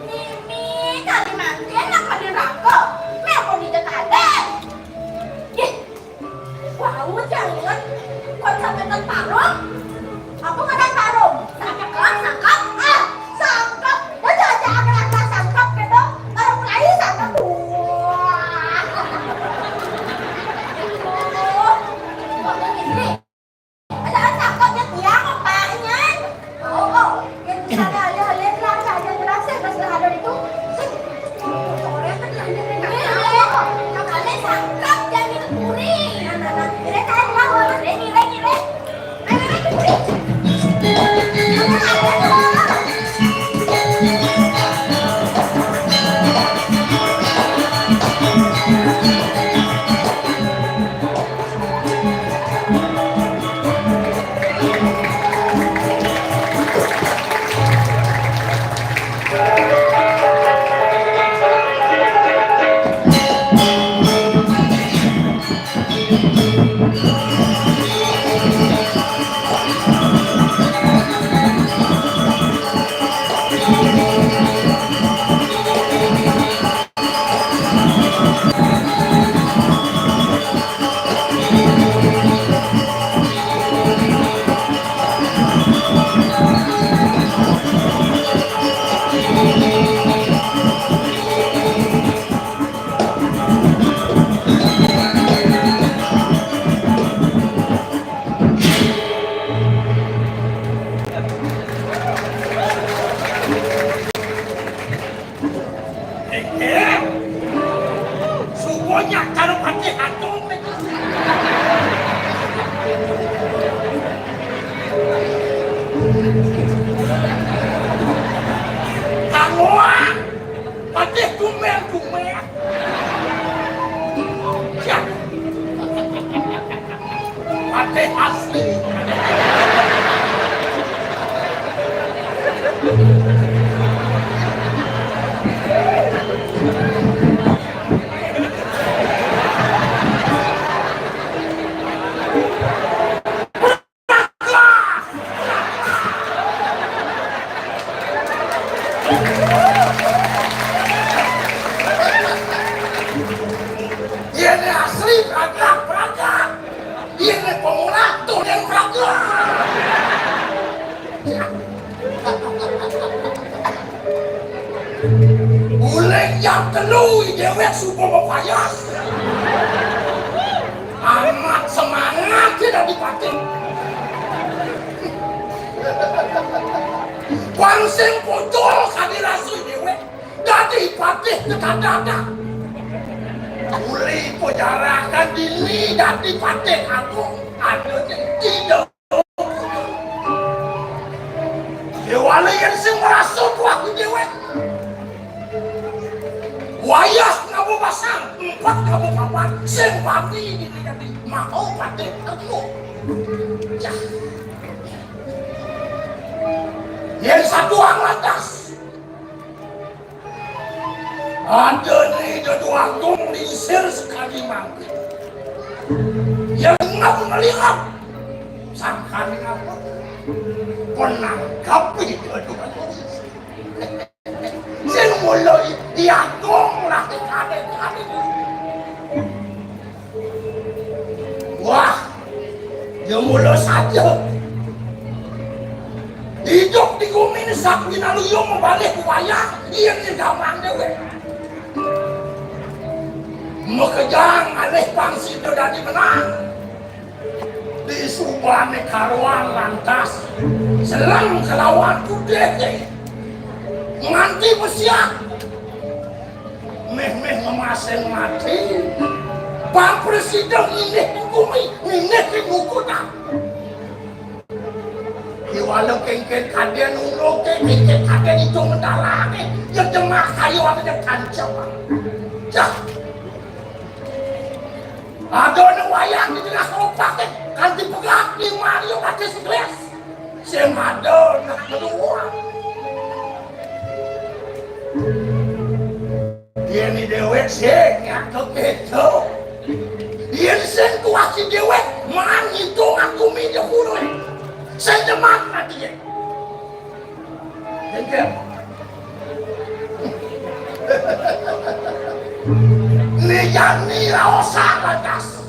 Mimi, Kalimantan nak mandi raka. Meh pun di Jakarta. Ih, wau jangan. Kon sampai tan parung. Aku nggak tan parung. Sangkep, sangkep. Ah, sangkep. Dah jajan anak sangkep gitu. Baru mulai sangkep. Wah. Kok begini? Ada cakepnya tiang, Pak, nyan. Oh, oh. Yang misalnya ada, ada, ada, ada, ada, ada, ada itu. Sing, sore kan ada, ada, ada. Makanya sangkep, jangan itu puri. Nah, nah, nah. Ini kan lah, ini, ini, ini. Ayo, ini puri. Ada, ada, ada. Eh, eh. Suwon nyak karo Patih Agung. Kamu ah, Patih Gumel-Gumel. Ya. Patih asli. Yén asli pragak, pragak. Yén pemula tuh yang pragak. Mulai jam telu déwék subuh mapayas. Amat semangat ya dadi patih. Bang sing pucul kadi rasui déwék. Dadi patih tekan dadak. Uli pejarakan dini dadi patih agung. Ada sing tidak. Déwala yén sing merasa kuat déwék. Wayah ngaba basang, empat ngaba papat, sing pati dini dadi. Mau patih agung. Yah. Yén satuang lantas. Ada ni Datu Agung lingsir sekali mangkin. Yang nak melihat sangkani apa? Penangkap itu Datu Agung. Sing mulai diagung lah kade-kade. Wah, ya mula saja. Idup di gumi ni sak pinaluyung mabalih wayah, iya ni gampang déwék. Makejang alih pang sida dadi menang. Di subané karuan lantas, seleng kelawan putih. Nganti besiak. Méh-méh ngemaseng mati. Bang Presiden nginggih di bumi, nginggih di buku tak. Walau kéngkén kadén urung, kéngkén kadén itung mendalané, ya jemak kayu ada yang kancem. Cah. Ada nu wayang di tengah kompak, kan dipegat di Mario kaki segelas. Sing ada nak kedua. Yén déwék sing nyaké kéto. Yén sing kuwasi déwék, man ngitung aku mi jepulé. Sing jemak atiné. Dengké. Ni jani raosan lantas.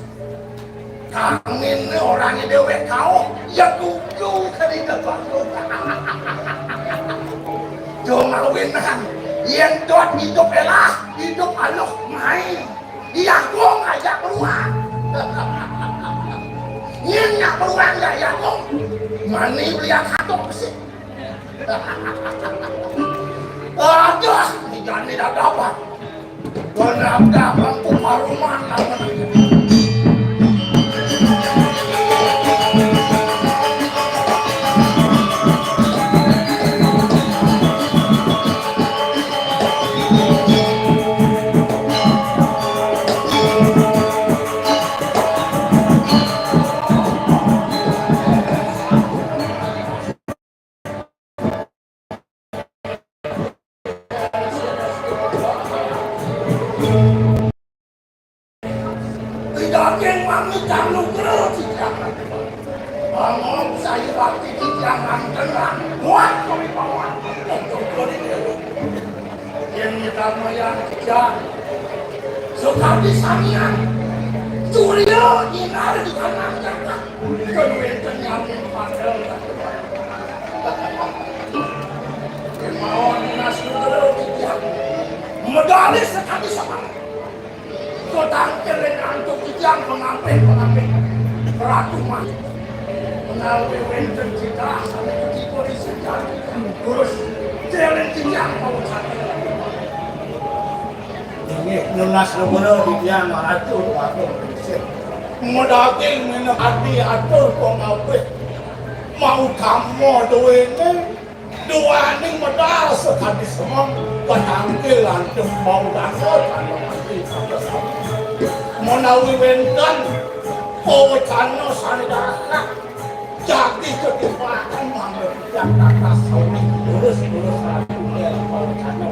Kangin orang déwék kauh, ya tuju ka dina batu. Tumawinan, yén dot idup élah, idup aluh main. Iya kong aja keluar. Nyén nyak keluar ya, iya kong. Mani beli katok besi. Aduh, ni jani dah dapat. Kenapa dapat ku paruman lawan. Pidaging mami kang nugra titiang. Bangun sayuwakti titiang nganten. Wah, kami bawah. Yén nyidang mayang titiang. Sukadi samian. Surya nyinar di tanah jagat. Kan wénten nyamin padel. Kémaon nunas nugra titiang. Medal sakadi samanten. Kutangkil ring antuk titiang pangampih-pangampih Ratu Mas. Menawi wénten titah sané ketiba ring sejati, terus kéling titiang pawucana. Inggih, nunas nugra titiang Ratu Agung Ningsih. Medaging minakadi atur pangampih mautama duéné. Duaning medal sakadi semeng, patangkil antuk bau dasar, menawi wénten pawecana sané dasak, jagi ketimpaan mangda titiang tatas sawi lurus-lurus ratu pawecana.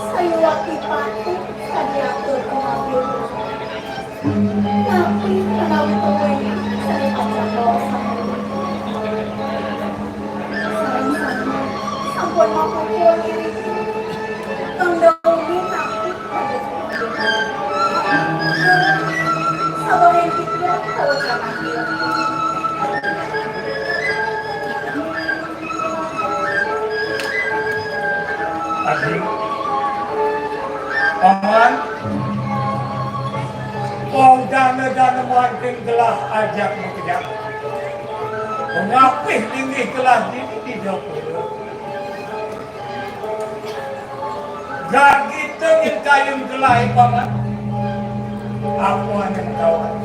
Sayuwakti patut kadi atur pangabdi. Napi menawi tuwin sané pacang baosan? Sareng sami sampun mapupul. Tangda umi napi pada sabahin kita kalau jangan. Adi, Paman, wau dana-dana wantun gelah ajak makejang. Pangapih linggih gelah dini di dapur. Gagita nyen kayun gelah, Paman. Apa ané kawan?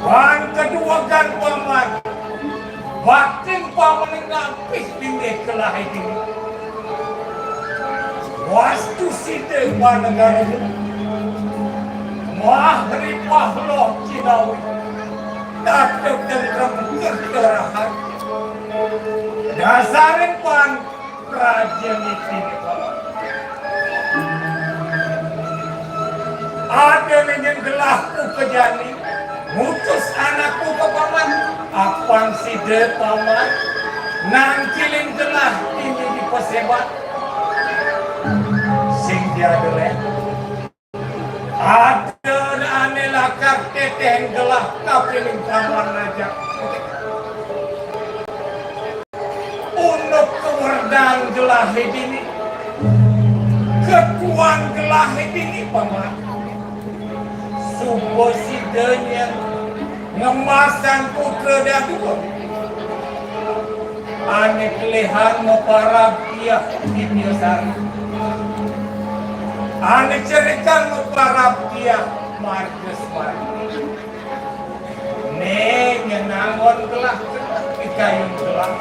Pan kaduwegan, Paman. Baktin pamane ngapih linggih kelahé dini. Wastu sida panegara mah ripah loh cinawi. Datuk tentrem kerterahan. Dasarin pan Raja niki nika. Ada nyen gelahku ka jani, mutus anakku ka paman, apang sida paman, nangkilin gelah dini di pasebat. Sing tiada leh. Ada ané lakar teteh gelah kapiling paman aja. Unduk kawerdan gelahé dini. Kekuan gelahé dini, paman. Suba sida nyen ngemasan putra dadua. Ané kelihan maparab tiah di Biasari. Ané cerikan maparab tiah Marga Suwardi. Né nyén anggon gelah, pikayun gelah.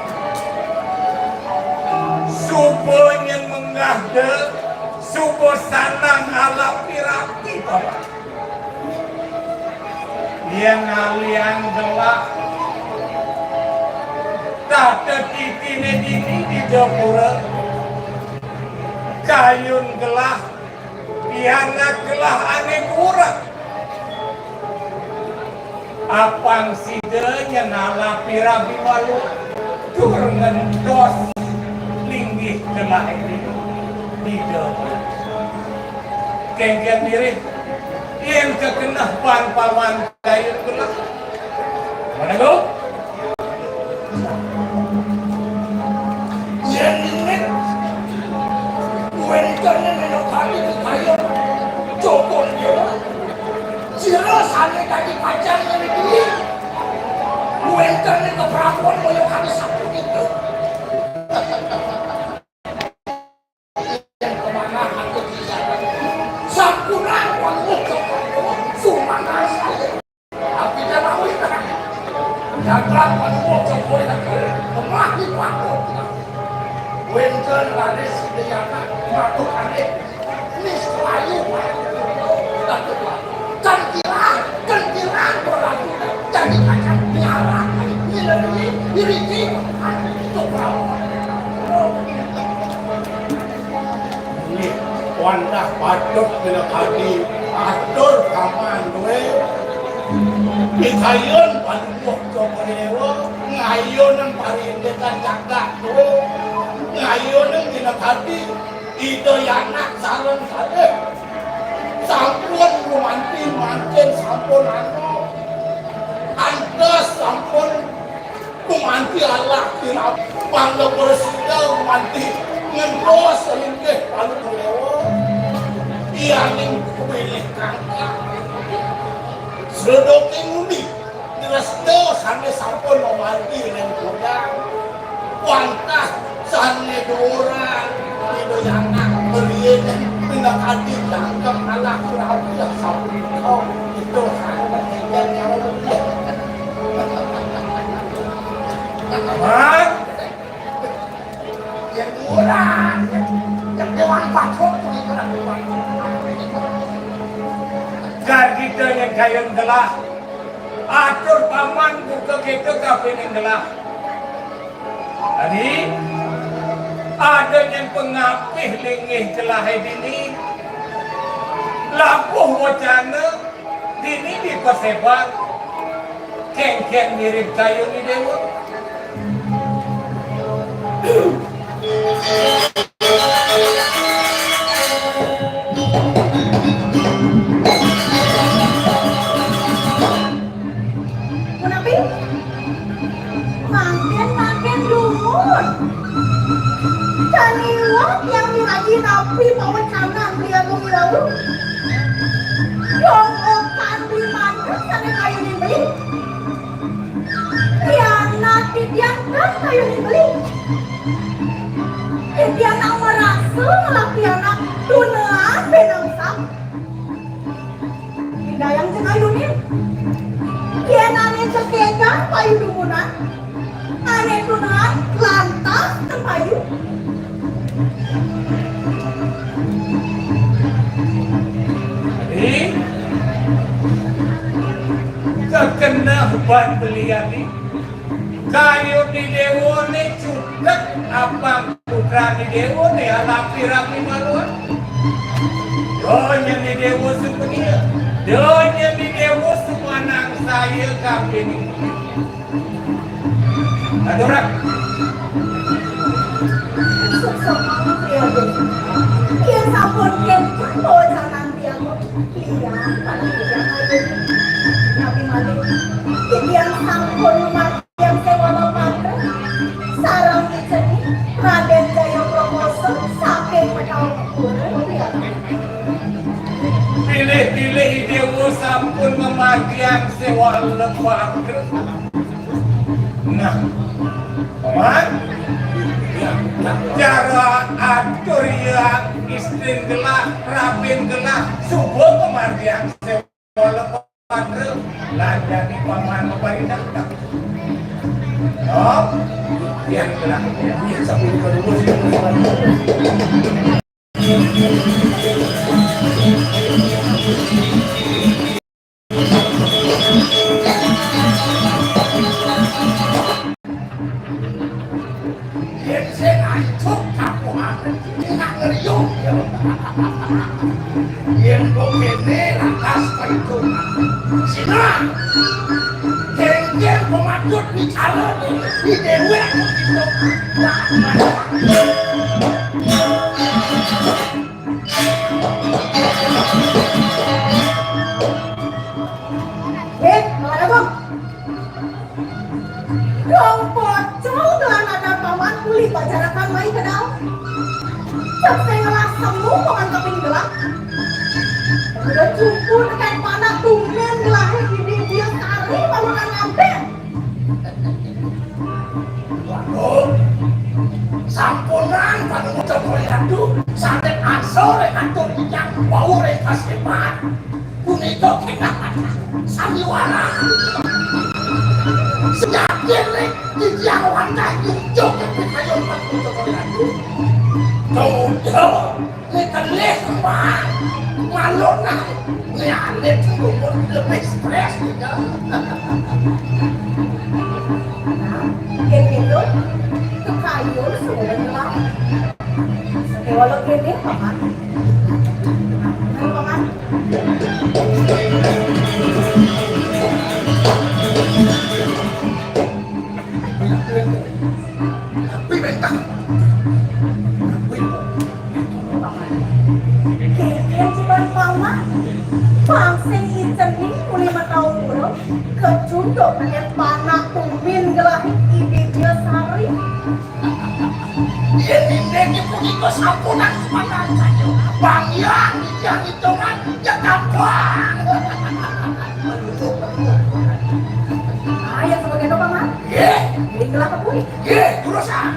Suba nyén menggah da, suba sanang alapi-rapi, Paman. Yén ngaliang gelah, tata titiné dini di dapura, kayun gelah, pianak gelah ané kurang. Apang sida nyén alapi-rapi malu, tur ngentos linggih gelah ini di dapura. Kéngkén mirib, yén kekeneh pan Paman kayun gelah. Mana go? Yén inggih, wénten ing kali kekayun Joko Déwa. Sira sané dadi pacang ngriki. Wénten ing keprabuan kaya kali sapunika. Sampunang panuwun Joko Déwa, sumanah saya. Tapi jamawi tenang. Jagat panuwun Joko Déwa, lemah di waktu. Wénten raris Sudayana matur kalih. Nis layu. Kentilang, kentilang berlaku. Jadi kacang merah. Ini, ini, ini, ini. Nggih, wantah patut pinakadi atur Paman dué. Pikayun panuwun Joko Déwa, ngayunang parindikan jagat dué, ngayunang pinakadi Ida Yanak sareng kalih. Sampun gumanti mangkin sampun anu. Antos sampun Gumanti Allah kirang pangga prasida gumanti ngentos linggih palu kulewa. Iyaning kepilih kangkang. Sredoking undi, diresta sané sampun mamargi ring kudang. Wantah sané duran, Ida Yanak, meriyen pinakadi kangkang Allah kurawi sampun. Itu sané nyawa. Mat. Yang kurang, yang dewan patrok itu kurang. Gar kita nyén kayun gelah, atur Paman buka kita kapining gelah. Tadi ada nyén pangapih linggih gelahé dini, labuh wacana, dini dipasebat, kéngkén mirib kayun Déwa. Punapi? Mangkin, mangkin dumun. Kaniwa tiang miragi napi pawecanan Beli Agung Ilawu. Dong okan Beli Manéh sané kayunin beli. Pianak titiang kan kayunin beli. Titiang nak marasa ngelah pianak tunaan benang sap. Indayang cekayunin. Yén ané cekekan payu dumunan, ané tunaan lantas ten payu. Adi, kekeneh ban beli adi. Kayun Déwa né cuket, apang putran Déwa né alapi-rapi maluan. Donya Déwa supedia, donya Déwa sumanang saya kapining. Adurak. Suksma, Beli Agung. Yén sampun kénten pawecanan Beli Agung, lian, lian, napi malih. Titiang sampun Yang Séwala Patra, sareng Iceni, Radén Jaya Prakosa, saking Petaungpura. Pilih-pilih Déwa sampun mamargiang Séwala Patra. Nah, Paman, cara atur ya istrin gelah, rabin gelah, suba mamargiang Séwala Kalau Patria, lah jadi paman paman datang. Oh, yang gerak, yang sambil ke rumah. Yén sing antuk kapuhan, nak ngeriuk. Yén kok kéné lantas perhitungan. Sinah, kéngkén pematut bicara di déwék. Wéh, malah dong. Dong pocong gelah ada paman ulih pajarakan mai kedal. Cék saya ngelah semu paman keping gelah. Udah cumpul tekén panak tumben gelah ini dia sari paman ngambil. Waduh, sampunan panuwun Joko Ratu, sanget asor ing atur tiyang wau ring paseban. Punika kinah sandiwara. Sejati ring titiang wantah nyucuk ing kayun panuwun Joko Ratu. Tunggu. Ini kelih, Pak. Malu, nah. Ini alit, umur lebih stres, gitu. Nah, yén gitu, kekayun sudah jelas. Oke, walau gini, Paman. Ayo, Paman. Tapi bentang. Kéngkén cobaan paman, pang sing icening uli mataun urung, kecunduk tekén panak tumin gelah Idéwé Sari. Yén inggih punika sampunang sumandan saja. Bang Hyang, Hyang Itungan, ya gampang. Ayo, sebagai doa, Paman. Nggih. Ngiring gelah ka puri. Nggih, durus, ah.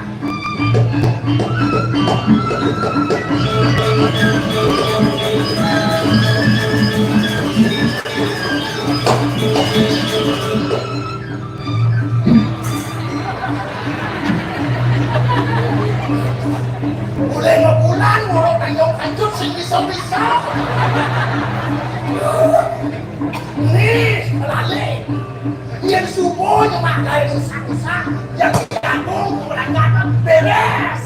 Mulai mabulan, ngorok kanyong kancut, sing bisa-bisa. Nih, lali. Yén subuh nyemak gaé susah-susah, yén diganggu berangkat bérés.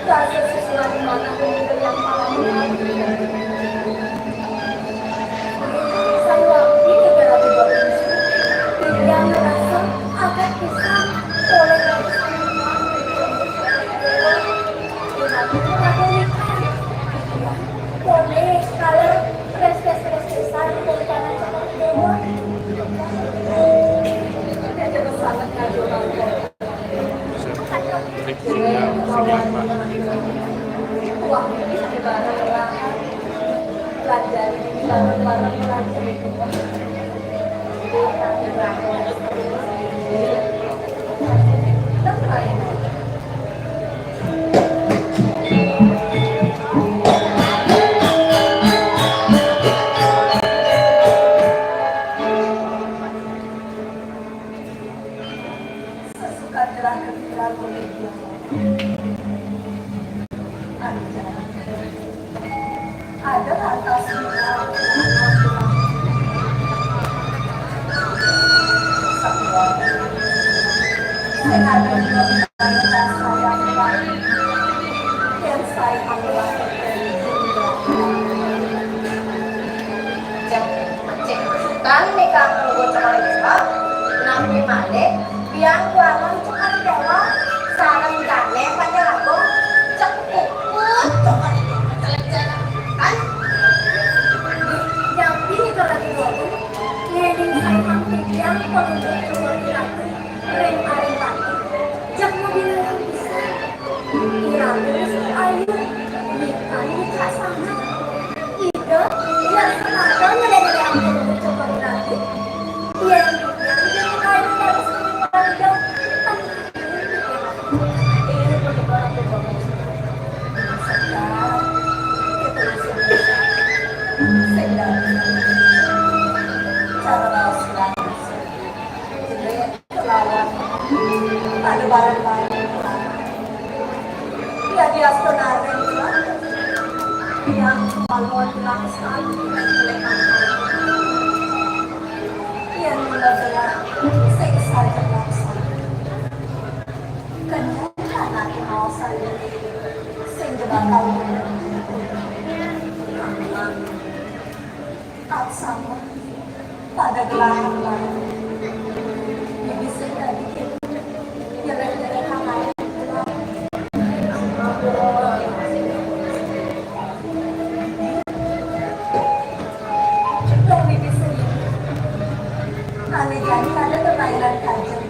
Rasa sesuai mana yang paling menarik. Sang Wakti negara dua bungsu, yang merasa agak pisang oleh ratusan orang. Boleh kalau res-res-res-resan oleh panas dewa. Dia sangat ngajur. Sesuka telah kepikiran pemikiran. Ada lantas dina sing ada dina sayang, yén sayang. Cék, cék Sutan nika nganggo cemari dewa, nampi malih, biang kualang cemari dewa, sareng dané panjalagung, cék puput cemari dewa, kan? Nyampi nika Ratu Déwa Agung, yéning sayang titiang pangulih cemari ratu, ring aring pati, jak mabilangan pisan. Iraga wis ayu, mrika mitra sanget. Ida, ida semata nyelek-nyelek ampun coba lagi. Yén titiang jadi kayu terus keluarga, cara raos lawas. Jelek. Kelawan pada barang-barang. Yadiastun areng, yang manuan laksana. Yén mula belah, sing saja laksana. Kenyang anak mau saya, sing bakal. Tansama pada gelahan lain. Bibisik dadi nyereh-nyereh hal lain. Dong bibisik. Ane jani ada permainan kajen.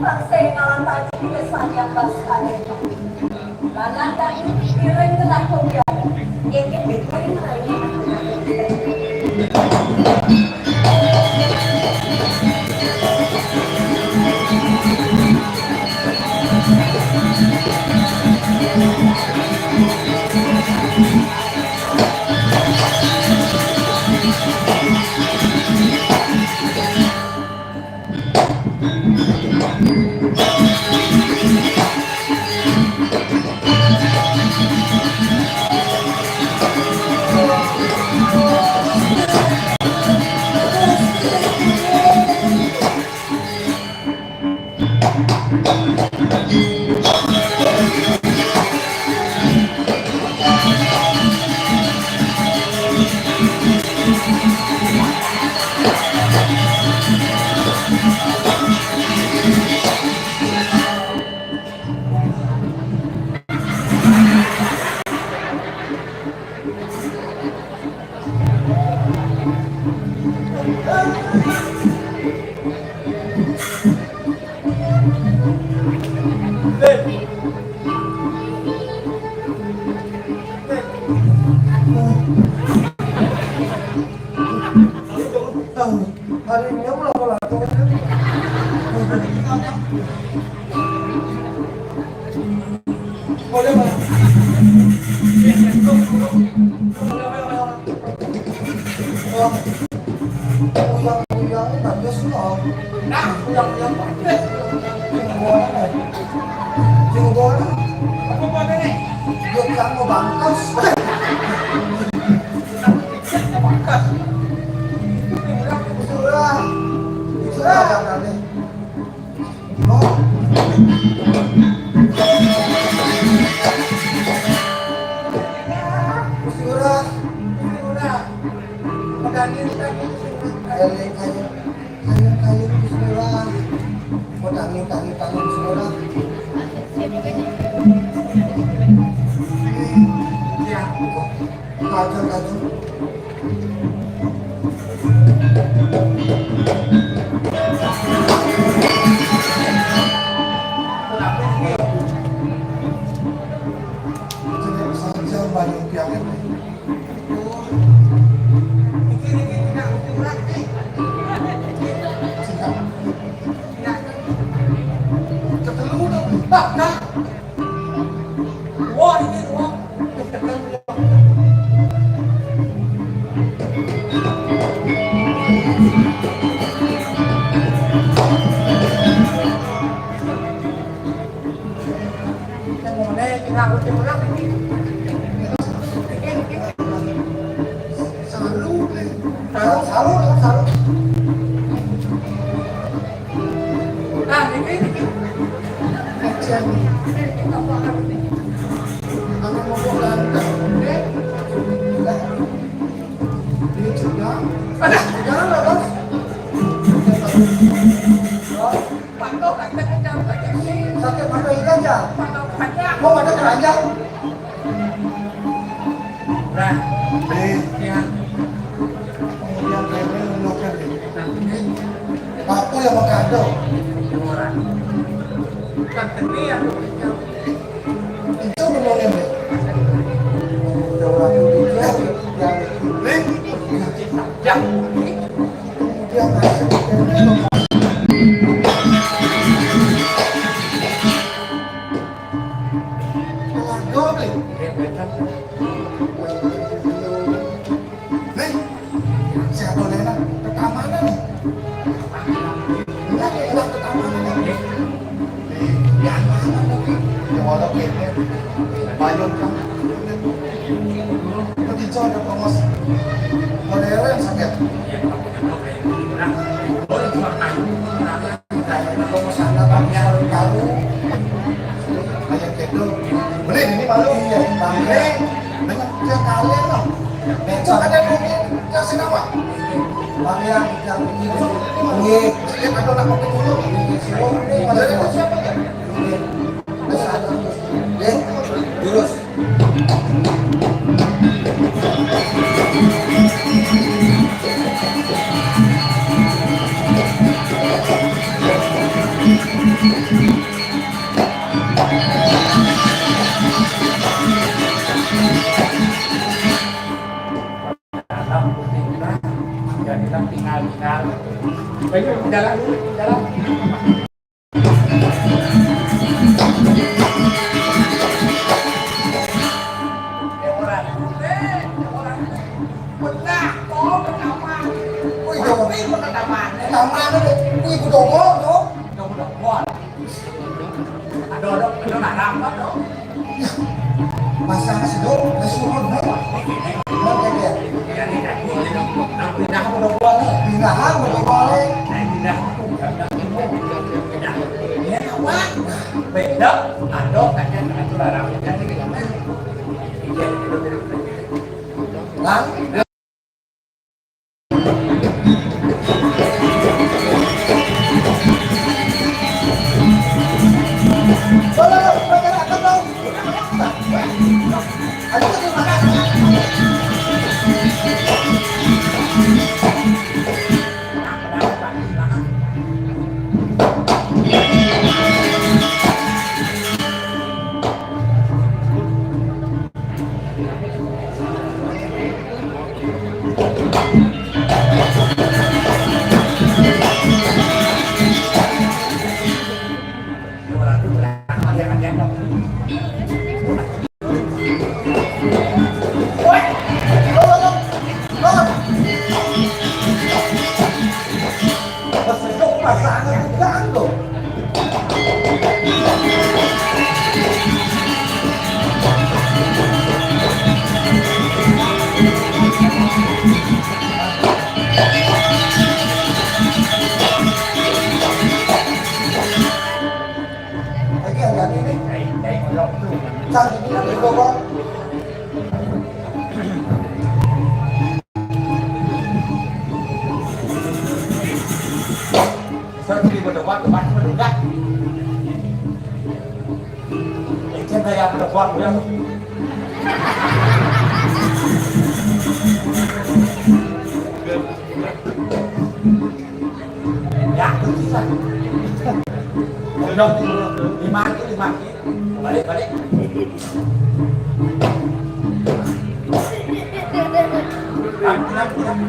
Paksa ngalan Pak Jeki wis panjang pas kaget. Lanang tak piring telah kopian. Inggih piring. Hari ini aku lapor-lapor. Boleh, Pak. Wah, uyang-uyang bagus loh. Nah, uyang-uyang bagus. Jenggolan. Jenggolan. Apa pada nih? Yuk, yang mau bangkos. Bangkos. Surah. Surah, Surah. Surah, Surah. Oh. Kayu, kayu, kayu, kayu, kayu, semua. Kau tanggung, tanggung, tanggung, semua. Ya, kau. Kacau, kacau. Jadi, saja banyak piala. Saru, saru, saru. Nah, ini. Ini juga. Jangan lah, Bos. Sakit mata ikan, ya? Mau mata keranjang? Nah, eh, ya. Kemudian ini menurutnya nih. Aku yang mau kado. Orang. Kan ini yang itu menurutnya nih. Udah orang itu yang, yang, yang, yang, yang, yang, Bayun kan. Itu di John ada promosi. Modern saja. Promosi ada Bang Syarif Karu. Kayak gitu. Boleh ini malu. Iya, Bang Rey. Banyak dia kalian loh. Besok ada mungkin kasih nama. Bang yang yang ini. Iya. Saya kata nak kopi dulu. Iya, siapa ya? Iya. Terus ada. Iya. Terus. Jadilah tinggal-tinggal. Ayo, jalan dulu, jalan. Wih, jauh. Wih, ibu dogol, tuh. Ada, ada, ada, ada, ada. Masa sih, Dok? Nggak suruh, Dok. Oke, ya. Pindah, udah boleh. Pindah, udah boleh. Pindah. Beda, ada, kan, ada, larang, kan, gitu. Lang. Ya, susah. Duduk, duduk, duduk. Lima kaki, lima kaki. Balik, balik. Pulang, pulang, pulang.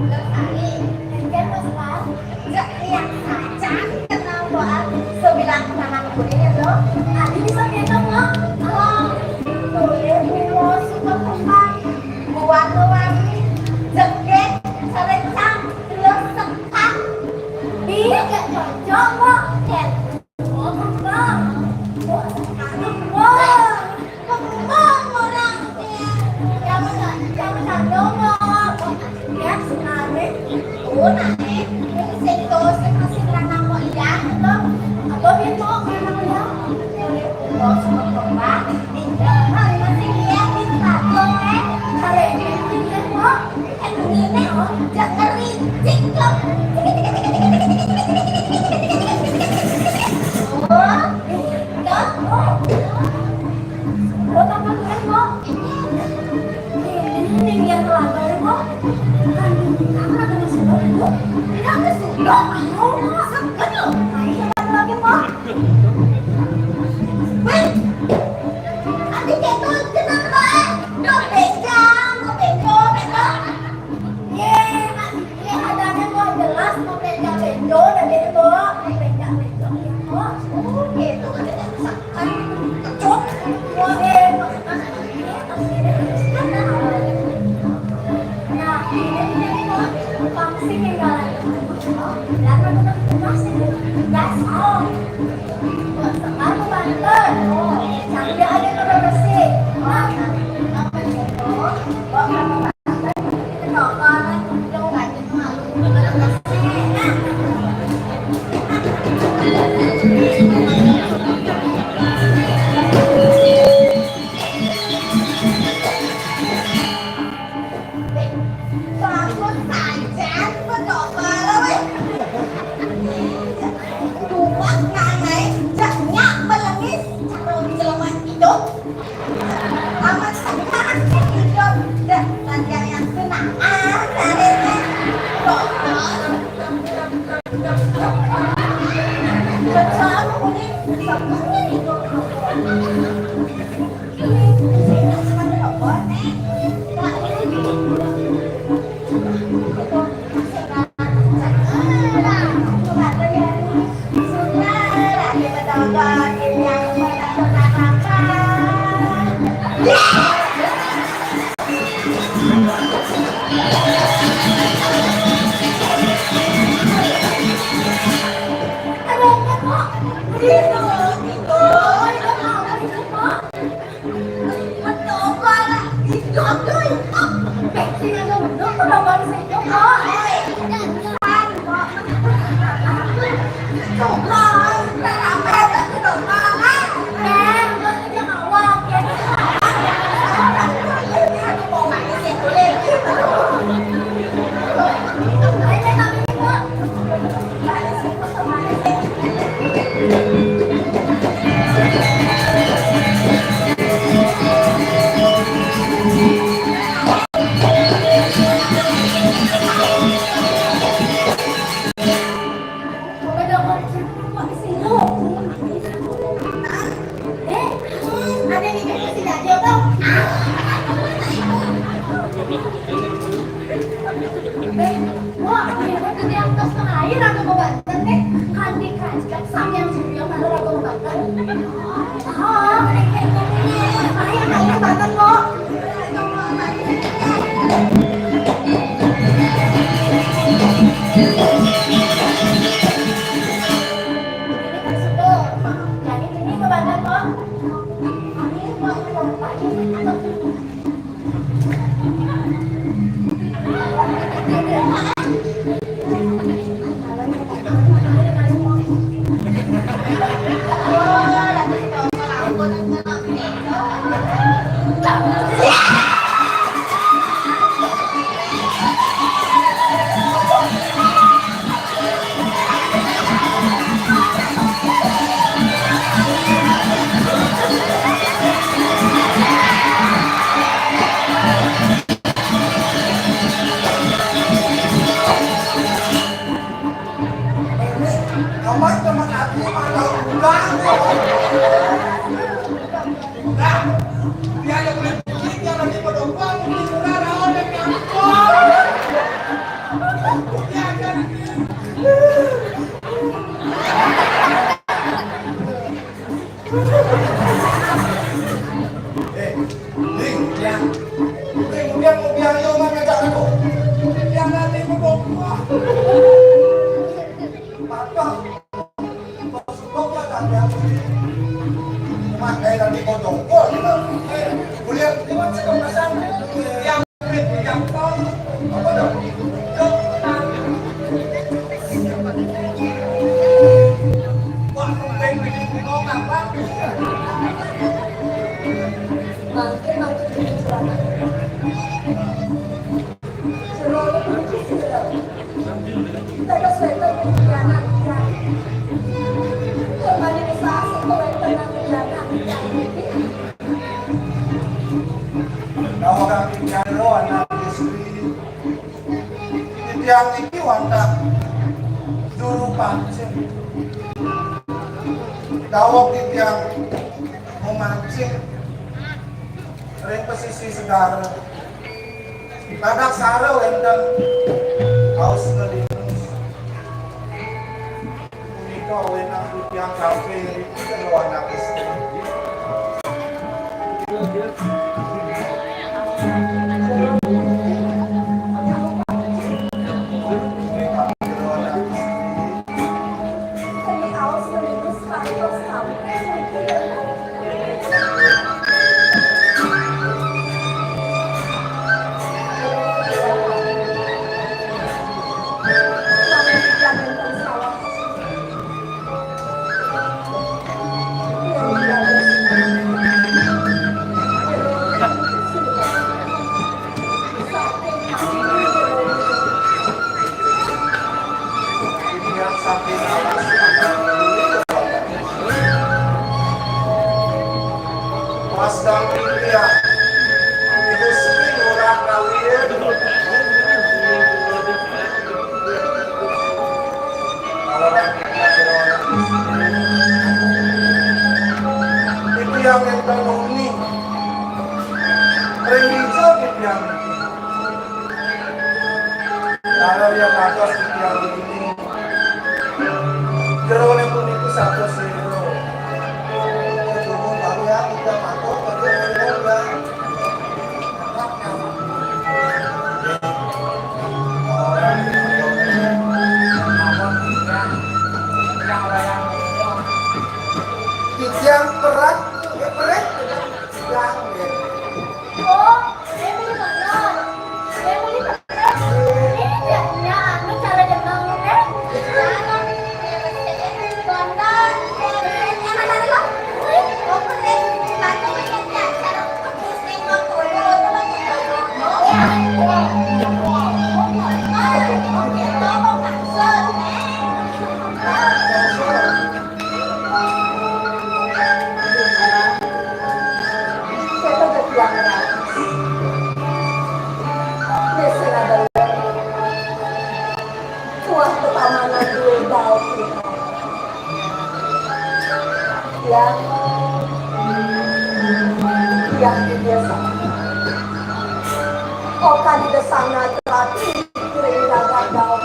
Terus Ari, kan Mas Pal, jak lihat saja kenal Boal sebilang kenangan kuning itu. Adi bisa ngendong, loh. Oh, boleh, Bu, super kembang. Warna-warni, jegek, cerecang, terus sekat. Iya, gak cocok, kok. Kayak, oh, kembang. Oh, sekarang, wah. Kembang orang, ya. Jangan, jangan, jangan, dong, kok. Ya, sekarang. Oh, nah, eh. Sing to, sing masih lanang kok iya, gitu. Apa, Bimo, lanang iya? Oh, semua kembang. Tinggal, masih iya, gitu, eh. Kalau ini, gitu, kok. Kan ngene, oh, jak kericik, kok. Oh, gitu. Oh, tambah keren, kok. Ini yang kelakar, kok. Bukan, kamu ada masuk, Bu? Tidak masuk, Bu. Aku mau seger, loh. Ayo, kita lagi, kok. Wih, adik itu kenapa? Mau pegang, mau pegang, pegang. Ye, ye, adanya kok jelas mau pegang pegang, udah gitu, kok. Mau pegang pegang, ya, kok. Oh, gitu, adanya misalkan kecut. Wah, eh, maksudnya, nah, ini, ini, kok. Pasti tinggalan. Lah, kan udah tugas ini. Tugas, oh. Sekarang bantu. Sambil ada bersih. Wah, apa itu? Kok kamu bantu? Itu kok, orang yang malu. Bagus saja, pedoman, weh. Dupak nangai, jak nyak belengis, cakro di jelema hidup. Amat sekarang hidup, dah, tadi yang senang, ah, caranya. Pedoman. Pedoman, ini, pedoman, ini. Wah, ini kan yang tas terakhir aku mau banten nih. Kan dikasih samyang samyang baru aku mau banten. Oh, ayo, ayo, banten, kok. Ini kan sudah. Jadi ini Daweg titiang jero anak istri. Titiang niki wantah juru pancing. Daweg titiang mamancing ring pesisir segara. Kadang sare wénten aos ngelinus. Punika wenang titiang kalih jero anak istri. Mas Dangdut ya. Ibu Sri murah kawin. Titiang énten uning. Ring dija titiang. Kalau dia kantos titiang uning. Jeroné puniki satus éwu. Ketemu baru ya, kita patuh, ketemu ya. Titiang perak, perak, perak. Oh, saya beli bener. Saya beli bener. Ini dia punya anu cara jemang, eh. Kontan, eh, emang tadi lo? Wih, kompor, eh. Bantu pencet cara pusing, mau turun, mau turun. Tuah tetamanan dua daun kita. Ya. Ya, biasa. Oka di desana terapi, kira-kira daun.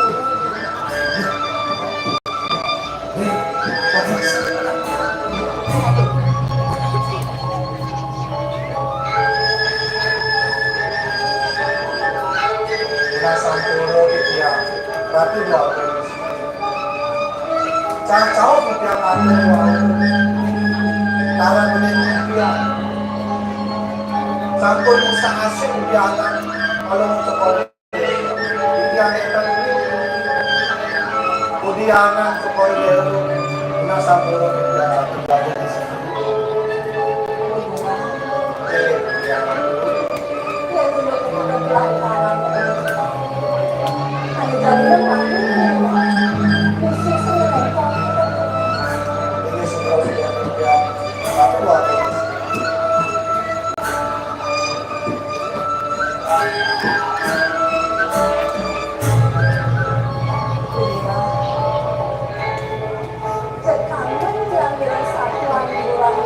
Sampura titiang Ratu Dwagung. Cacau titiang atur wau. Taran bening titiang. Sampun musak asik udianan. Kalau mau cekol. Udianan énten. Udianan cekol deru. Nah, sampun titiang atur wau. Cek kangen tiang dengan satuan lurah.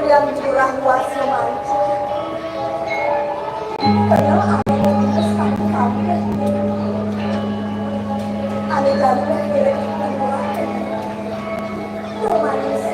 Tiang lurah luas memancing. Kenal anu memutus kampung-kampung. Anu jatuh mirip lurah. Romanis.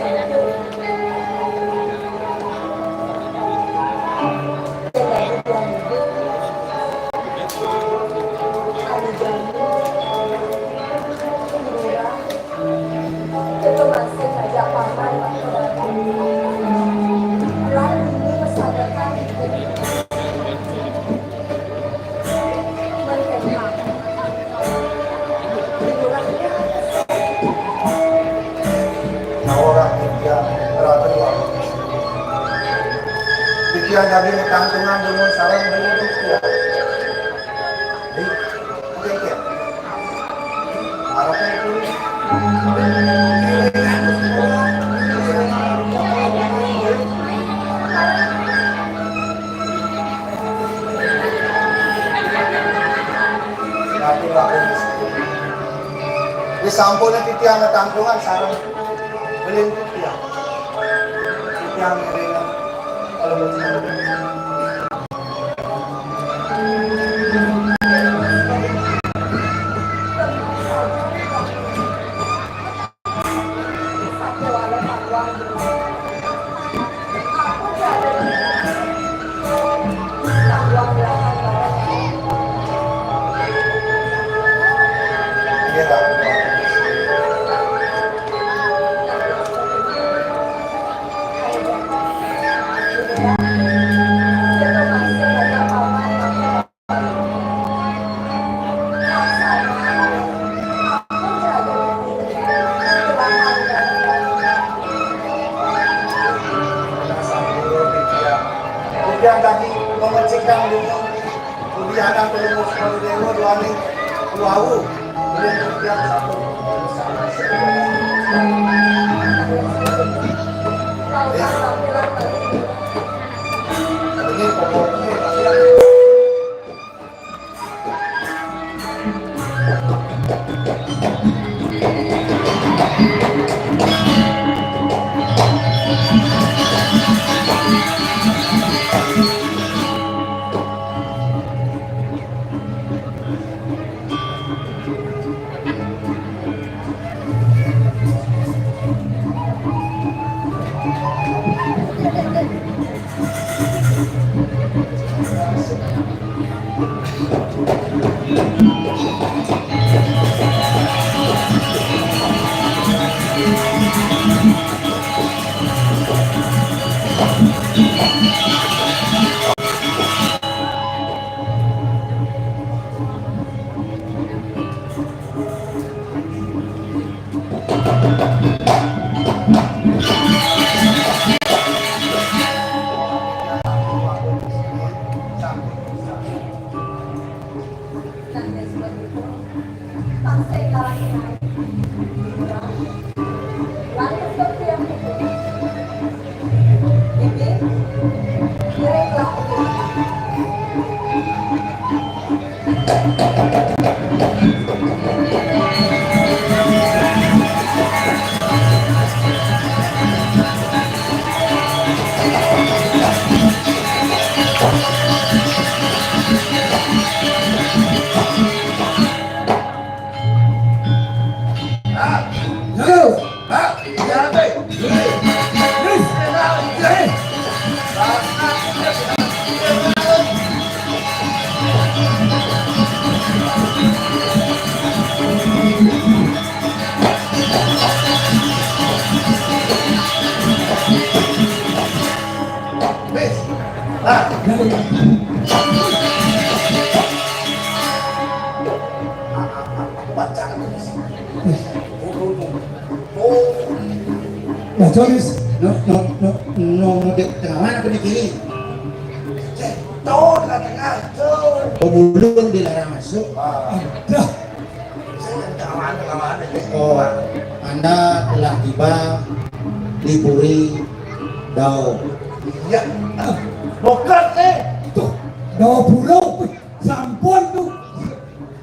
Wis sampun titiang tampungan sareng. Belin titiang. Titiang ngiring. Kalau mau cerita. Kemudian tadi mengecekkan dulu, kemudian ada pelunggu sepuluh dewa, dua nih, dua wu. Kemudian satu. Ya. Ini pokoknya. Nah, Joris, no, no, no, no, no, di tengah mana aku di kiri? Tuh, lah tengah, tuh. Oh, belum dilarang masuk. Ah. Aduh. Saya tengah mana, tengah mana, ya? Oh, Anda telah tiba di Puri Dao. Iya. Bokat, eh. Tuh, Dao Puro. Sampun tuh.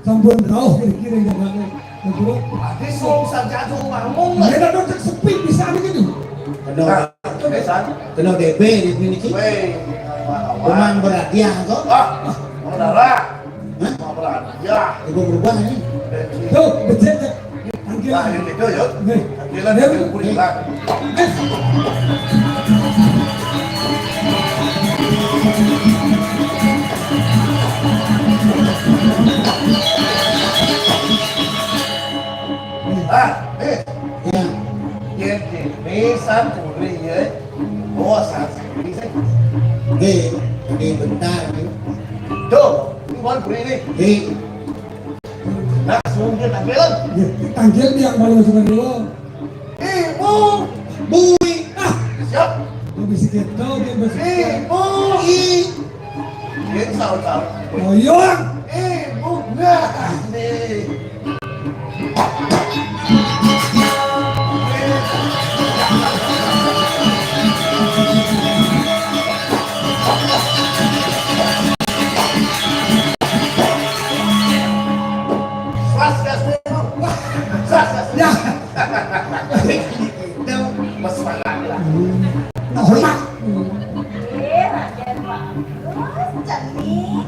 Sampun rauh kira-kira ya, Bang. Sampun. Ade song saja tuh ngomong. Ya, kan cek sepi bisa begitu. Kena, nah, itu biasa. Kena D P di sini, Ki. Weh, cuman berhadiah kok. Ah, mau darah. Hah? Mau berhadiah. Ibu berubah nih. Tuh, becek, cek. Nah, ini tuh, yuk. Nih. Gila, nih, nih, nih. Ah, eh. Ya. Yen dene santuri, ya. Oh, santuri sih. Nggih, ini bentar, nih. Tuh, ini kan beri nih. Nggih. Langsung dia tanggilan. Ya, tanggilan yang paling suka dulu. Ibu. Bui. Ah. Siap. Lu bisa gitu, dia bisa. Ibu. I. Dia tahu-tahu. Oh, iya. Ibu. Nah, nih.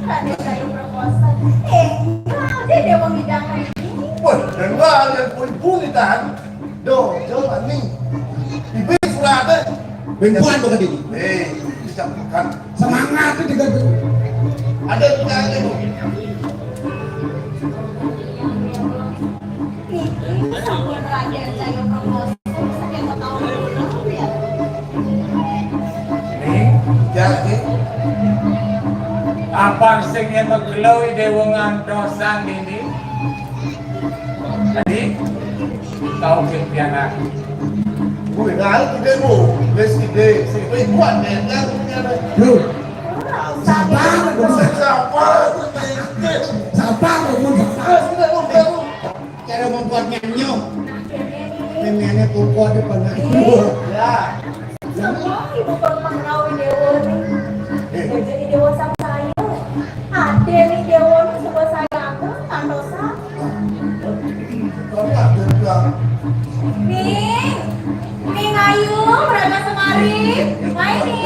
Raden Jaya Perkosa. Eh, ada Dewa Midang ini. Wah, dan wah, yang pun-pun ditahan. Doh, jauh ani. Ibu surat deh. Bengkuan bukan ini. Eh, bisa bukan. Semangat itu juga tuh. Ada juga ada tuh. Ini sabun Raden Jaya Perkosa, saking mau tahu dulu ya. Ning, ya, Ning. Apa sing yen megelo Dewa ngantosan ini? Tadi tau pian aku. Kuwi nang ide, Bu. Wis ide, sing kuwi kuat, ya, kan? Lho, sabar, Bu. Sabar. Sabar, Bu, sabar. Wis, tidak, Bu, tidak, Bu. Cara membuatnya nyong. Memangnya kok ada pernah? Ya. Semua ibu pengrawai dewa nih. Jadi dewa sama saya. Ada nih dewa nih sama saya aku, Santosa. Ning, Ning ayu, berangkat semari. Mai, Ning.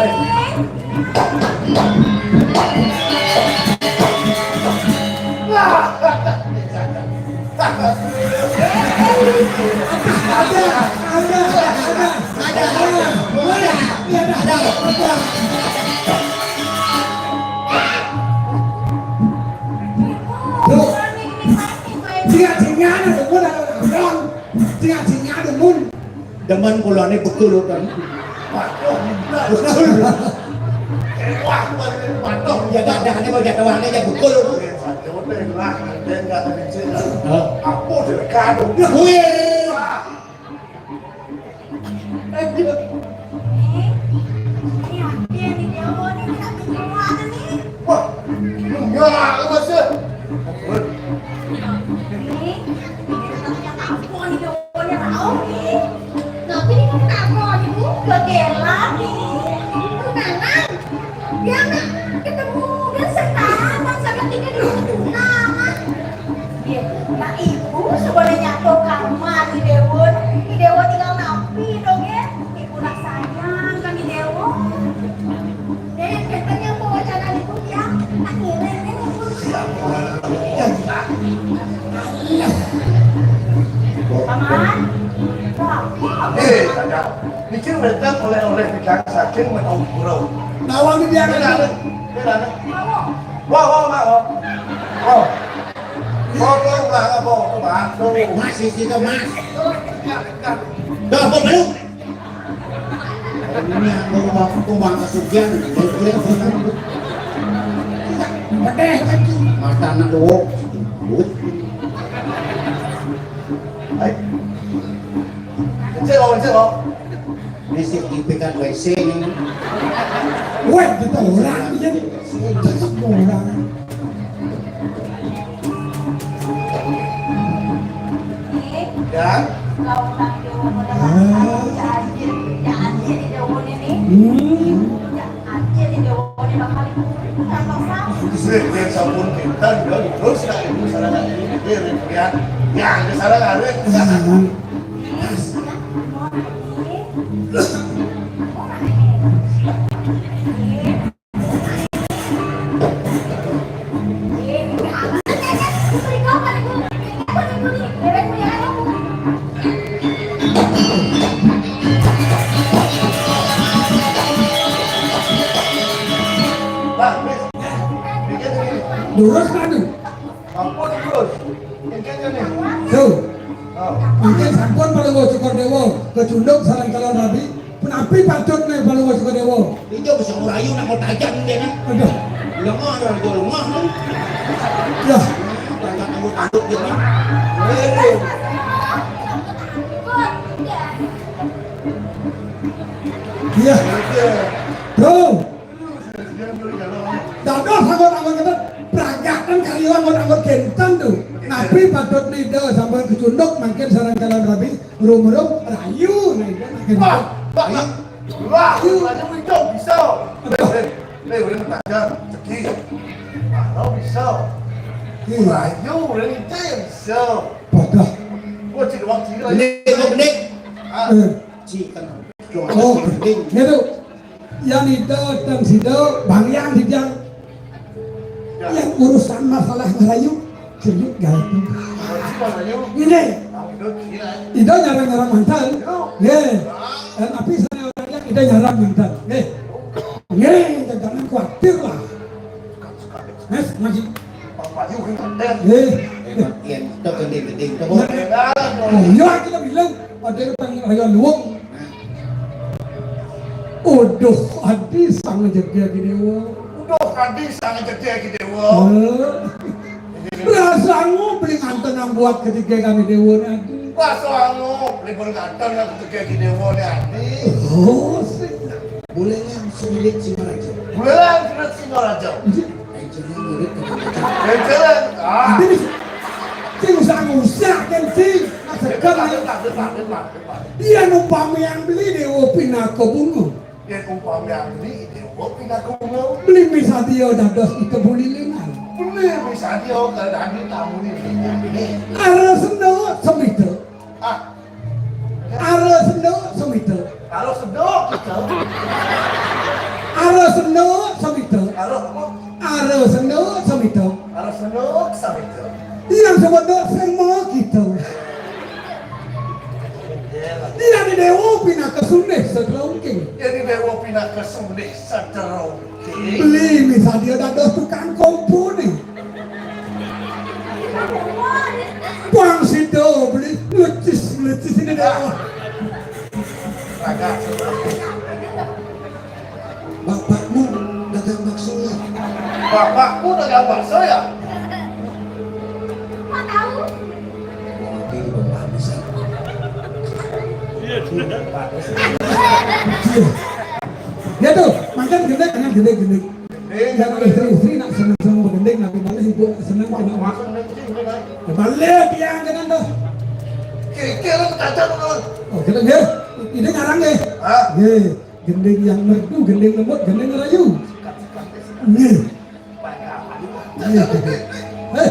Ada, ada, ada, ada, ada, ada, ada, ada. Tuh. Dia, dia ada, dia ada, dia ada. Demen kula ne betul kan. Waduh, bener. Wah, waduh, waduh. Ya, dadane mau jadwalnya ya betul. Hah? Apa delegado? Wih. Wah, enggak, Mas. Ini, ini katanya apa nih, Pokoknya tahu nih. Tapi ini kan takon ibu kegelan nih. Tunangan. Dia nak ketemu dan serta sama sama tinggal di rumah. Iya, nah ibu sebenarnya tuh kamar di Dewa. Di Dewa tinggal napi dong ya. Ibu nak sayang kan di Dewa. Dek, katanya mau wacana ibu ya. Akhirnya ini ibu. Paman. Eh, ada. Mikir wétan oleh-oleh bidang saking menawi pura. Nawang di dia. Wah, wah, wah, wah. Wah. Wah, wah, wah, wah. Mas, di situ, Mas. Dah, kok belum? Ini aku mau, aku mau kesugihan. Pedeh kan tuh. Mata anak lu. Duit. Hai. Cek, oh, cek, oh. Ini sih di P K W C ini. Wah, kita orang, iya. Kita orang. Ya. Hmm. Sing yen sampun pinter, ya, terus ya, ibu salah lagi. Pikir, ya. Ya, ya, salah lagi. Hmm. Lurus kan? Ampun, Gus. Mungkin ini. Tuh. Oh. Mungkin sampun Palungguh Sukadewa kecunduk sareng calon rabi. Punapi patut nih Palungguh Sukadewa? Itu bisa ngerayu nak mau tajam dia kan. Aduh. Lemah, lemah, lemah. Ya. Banyak tanduk-tanduk dia kan. Aduh. Iya. Iya. Tuh. Dados anggon-anggon ngeten, pragaten kaliyan anggon-anggon genten tuh. Napi patut nida sampun kecunduk mangkin sareng calon rabi, rum-rum rayu nida mangkin. Wah, wah, wah. Wah, rayu itu bisa. Eh, eh, eh, udah tajam, cekik. Kalau bisa. Iya. Rayu, udah itu bisa. Bodoh. Gua cik doang cik. Ini, ini. Ah. Eh. Cik kan. Oh, gitu. Yan ida teng sida, bangyan sida. Yang urusan masalah ngerayu, celik gaé. Urusan ngerayu. Ini. Nah, itu gila. Ida nyarang-nyarang manten. Itu. Nggih. Dan api saya orang Ida nyarang manten. Nggih. Nggih, jangan khawatir lah. Mas, masih. Bapak juga manten. Nggih. Hebat, yen itu gending-gending, itu. Oh, iya, kita bilang. Ada yang tanya ayah luwung. Uduh, adi sang jegé gedé wa. Uduh, adi sang jegé gedé wa. Eh. Rasangu beli nganten nang buat ketiga kami déwa né adi. Rasangu beli pun nganten nang ketiga gedé wa né adi. Oh, sing. Bulélan semilik Singaraja. Bulélan semilik Singaraja. Iya. Éncélan murid Kebun Gajah. Éncélan. Ah. Adi, sing usah ngusah kan, sing. Seger, ya. Betul, betul, betul, betul. Yén umpami yang beli déwa pinaka bunga. Yén umpami yang beli déwa pinaka bunga. Beli misadia dados ita bulilingan. Beli misadia kadadi tamu lilingan. Ara senda semita. Ah. Ara senda semita. Ara senda kita. Ara senda semita. Ara apa? Ara senda semita. Ara senda semita. Yang sebut sema kita. Yang di déwa pinaka sundih saterungking. Yang di déwa pinaka sundih saterungking. Beli misadia dados tukang kompo né. Pang sida beli lecis-lecis ini déwa. Bapakmu dagang bakso ya? Bapakmu dagang bakso ya? Kok tahu? Kopi belum habis ya? Iya. Ya tuh, makan gede, makan gede, gede. Yang istri-istri nak seneng-seneng begending, nak balik ibu seneng kena mak. Ya, balik yang kena tuh. Kira-kira kacau tuh. Oh, kita dia, ini ngarang ya? Hah? Iya. Gending yang merdu, gending lembut, gending ngerayu. Nggih. Nggih. Heh.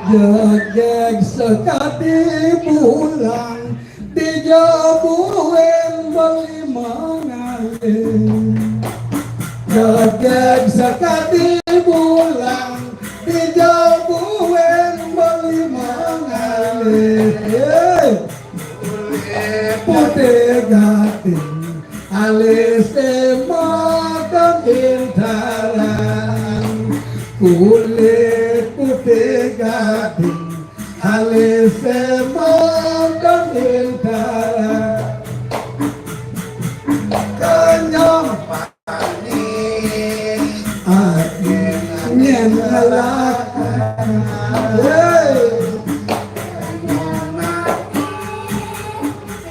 Jegég sakadi bulan dijabuin beli mangalih. Jegég sakadi bulan dijabuin beli mangalih. Heh. Putih gading Alis makan intaran, kulit putih gading. Alis makan intaran, kenyang panis, angin ngelak. Hey.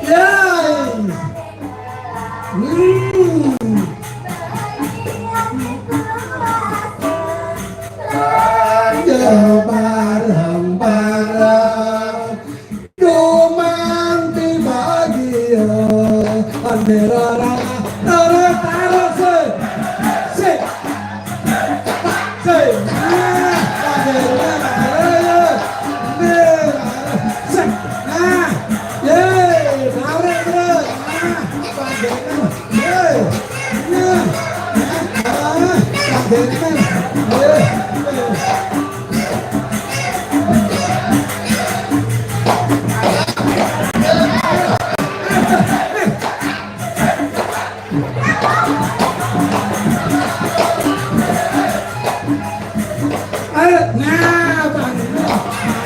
Yay. Hmm. Ayo bareng-bareng dumanti bahagia. Ande rara, rara, rara, se, se. Ayo, nah, Bang Dino.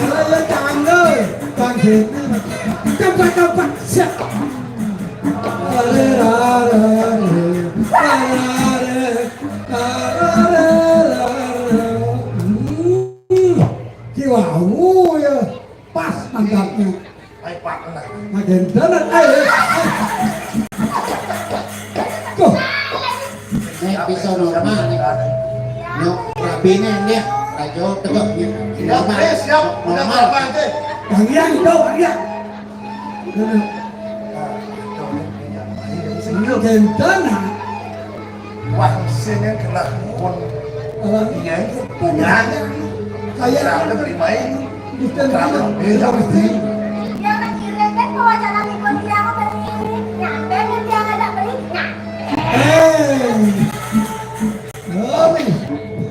Ayo, canggung. Bang Dino. Cepat, cepat. Siap. Hmm. Ki wau ya. Pas mantapnya. Ayo, Pak, tenang. Makin tenang, ayo. Tuh. Nek bisa normal nih. No, rabine nih, rajo tegep nih. Siap, normal. Eh, siap. Udah normal. Berapa, Cek? Bagian itu, bagian. Makin tenang. Wah, sini kena pun. Iya, iya. Kayak ada beli main. Bukan. Kalau beda mesti. Dia tak kira kan kalau cara ngikut dia, aku beli ini. Nyampe kan dia ngajak beli. Nah. Eh. Ngeri.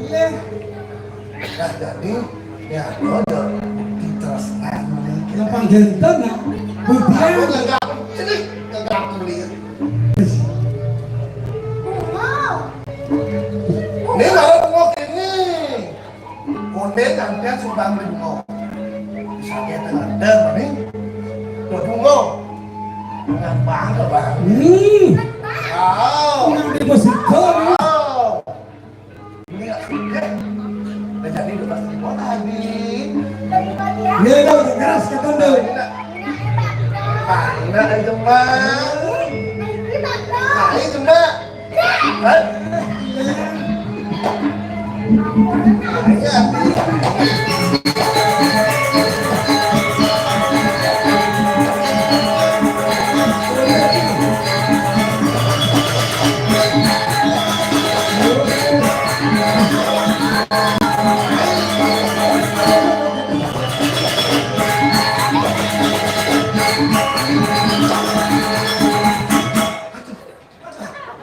Boleh. Nah, jadi, ya, lo udah bukti terus, nah, ini. Yang panggil itu, nah, buktinya. Aku nggak, nggak, ini nggak, nggak, ini malah mau gini. Konde sampean sumbang limo. Bisa kita ngadem, ini. Tuh, tunggu. Dengan bangga, Bang. Hmm. Wow. Yang di musik, wow. Ini nggak suka. Udah jadi udah pasti mau tadi. Iya, iya, udah keras, kata udah. Ini nggak. Mana aja, Bang? Ayo, Bang.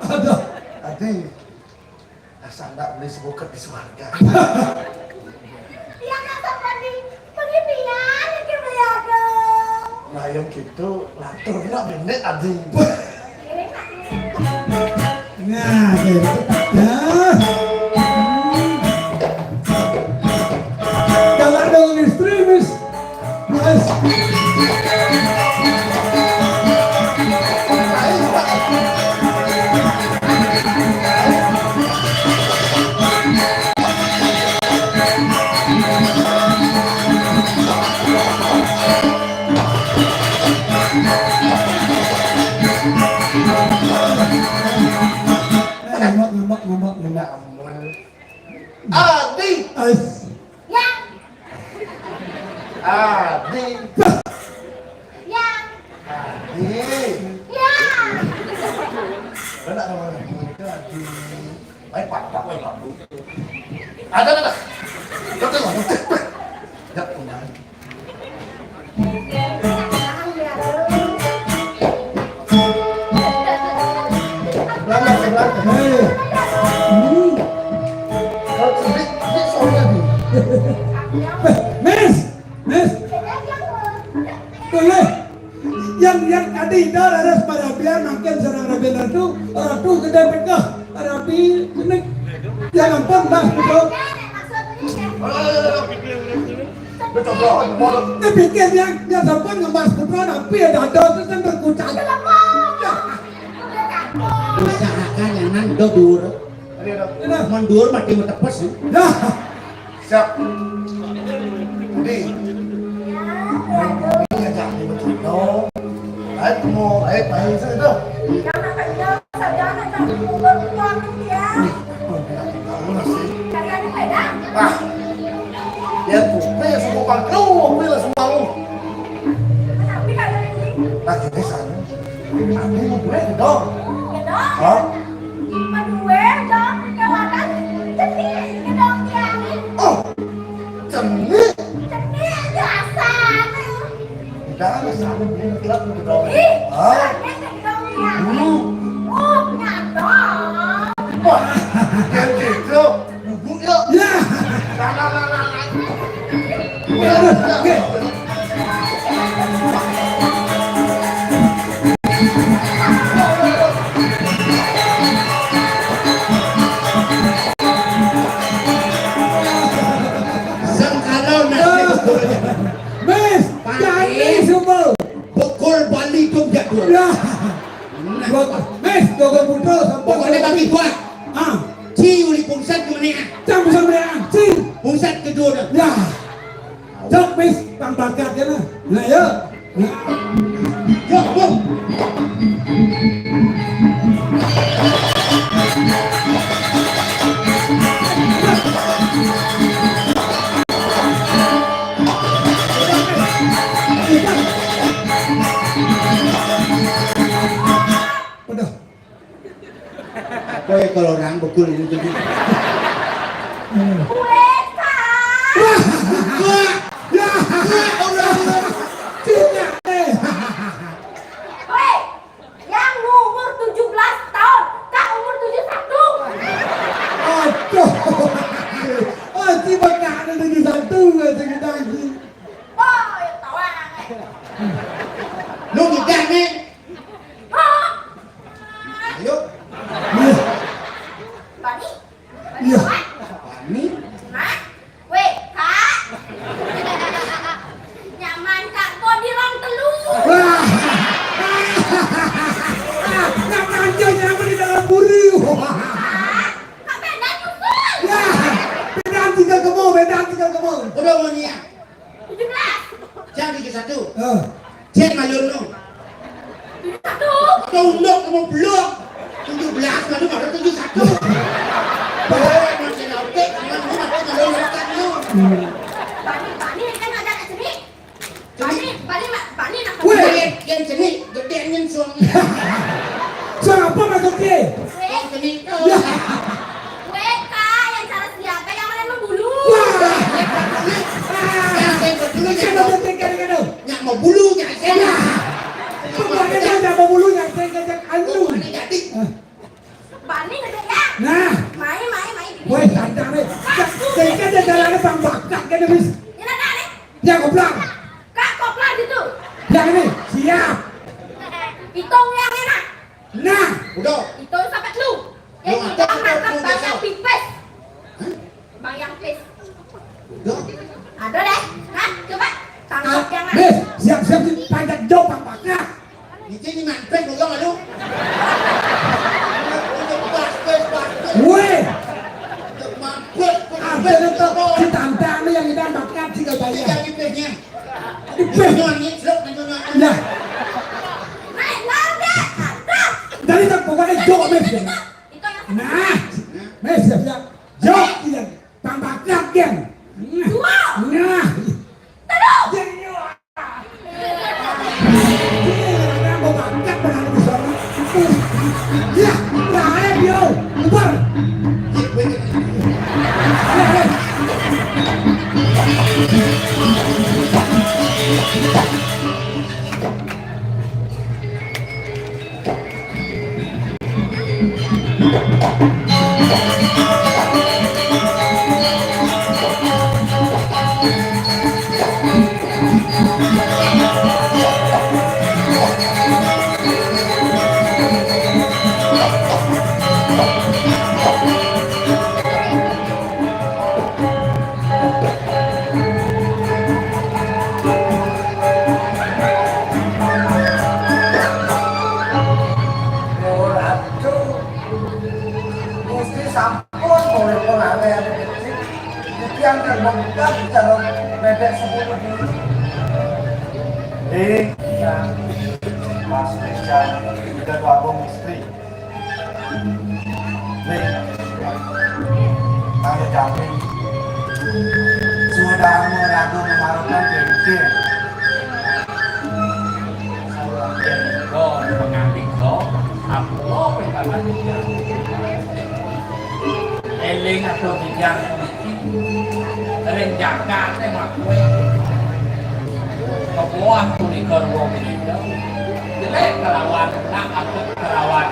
Aduh. Adi, asal ndak beli sebuket di swarga. Iya, Kak Sopandi. Beginian iki beliau dong. Nah, yang gitu, lantur lah benek, Adi. Nah, gitu. Ya. Kalau ada istri, Miss. Mas. Ngambek, ngambek, ngambek, ngambek. Adi. Ais. Ya. Adi. Ya. Adi. Ya. Kena nama Adi. Baik, Pak. Tak boleh, Pak. Ada, ada. Betul, betul. Ya, tenang. Belakang, belakang. Hei. Hmm. Kalau sedikit, sedikit soalnya nih. Eh, Miss, Miss. Boleh. Yang, yang tadi dah harus pada biar makin serang Rabi Ratu, Ratu gede pekah, Rabi ini. Yang ampun, Mas, betul. Dipikir yang, yang sampun ngemas putra, tapi ada, ada terus yang berkucang. Usahakan yang nang do dur. Ini dah. Mundur mati metepes. Ya. Siap. Budi. Ini aja, ini betul. No. Ayo, mau, ayo, ayo, saya tuh. Wah, ya, tuh, ya, semua pangkal, lu, lu, semua lu. Nah, gini, sana. Tapi mau gue gedong. Gedong? Hah? Mau gue gedong, lewatan, cenik, gedong, ya. Oh, cenik. Cenik, biasa. Udah, biasa, gue belum telat, gue gedong. Ih, hah? Cenik, gedong, ya. Dulu. Oh, nyadong. Wah, kayak gitu. Bubuk, yuk. Ya. Nah, nah, nah, nah, nah. Ya, oke. Sengkala nasi bubur. Mis, Pak, jangan, eh, sumpel. Bekul Bali tu jadul. Ya. Nah. Mis, Dogo Putra, sampel. Pokoknya bagi dua. Ah. Ci uli pungsat ke mana? Cang pungsat mana? Ci. Pungsat kedua dah. Ya. Jok, Mis, pang bakat ya, nah. Nah, ya. Nah. Jok, jok. Udah. Apa ya kalau orang bekul ini tuh? Kue, Kak. Wah, wah, ya, wah, orang, orang. Tidak, eh. Weh, yang umur tujuh belas tahun, Kak umur tujuh satu. Aduh. Oh, si Bang Lo mau nya. Tujuh belas. Jam tujuh satu. Eh. Jam malu no. Tujuh satu. Atau unduk kamu belum. Tujuh belas malu baru tujuh satu. Baru masih lautik, cuma lu masih malu makan lu. Hmm. Bani, Bani kan ada kat sini. Bani, Bani, Bani nak. Weh, yang sini gede angin suang. Suang apa maksudnya? Suang sini. Ya. Weh, Kak, yang cara siapa yang mana membulu? Wah. Yang saya berdulu yang mau, yang mau bulu yang saya. Pokoknya saya mau bulu yang saya ngajak anu. Pokoknya jadi. Ah. Bani gede ya. Nah. Mai, mai, mai. Woi, santai. Saya kan jalannya bang bakat kan, Bis. Ya, nah, nah, nih. Ya, koplang. Kak, koplang gitu. Yang ini, siap. Hitung yang enak. Nah, udah. Hitung sampai lu. Lu yang ada tidak apa, tangkap lu banyak biasa? Pipis. Hah? Bang yang pis. Udah. Ada deh. Hah? Coba. Tangkap yang mana? Bis, siap-siap dipanjat jauh, Bang Bakar. Ini ni mampir dulu lalu. Weh. Mampir. Ada tu, ditantang ni yang kita makan tiga bayar. Tiga ni pesnya. Ini pes. Ini ni, selok ni, ni, ni. Ya. Naik, naik, naik. Dari tak pokoknya jok, Mes. Nah, Mes, siap, siap. Jok, iya. Tambah kat, Gen. Dua. Nah. Terus. Iya, iya. Iya, tambah kat, benar di sana. Iya, lain, yo. Bubar. Iya, iya. Gusti sampun mulih pengawean becik. Titiang terbengkak calon bebek sepuluh dulu. Eh, ya. Mas Rizal, udah gabung istri. Nih, kalau jamé sudah mau ragu memarukan bengkel. Kalau dia itu pengantin kok, aku mau pengen. Eling atau tidak, ring jagat teh mah kowe. Kebuah kuliker wong itu. Jelek kelawan, nak aku kelawan.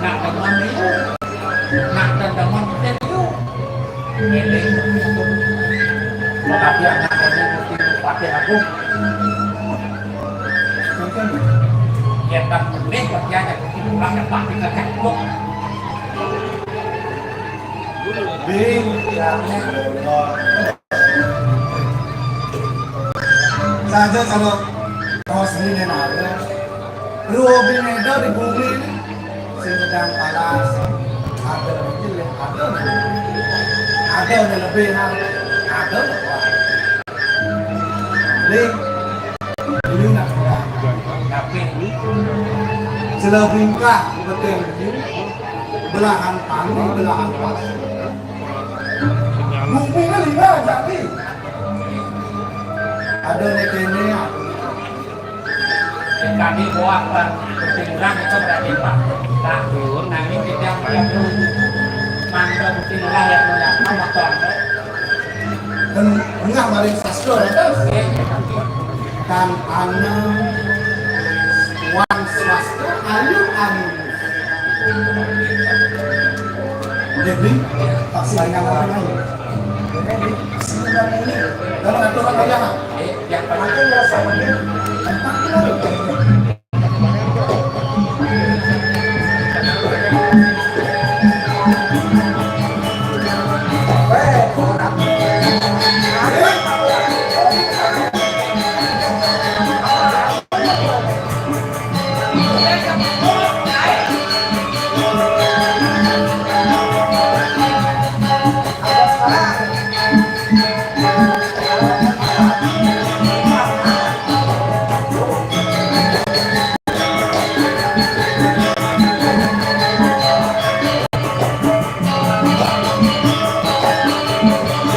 Nak teman itu. Nak teman itu. Eling. Makasih anak ini mesti pakai aku. Ya kan, nih, kerjanya mesti pulang, ya, pasti kerja. Bing, ya, nih. Saja kalau kaos ini nih, nah, ya. Ruo bineda di bumi ini, sing gedang palas, ada lebih, ada lebih, ada lebih, nah, ada lebih. Ling, ini nak kurang. Tapi, jelebingkah, betul ini, belahan tangan, belahan pas. Bumi ini lima jadi. Ada nih kene, ada. Kami buat, Pak. Kucing orang itu berarti, Pak. Nah, nanti kita lihat dulu. Mangga kucing orang yang punya motor. Dan enggak maring sastra, ya, kan? Kan anu, wan swasta, ayu anu. Jadi, tak sayang apa lagi? Jadi, sebenarnya ini, kalau aturan aja, Pak. Yang penting rasa menang. Empat kilo.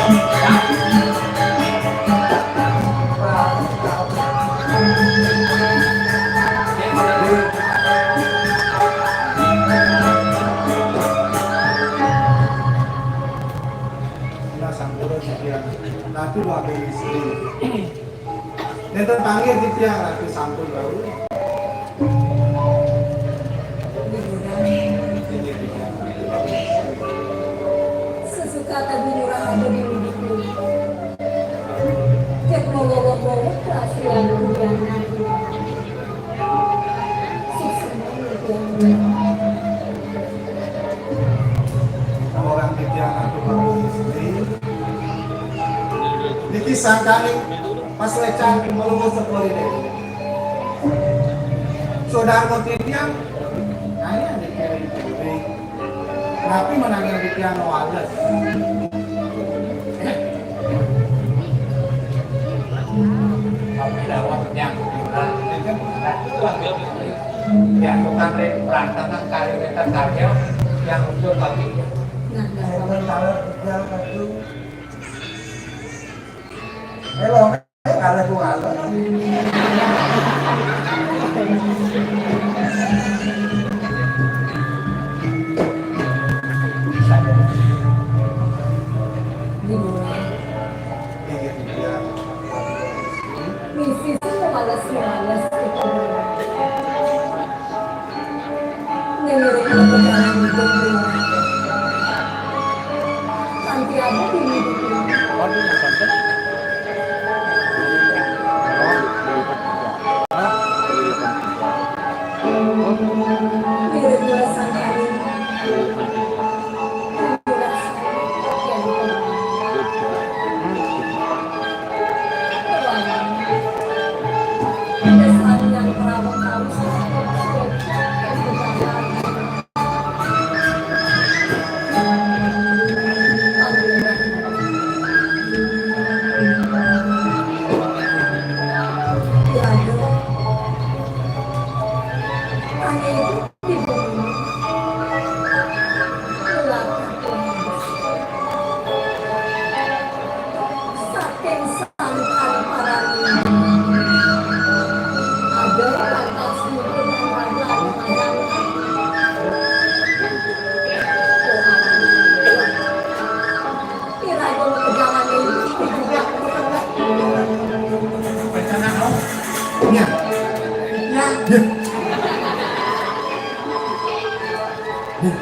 Nah, sampun, Ratu Wagung Istri. Nénten panggih titiang, Ratu, sampun wau. Sesuka tadi nyurah ada di mimpiku. Cek bawa-bawa keaslian kudian aku. Suksma titiang. Orang titiang Ratu Wagung Istri. Niki sangkaning pasuécan Malungus Cokor I Déwa. Sadarma titiang, naya dikiring-kiring. Napi menangin titiang wales? Tapi dawet titiang, titiang tukang ring perantenan kari wénten karya yang muncul bagi. Nah, nah, nah. Halo, kalih kuwi. Misi sing males-males itu. Ngiring kebenaran hidup. Santiago di hidup. Ngiring sang kami. Saking sangkan parani. Ada lantas mimpi dan raga anu madang. Iraga makejang ané juga. Rencana kamu? Iya. Iya. Iya. Iya.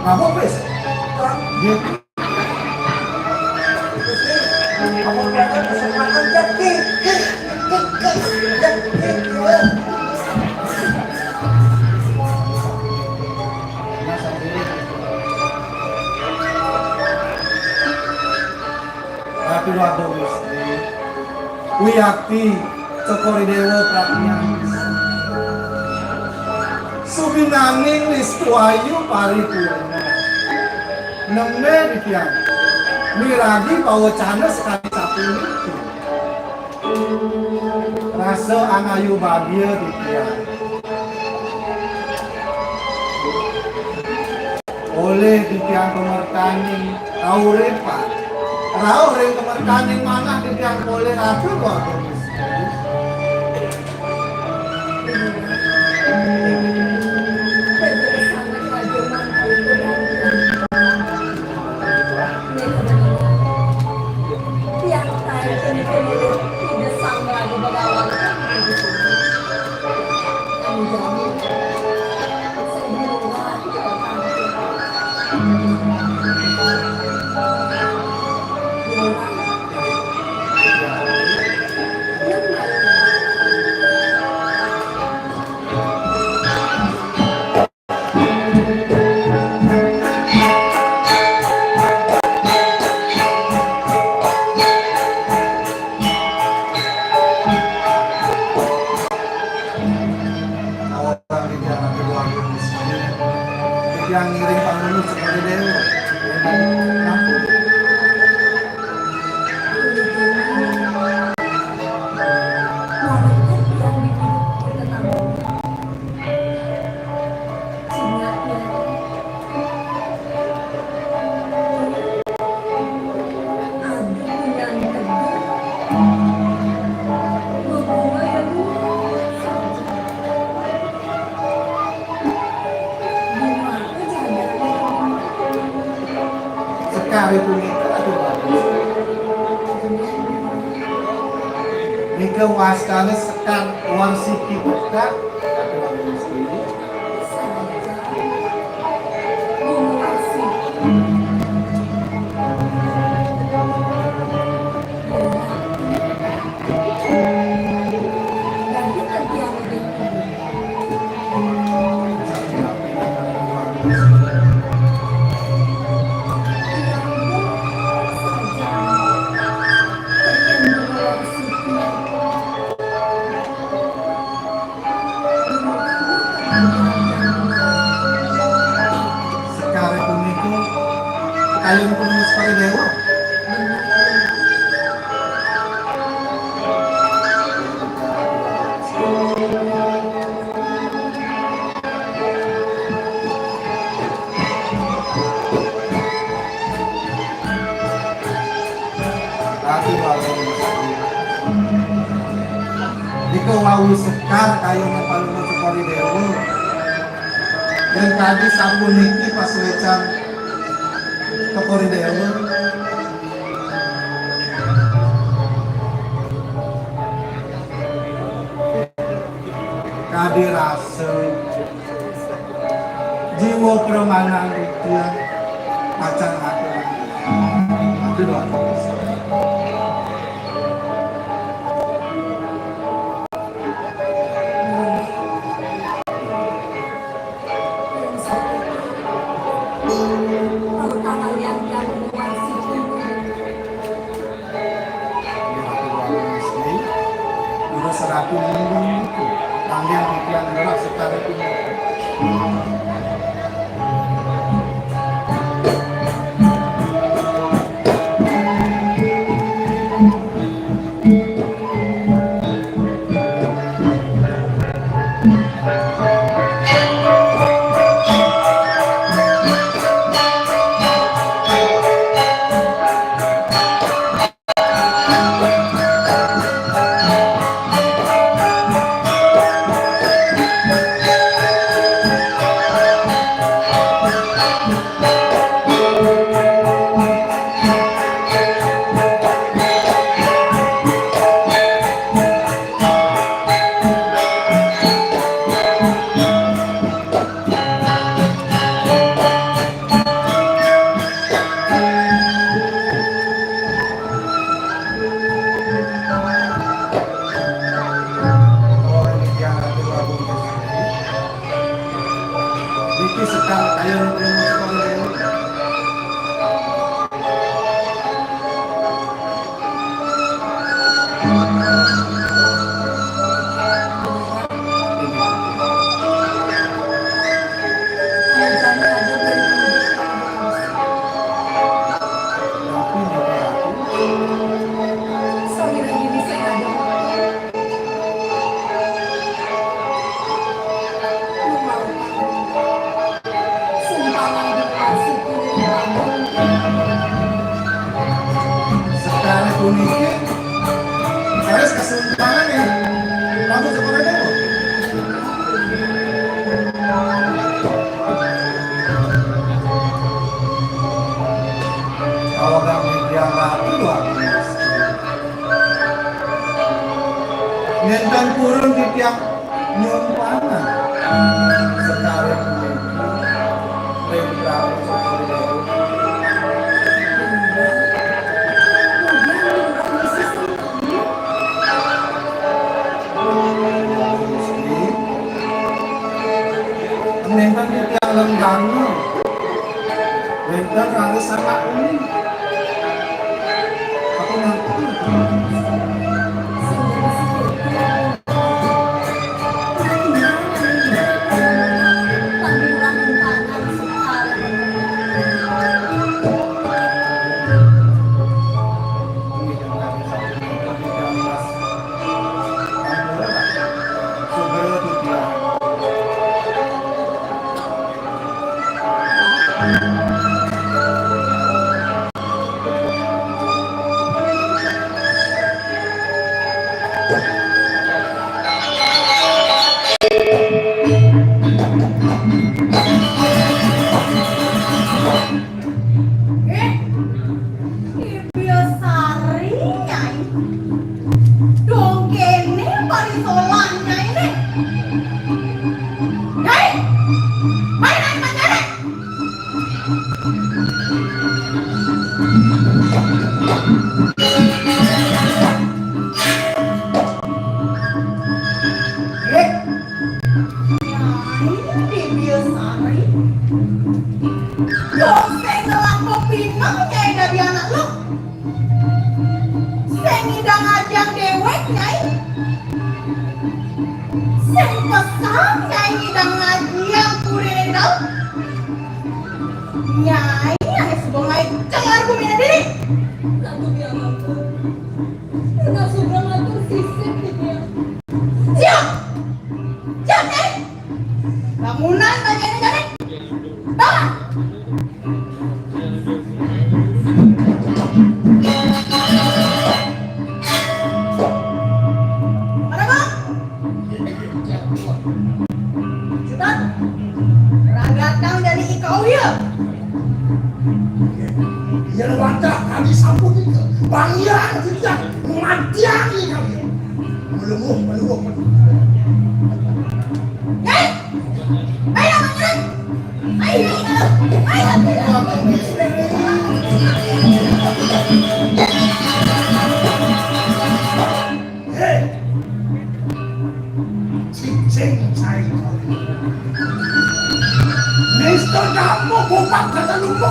Ngapa, Pis? Dia Ratu Wagung Istri, Wiyakti Cokor I Déwa Pratnya. Sumingganing nistu ayu paripurna. Nembé titiang miragi pawecana sakadi sapuniki. Rasa anayu bagia titiang. Olih titiang pamertaning kauripan. Rauh ring pamertaning manah titiang polih atur Wagung Istri. Orang di jalan keluarga miskin, yang ngiring panulus seperti dewa. Sekar itu nika, aduh, bagus. Nika wastane Sekar Warsiki Pekak. Sekar puniki kayun penulis para dewa. Nika wau Sekar kayun palungguh Cokor I Dewa. Yen kadi sapuniki pasuecan Cokor I Dewa. Kadi rasa jiwa pramanan titiang pacang atur. Atur doa. Ira Ratu Munggung niku, tanggiang titiang adalah Sekar puniki. Wénten purun titiang nyumpangan sekar punika ring Prabu Sukadéwa. Nénten titiang lenggana. Wénten raris anak uning. Aku ngaku. Eh, Biasari, Nyai. Dong kéné parisolan, Nyai, né. Nyai! Mari, Nyai, mari, Nyai. Eh, Nyai Déwi Lestari. Dong sing ngelak pepineh, Nyai, dadi anak lu. Sing ngidang ngajiang déwék, Nyai. Sing kesel, Nyai, ngidang ngajiang kuriré daud. Nyai, ané suba ngaé cengar guminé diri. Ratu Biang Ampun. Ratu Biang Ampun sisip di dia. Siap! Siap, Nyai! Bangunan, Nyai, Nyai! Bangun! Pada, Bang? Sutan, ragatang jani ikau ya. Yen wantah kami sampun ika, banggiang titiang matiang ika. Melunguh, melunguh. Hei! Hei, anak-anak! Hei, hei, hei, hei, hei. Hei! Cicing cai. Mister Dharma bukan kata lupa.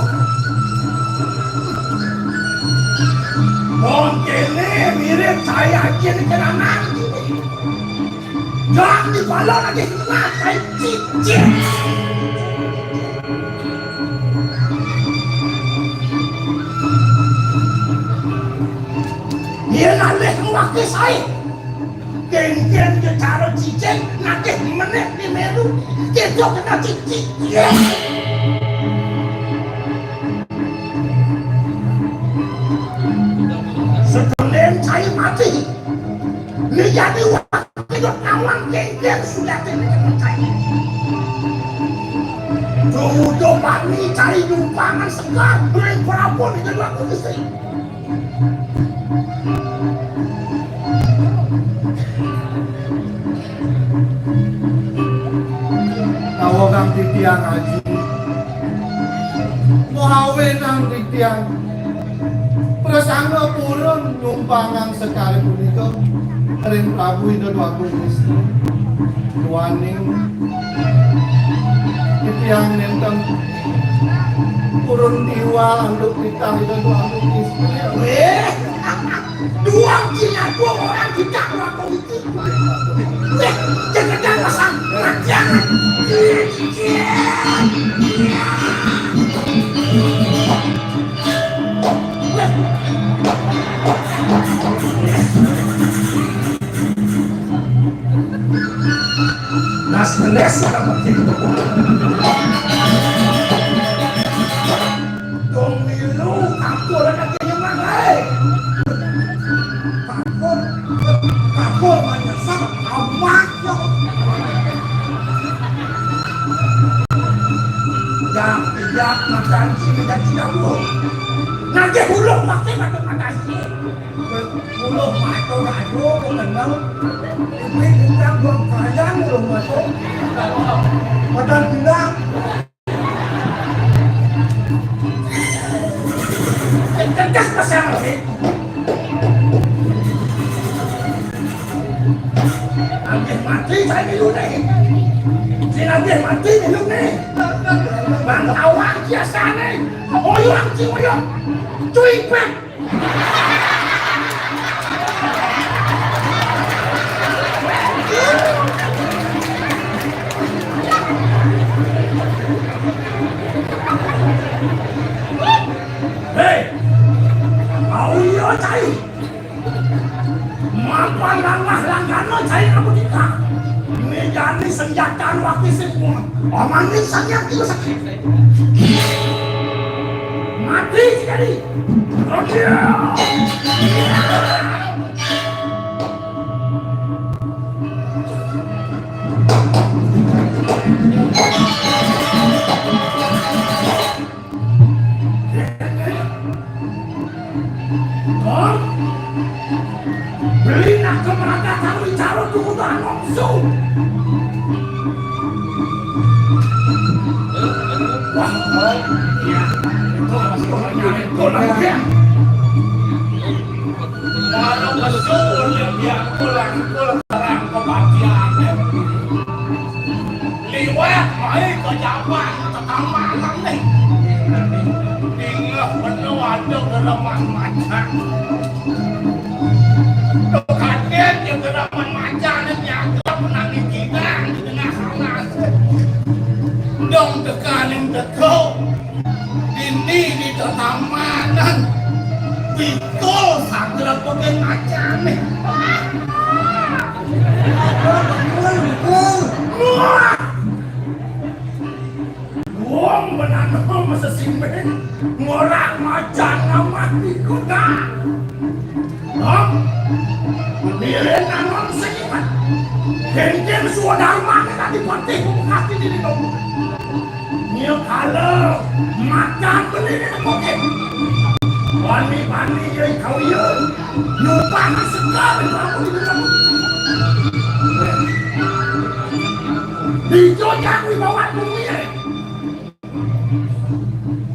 Wong kéné mirip cai aja di kenangan. Jangan dipala lagi kena cai cicing. Dia ngalih ngwakil saé. Kénkén cara cicing, nagih meneh di melu. Kéto kena cicing. Sekalian cai mati. Liani wakil ngawang kénkén sudah kena cai. Tumutup bani cai dumpangan sekar, beri perabot di kedua istri. Nawang titiang aji. Mohawenang titiang. Prasangga purun nyumpangang sekar punika ring Prabu Ida Dwagung Wisnu. Duaning titiang nénten purun tiwal antuk titah Ida Dwagung Wisnu. Wéh, duang cinaku orang kita Dwagung Wisnu. Wéh, jangan-jangan pasang matian. Nas ngenes sudah mati. Dong milu kapur anak ini mah, hei. Kapur, kapur menyesal, amat yo. Yang tidak makan sini dan tidak burung. Nanti burung makin makin makan sini. Puluh mata raja kok kenal. Ibu tukang buang kayang puluh mata. Padahal bilang. Tegas pasang sih. Habis mati saya milu nih. Si habis mati milu nih. Bang awak biasa nih. Oyong si oyong. Cuy pek. Hei, kau iya cai. Mapan langah langgana cai kamu kita. Ini jadi senjata wakil sing kuat. Omangin sanjak itu sakit. Mati sekali. Beli nak kemerata kami carut tunggu tangan langsung. Wah, iya. Itu masih orang nyari, itu orang nyari. Kalau besul, dia pulang, pulang, terang kebahagiaan. Liwat, mai ke Jawa, tetangga malam nih. Tinggal penuh ada geraman macan. Tuh kaget ya geraman macan, yang dianggap menang di kidang, di tengah sana. Dong tekanin betul. Ini di tetamanan. Pikul sagra peken macane. Wong menanam sesimbing ngorak macan amat ikut ah. Hah? Pendirin anon sing iwat. Genggen swadarmane tadi patih mengkati diri kamu. Nyo kala makan pendirin koke. Bani-bani yo kau yo. Nyumpah sekali kamu di dalam. Dijojak wibawa bumi.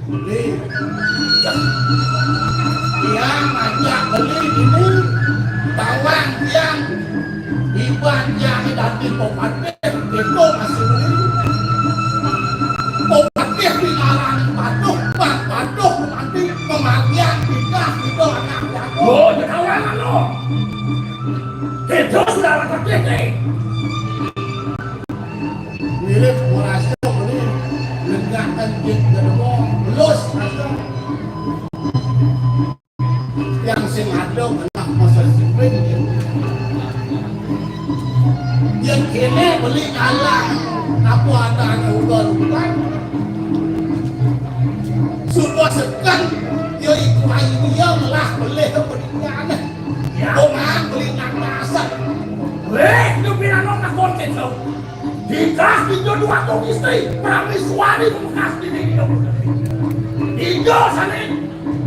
Beli. Tiang ngajak beli ini. Tawang tiang. Iban tiang dadi pepatih. Itu masih beli. Pepatih di ngaran patuh. Bang patuh nanti kematian kita. Itu anak jago. Oh, ketahuan lo. Itu sudah anak pepatih nih. Mirip ora sing muni lenggah kencing gedemo, belus rasa. Yang sing ada genah masa sipin. Yang kene beli kalah, apa ada anak ugal ugal. Sudah sekan, ya iku ayu ya melah belih pendidikan. Ya. Kok nang beli nang masak. Weh, itu pinanong nak konten tau. Dikah kita dua kong istri, prameswari bekas dini kita. Ijo sana,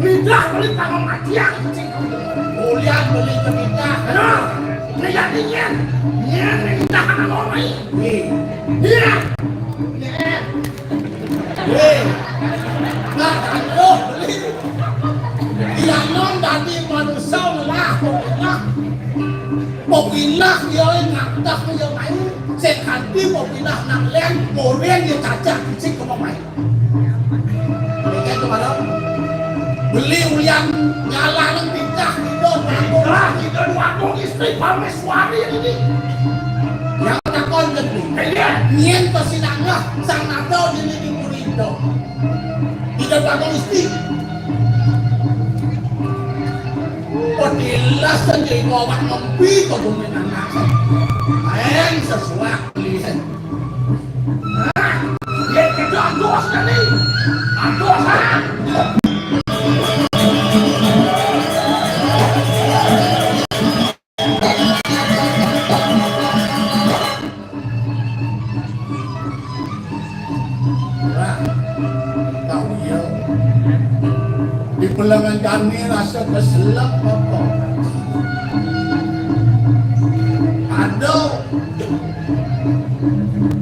lidah beli tangan matiang. Ulian beli kemidah. Nah, ini jadi nyen. Nyen ini dah anak orang. Iya. Iya. Iya. Nah, aduh, beli. Iya, non tadi manusia lah, pokoknya. Mobilah dia ngadah dia main, sing kanthi mobilah nang leng, moren dia cacah fisik ke pemain. Mereka itu malam beli ulian nyala nang bintah kita, takut lah kita dua kong istri prameswari ini. Yang takon kan nih, iya. Nyen pesinanggah sang nato dini di Purindo. Tidak bakal mesti. Pedilas saja itu awak ngempi ke bumi nanas. Main sesuak lihat. Nah, dia kita dos kali. Dos ah. Nah, kau iya. Di pelengan Ane rasa keselak apa? Aduh,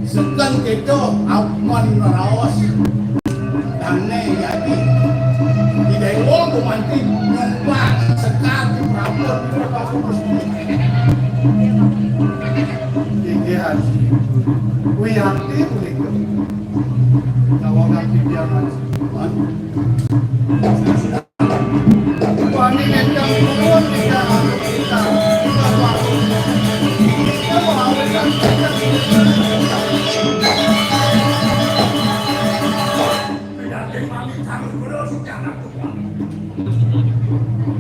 seken kita amun raos. Dane jadi. Di dewa gumanti nyumbang sekar di prabot di prabot. Inggih, Haji. Wiyanti punika. Kawangan pikiran. Wani ingkang nuwun ingkang agung kita. Kita wau. Kita wau ingkang Pinanggih mami kang kula sujana.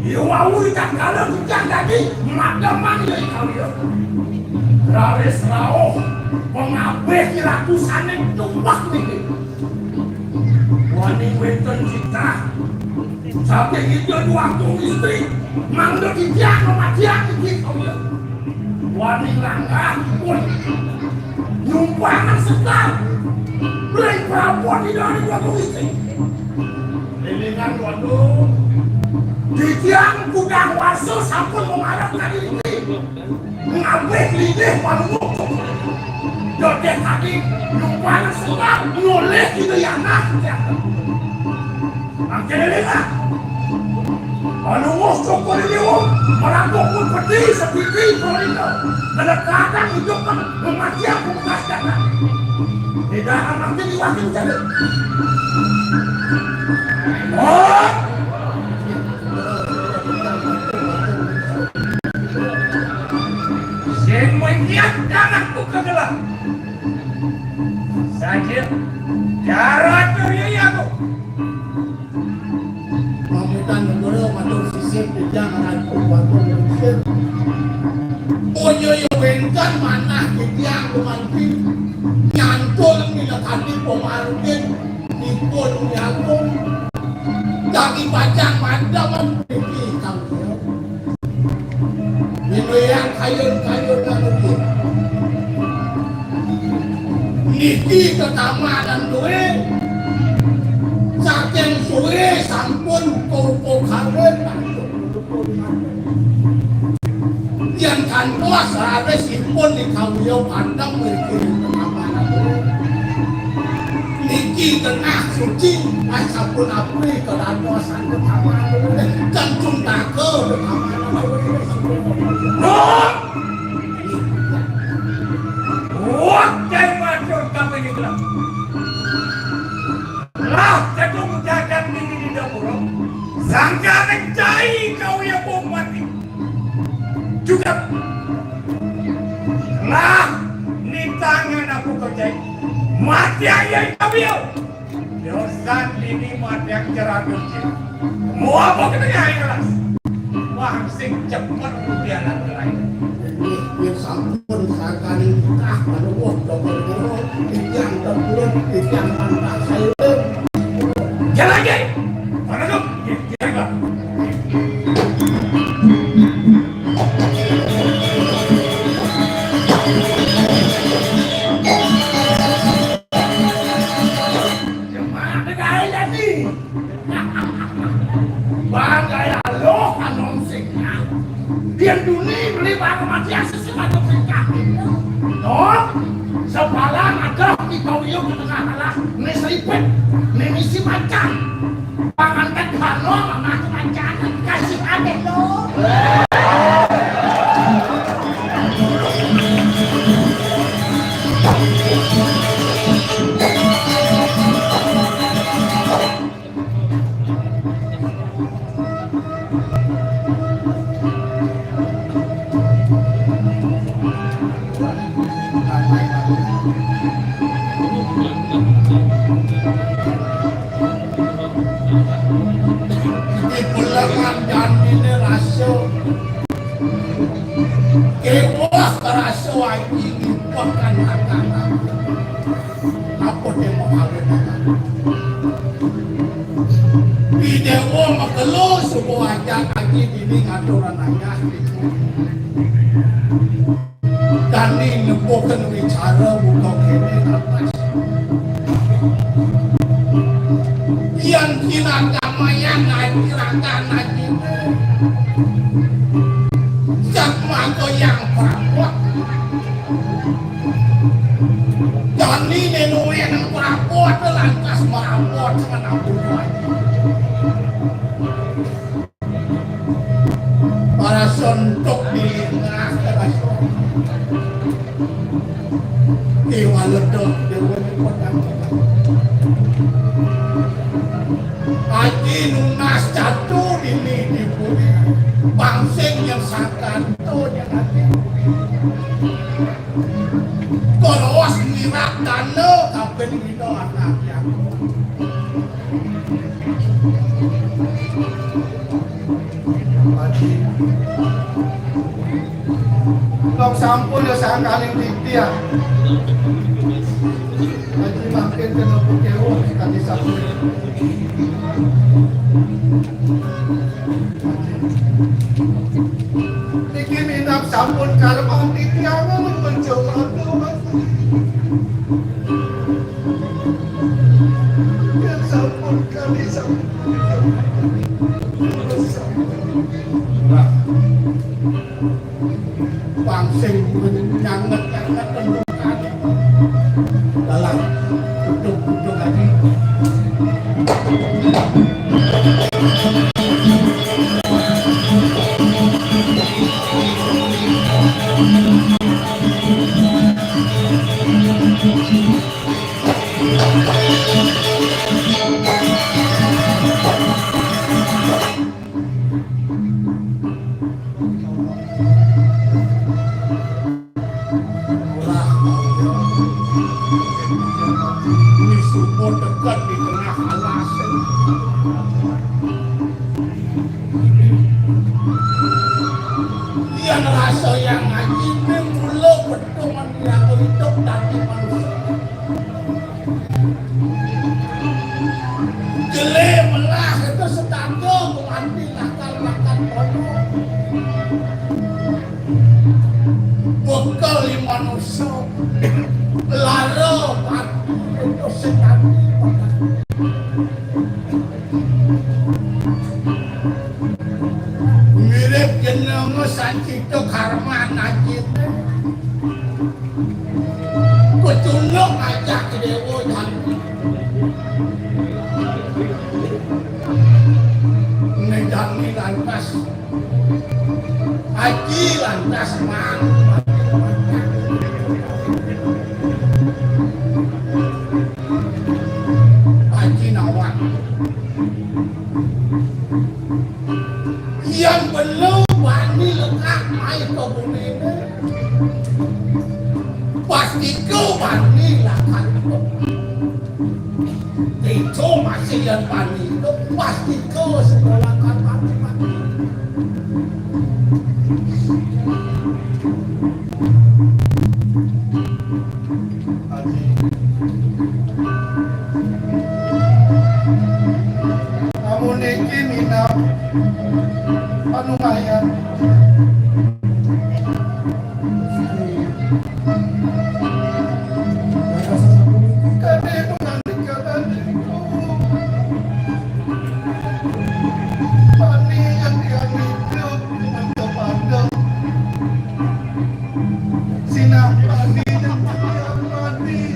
Iya wau ritatkala bujang dadi mademang ya kawya. Raris rauh pengabih ratusaning tumpah niki. Wani wenten citah saking ida duagung istri mangda titiang mamadyang niki kawya. Wani langganipun nyumpang sekar ring prabot ida duagung istri. Lelingan waduh. Titiang kudang wasa sampun mamarep kadi niki. Ngabih linggih panuwuh. Dodeh ati nyumpang sebab nolih kita yana. Mangkene lima. Panuwuh cukur liwung, merangkuk pun pedih sepiti prolinda. Kedekatan hidup kan mematian pungkas datang. Tidak akan diwakil jadi. Oh! Sing mengkiat anak buka gelah. Saja. Jarak tu ya aku. Pamitan negara matur sisip titiang ratu batur sisip. Oyo yo wenten manah titiang gumanti nyantul minakadi pamargin dipun nyagung. Dadi pacang madem mriki kang. Nilaian kayun-kayun niki. Niki tetamanan duwe. Saking suwe sampun koko kawin. Yen kantos rarisipun dikawya pandang mriki tetamanan duwe. Niki genah suci, pas sampun apri kedadosan tetamanan duwe. Kencung taka tetamanan duwe. Loh! Wah, cai matur kabeh ikhlas. Lah, cedung jagat dini di dapur. Sangka cai kau ya bom mati. Juga. Lah, ni tangan aku kerjai. Mati aja kau ya. Dosan dini madang jeratus. Mau apa kita nyai kelas? Wah, sing cepet rupiah lain. Yen sampun sakali nikah, menuwuh dokter kula, titiang tempurun, titiang pantah saya. Jalan, Ki. Mana tu? Ki, Ki, Ki. Jemaah negara jadi. Bangkai aloh anom sing. Yen duni beli bang mati asih sing ado sing kaki. Toh, sepalan ada di kau iyo ke tengah alas, ni seripet, ni misi macan. Pangan tek hano, mamah macan, kasih ade lo. Iki bulangan jantine rasa. Kewah rasa iki ngipakan akal. Apa demo kawin? Idewa makelo suku aja kaji dini ngaturan ayah. Dani nepuken wicara buka kene atas. Yang kinandamayan ngaji rakan ngaji Sak mangko yang prapot. Jani nenuwe nang prapot lantas marapot dengan Abu Nuwas. Para sontok di lingah, para sontok. Dewa ledok, dewa ledok. Aji nunas jatuh ini di bumi. Bangsing yang sakan tuh yang hati. Koros mirak dana kaping dina anak yang. Aji. Nok sampun ya sangkaning titiang. Aji makin kena pukewok sekali sampun. Niki minab sampun karman titiang mencoba. Yen sampun kali sampun. Wah. Pang sing nyanget-nyanget tembung kali. Dalam utuk-utuk aji. Ini sumur dekat di tengah alas. Yang rasa yang ngaji ini mula betul yang hidup dari manusia. Jele melah itu setangga nganti lakar-lakar kono. Bekel di manusia. Lara mati itu setangga. Mirip jenenge Sancita Karman ajine. Kecunduk ngajak Dewa Jani. Nek Jani lantas. Aji lantas mang. Aji nawang. Yang belum wani lekak mai ke bumi ini. Pasti ke wani lakar. Itu masih yang wani itu pasti ke sekolah kan mati-mati. Aji. Amun niki minab panumayan. Kami itu nanti kata Pani yang diambil untuk pandang. Sinah pani yang diamati.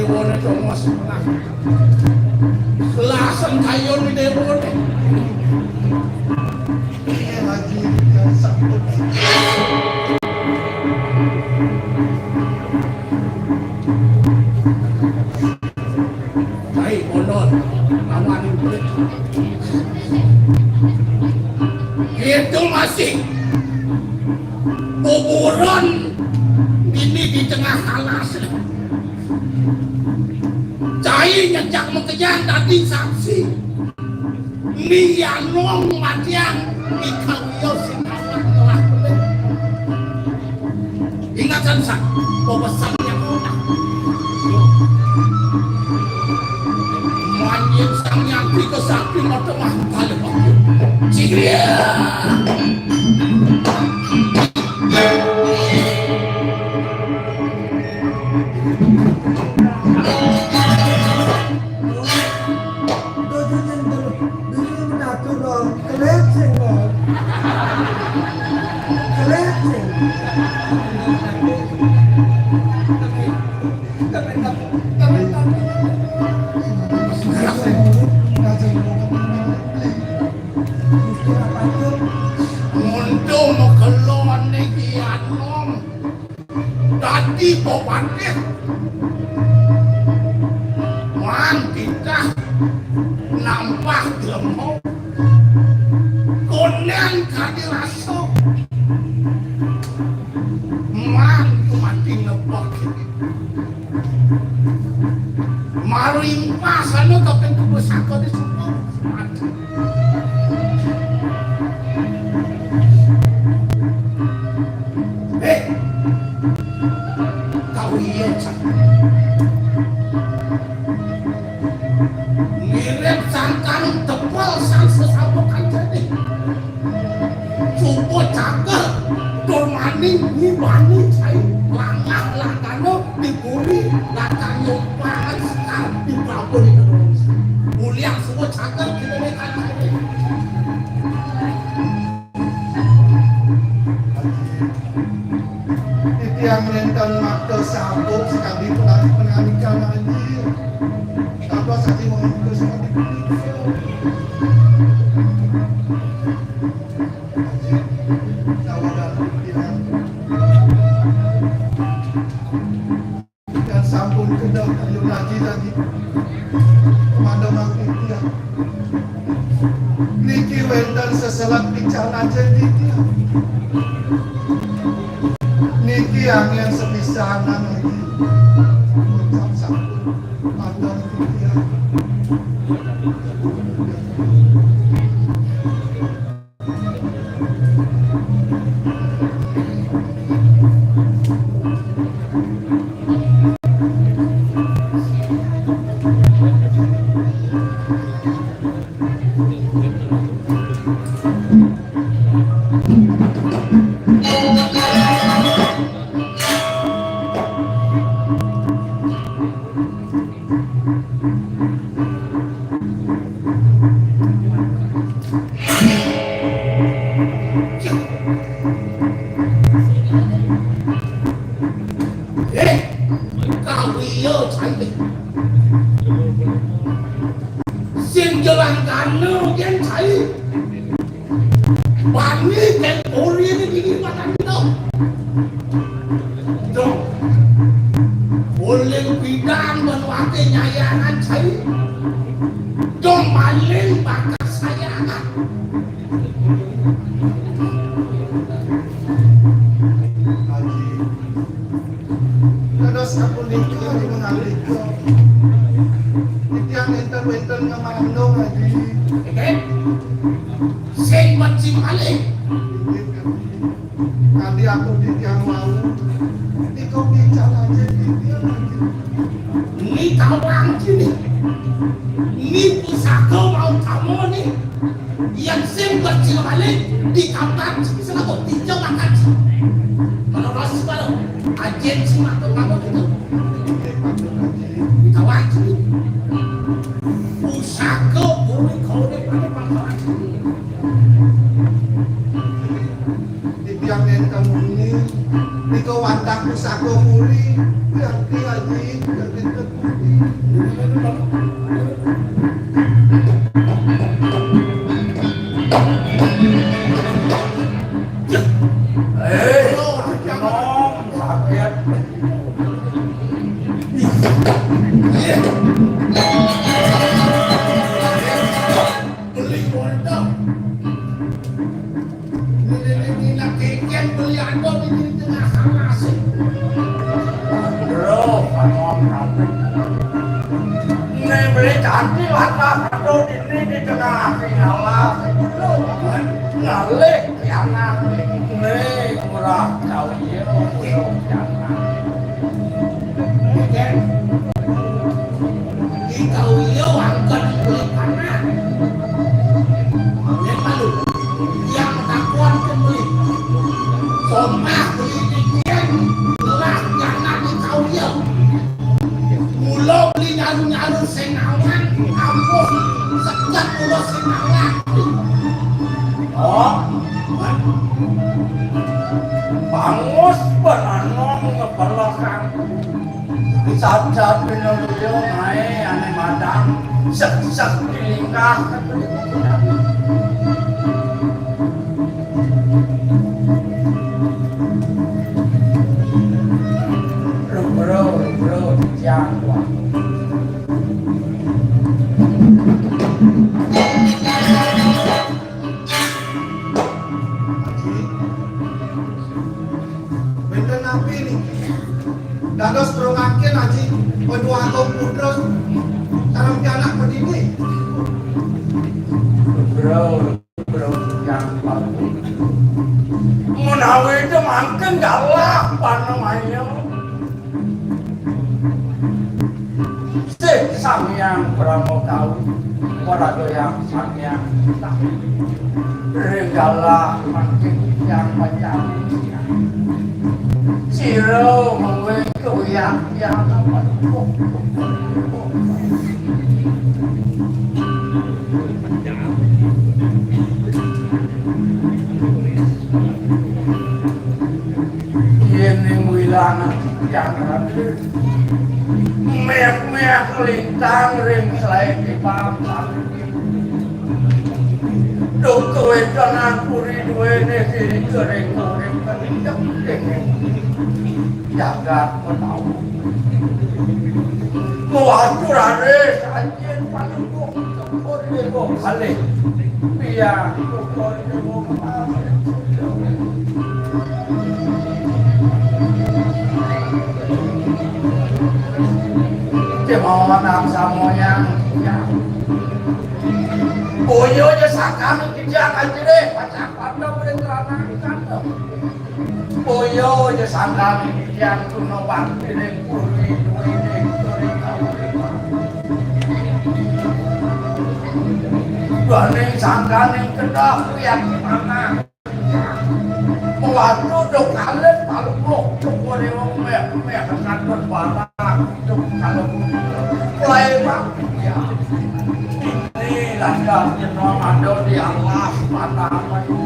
Déwané Donga Semelah. Selasan kayun déwané. Iya lagi yang sangkut. Baik, mondor. Lawan itu. Itu masih kuburan ini di tengah alas. Cai nyejak makejang dadi saksi. Ni Anom matiang dikawia sing anak telah beli. Ingatan sak, pepesan yang udah. Manjing sang nyati ke sakti mata mah balik waktu. Cigria. Untung makelon niki Anom. Dadi pepandit. Maan titah nampah jlema. Konden kadi rasa. Maan mati nepek. Marimpah sana kaping kebesaka di suku. Eh, kau iya, Cak. Mirip sangkan tebel sang sesama kancane. Coba cakep, tur maning ngibani cai langah langkana di bumi, langkah nyumpang sekar di babon Indonesia. Muliang semua cakep kita ni kancane. Titiang nénten makta sabuk sakadi penari pengandikan Aji. Tanpa sakadi mengangka sakadi punika. Aji, dawuh dawuh titiang. Yén sampun kedeng kayun Aji tadi, mangda mangkin titiang. Niki wénten seselet pican Aji titiang. Niki anggén sepisanan Aji. Ucap sampun mangda titiang. Eh, kawia cai. Sing jelangkana kén cai. Bani kén ori ini dini matan kita. Dong. Uling bidang menuake nyayangan cai. Dong maling bakas sayangan. Aji. Dados sapunika di mangandika. Titiang énten-énten ngamandung, Aji. Sing becik malih. Inggih, Aji. Kadi atur titiang wau. Nika pican Aji titiang, Aji. Ni tawang kini. Ni pusaka mau kamu ni. Yén sing becik malih di kamar sing selaku tiga makan. Menurut si baru, ajin si makan kamu gitu. Di tawang kini. Pusaka bumi kau ni pada makan. Titiang énten muni, nika wantah pusaka puri, ganti Aji, ganti. Beli bondo. Ini, ini, ini, nak kengkeng beli ando di tengah sana sih. Bro, kamu apa? Ini beli cantik lah, tak ada di ini di tengah tinggal lah. Ngalih. Kiamat. Nih, murah kau iya, murah kiamat. Nih, Cen. Di kau iya, angkat beli panas. Nih, malu. Yang takuan pun beli. Sombah beli dikian. Gelas jangan di kau iya. Mula beli nyaru-nyaru sing awang, ampuh seget mula sing awang. Oh, bangus beranong ngebelakang. Sajan pinulio ngae ane madang, sek-sek dilingkah. Rubro, rubro, dijang, wah. Aji. Benten napi niki? Dados durung mangkin, Aji. Waduh, agung putra. Sareng pianak pedidi. Rubro. Menawi itu mangkin galah panemaya. Sih Sang Hyang Brahma Kawi, para doyang Sang Hyang Tawi. Ring galah mangkin yang macam sira mengwe kuyang yang apa. Yen ning wilangan titiang raden, meh-meh lintang ring selae tipan. Duh, kawedanan puri duwene diri kering urip kenceng dene jagat menawa. Kuwatur raris anjing paduka. Syukur dewa kalih. Biang syukur dewa kalih. Kemawon samoyang. Boyo aja sakami kijang anjire, pacang pada mrene lanang kantong. Boyo aja sangkal titiang tuna bakti ning puri duwene turi kawuripan. Baning sangkaning kedah kuwi ati manah. Waduh, do kalih palupuh, cukure wong meh-meh katon barang. Inilah dasnya no ada di alas mata apa itu.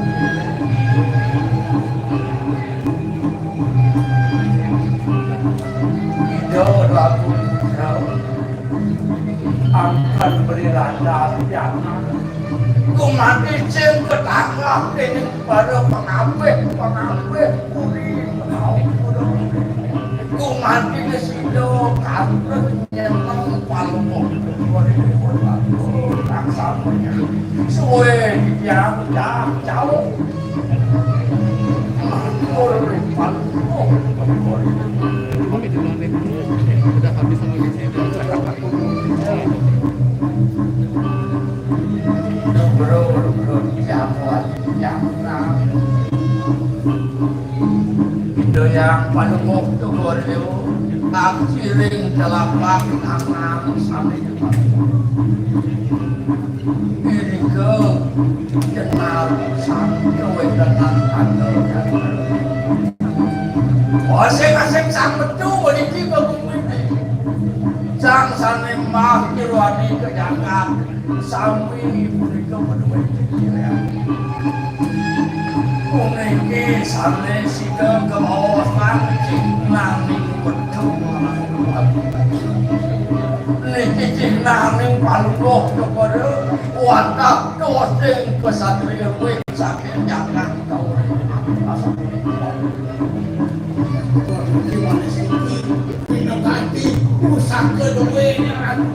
Ida lagu angkan beri landas pianak. Kumati sing ketangkap ini pada pengabeh, pengabeh, puri, pengabeh. Kumanti sida kantos nyeneng palumur. Suwe titiang cah cauk. Matur palumur. Udah habis sama gizi. Bro, bro, bro, siapa? Siapa? Indoyang panuwuh tugur liu, kaciring telapak tangan sami. Irika kenal sami kawedanan tanda. Masing-masing sang metu mriki kagungine. Sang sane mah jero adi ka jagat. Sami punika menuwe pikiran. Puniki sane sida kemaosan cihnaning wetu. Niki cihnaning paluruh kepada wantah dosing kesatria kuwi saking jagat kauripan. Ati, pusaka duwe anu.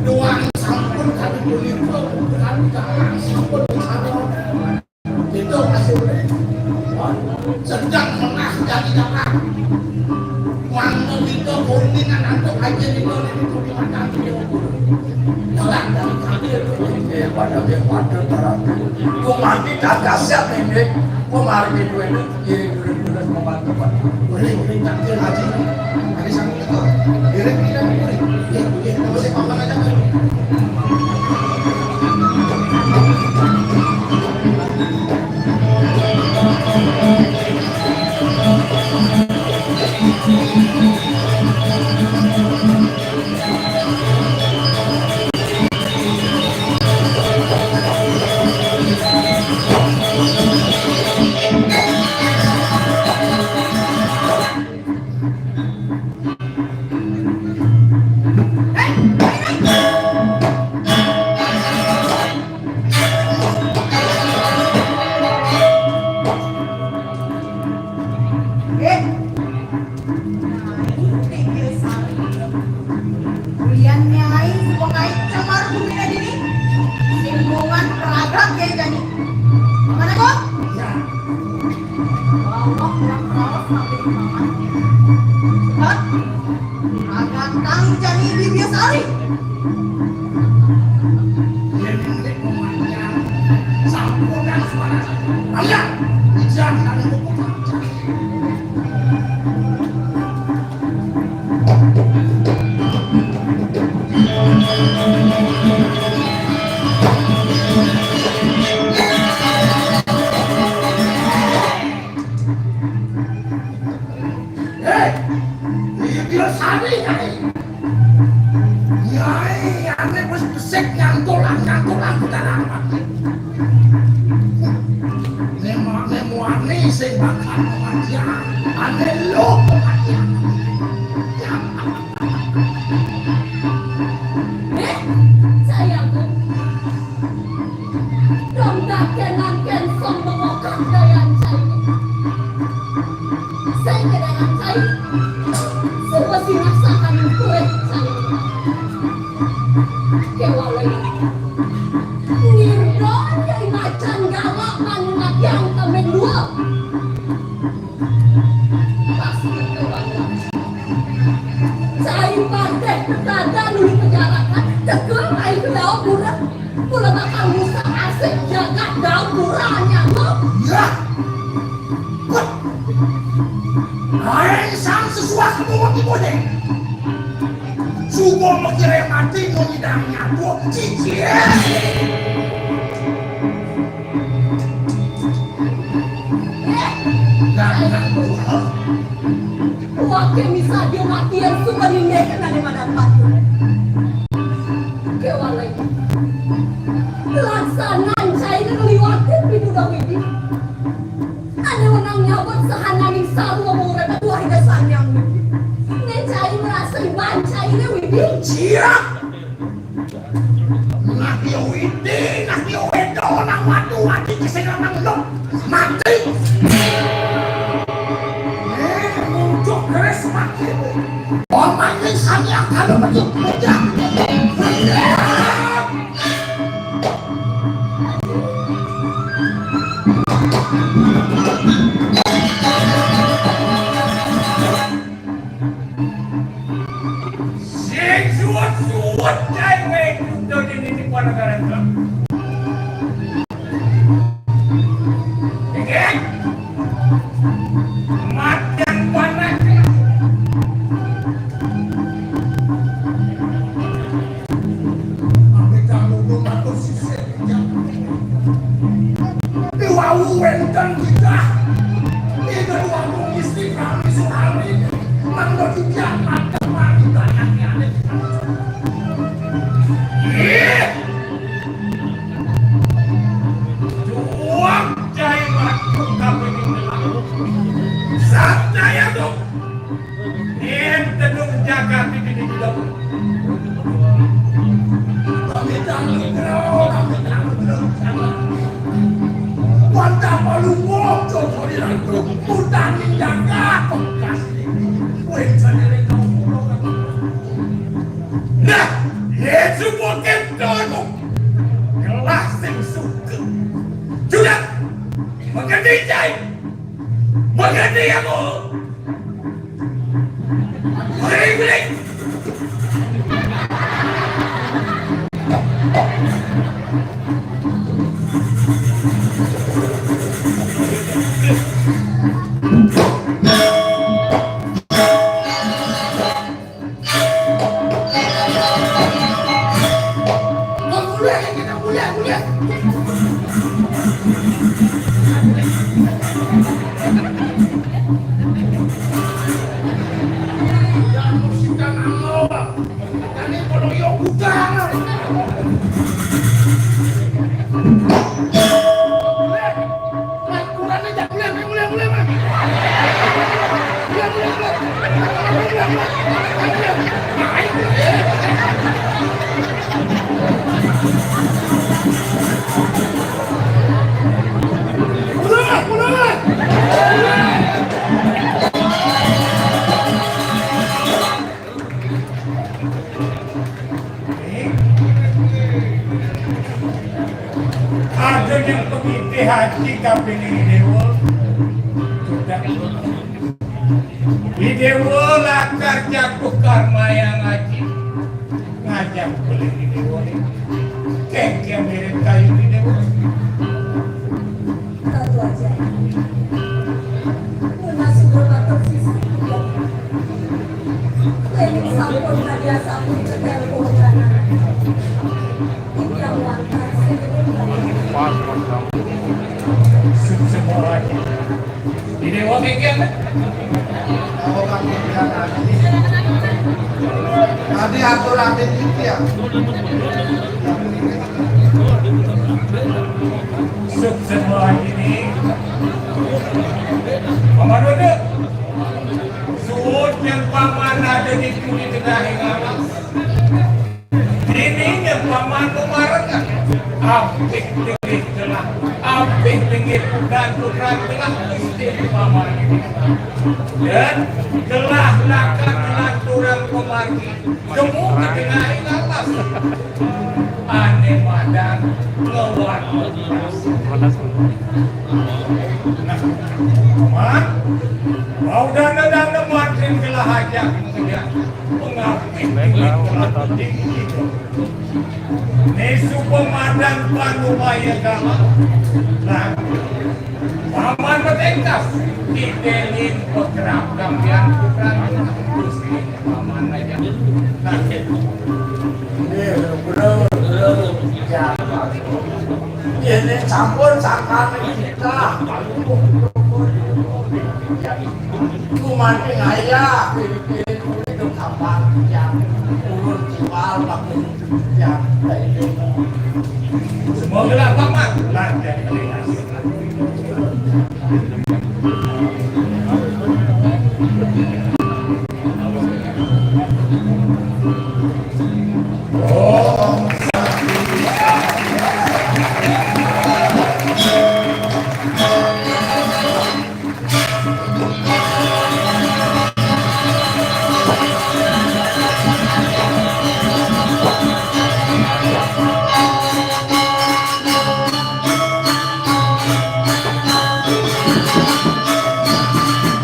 Doang sampun kami punika, kami sampun. Itu hasilnya. Sedang menah dari dapat. Wangno kita kuningan antuk aja di dalam itu di mata dia. Jalan dari kaki. Eh, pada dia pada terang. Gua mati tak kasar ini. Gua mari gitu ini. Iya, udah, udah, mau bantu, Pak. Boleh, boleh, takdir aja. Ada sama kita. Direct kita, boleh. Iya, iya, kita boleh pamer aja, Pak. Eh, Nyai, Tinggi Sari. Ulian Nyai, suka kait camar bumi lagi nih. Simbungan peragak ya jadi. Mana kok? Ya. Bawa pulang raos sampai di kamar. Cepat. Agak tang cari di biasa hari. Sampun dan suara. Ayo, jangan. Hei, dia sani, Nyai. Nyai, ane wis besik nyantulan, nyantulan, putar amat. Nemu, nemu ane sing bakal pengajian. Ane lo pengajian. Eh, sayangku. Dong daken-daken song bengokak dayan cai. Sing ke dayan cai. Semua sinah sakan kueh cai. Kewalai. Ngirdon dari macan galak manuna tiang kambing dua. Pasti kewalai. Cai pateh ketada nuli penjarakan, tekel air ke daun murah. Mula bakal rusak asik jagat daun murahnya lo. Ya. Wah. Aing sang sesuatu mau tipu deh. Subuh mikirnya mati mau nyidang nyabu cicil. Nah, nah, Wake misadia matian suka nindeken ane madan batu. Kewalai. Laksanan cai ngeliwatin piduda Widi. Ane wenang nyabut sahananing sarwa murep tuah Ida Sanyang Widi. Ne cai merasa iban cai ne Widi. Siap. Nah, yo Widi, nah, yo Edo, nang wadu, wadi, kesel nang lo. Mati. Eh, muncul keres mati. Omahe sami akal betul. Sing suwut-suwut cai wae kuda dene di Panagaran. Inggih. Matiang panakna. Ambe kanggo matur sisih. Diwawu wénten titah Ida Déwagung Gusti Prabu Suharni mangda titiang madhep margi. Ih! Duang Jai Ratu kabéh. Sang Jaya Duk. Yen tedung jagat iki di dalam. Pamitan nugraha Malungguh, cocok di lantung, utang jaga, pengkas. Weh, jane lek kau pulang. Nah, Yesus bukan dono. Gelah sing suka. Sudah. Mengerti, Cai? Mengerti aku? Mengerti, mengerti? Ada yang pemikir haji kaping ini dewa. Sudah. Di dewa lakar jatuh karma yang haji. Ngajak beli di dewa ini. Kengkeng mirip kayu di dewa. Ratu aja. Mun masuk rumah tersisa. Klinik sampun hadiah sampun cetel pohon. Ini yang wantar. Semua lagi. Ini wong iki. Tadi aturan iki ya. Sukses lagi nih. Paman Dodot. Suwun yang paman ada di kuli tengah alam. Dene nyepama pemarengan, apik linggih gelah, apik linggih pukulan-pukulan gelah, Gusti pamane. Dan gelah lakar lanturang pemargi, temu kedengahe lalas. Ane madan ngewat. Nah, Paman, mau dana-dana makin gelah aja, ya. Pengabdi duit telah penting gitu. Nesu pemadan panumaya gama. Nah, paman bertengkas, ditelin pekerap kampian putra Gusti paman aja. Nah, eh, bro, bro, bro, ya. Yen sampun sampeyan nitah, kumanting ayah, piring-piring kulit sampeyan yang turun jual pakai yang. Semoga lah, Paman, lancar.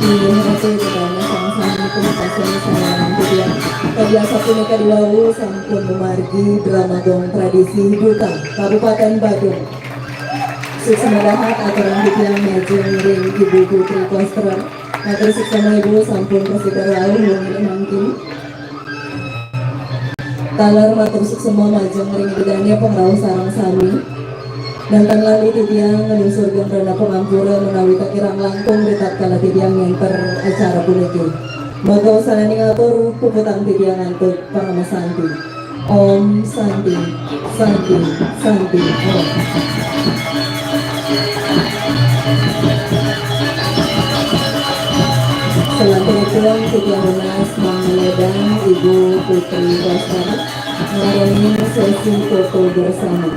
Inggih menika, sama-sama pun pasang saya nanti dia. Tadi asapun kedua sampun memargi drama gong tradisi Duta Kabupaten Badung. Suksma dahat aturang titiang majeng ring Ibu Putri Koster. Matur suksma Ibu sampun prasida rauh wengi mangkin. Taler matur suksma majeng ring Ida Dane pangrauh sareng sami. Danten lali titiang nglungsur geng pangampura menawi kirang langkung ritatkala titiang ngenter acara puniki. Mangda wasananing atur puputang titiang antuk parama santi. Om Santi, Santi, Santi, Om. Salanturipun titiang nunas mangledang Ibu Putri Koster ngerengi sesi foto bersama.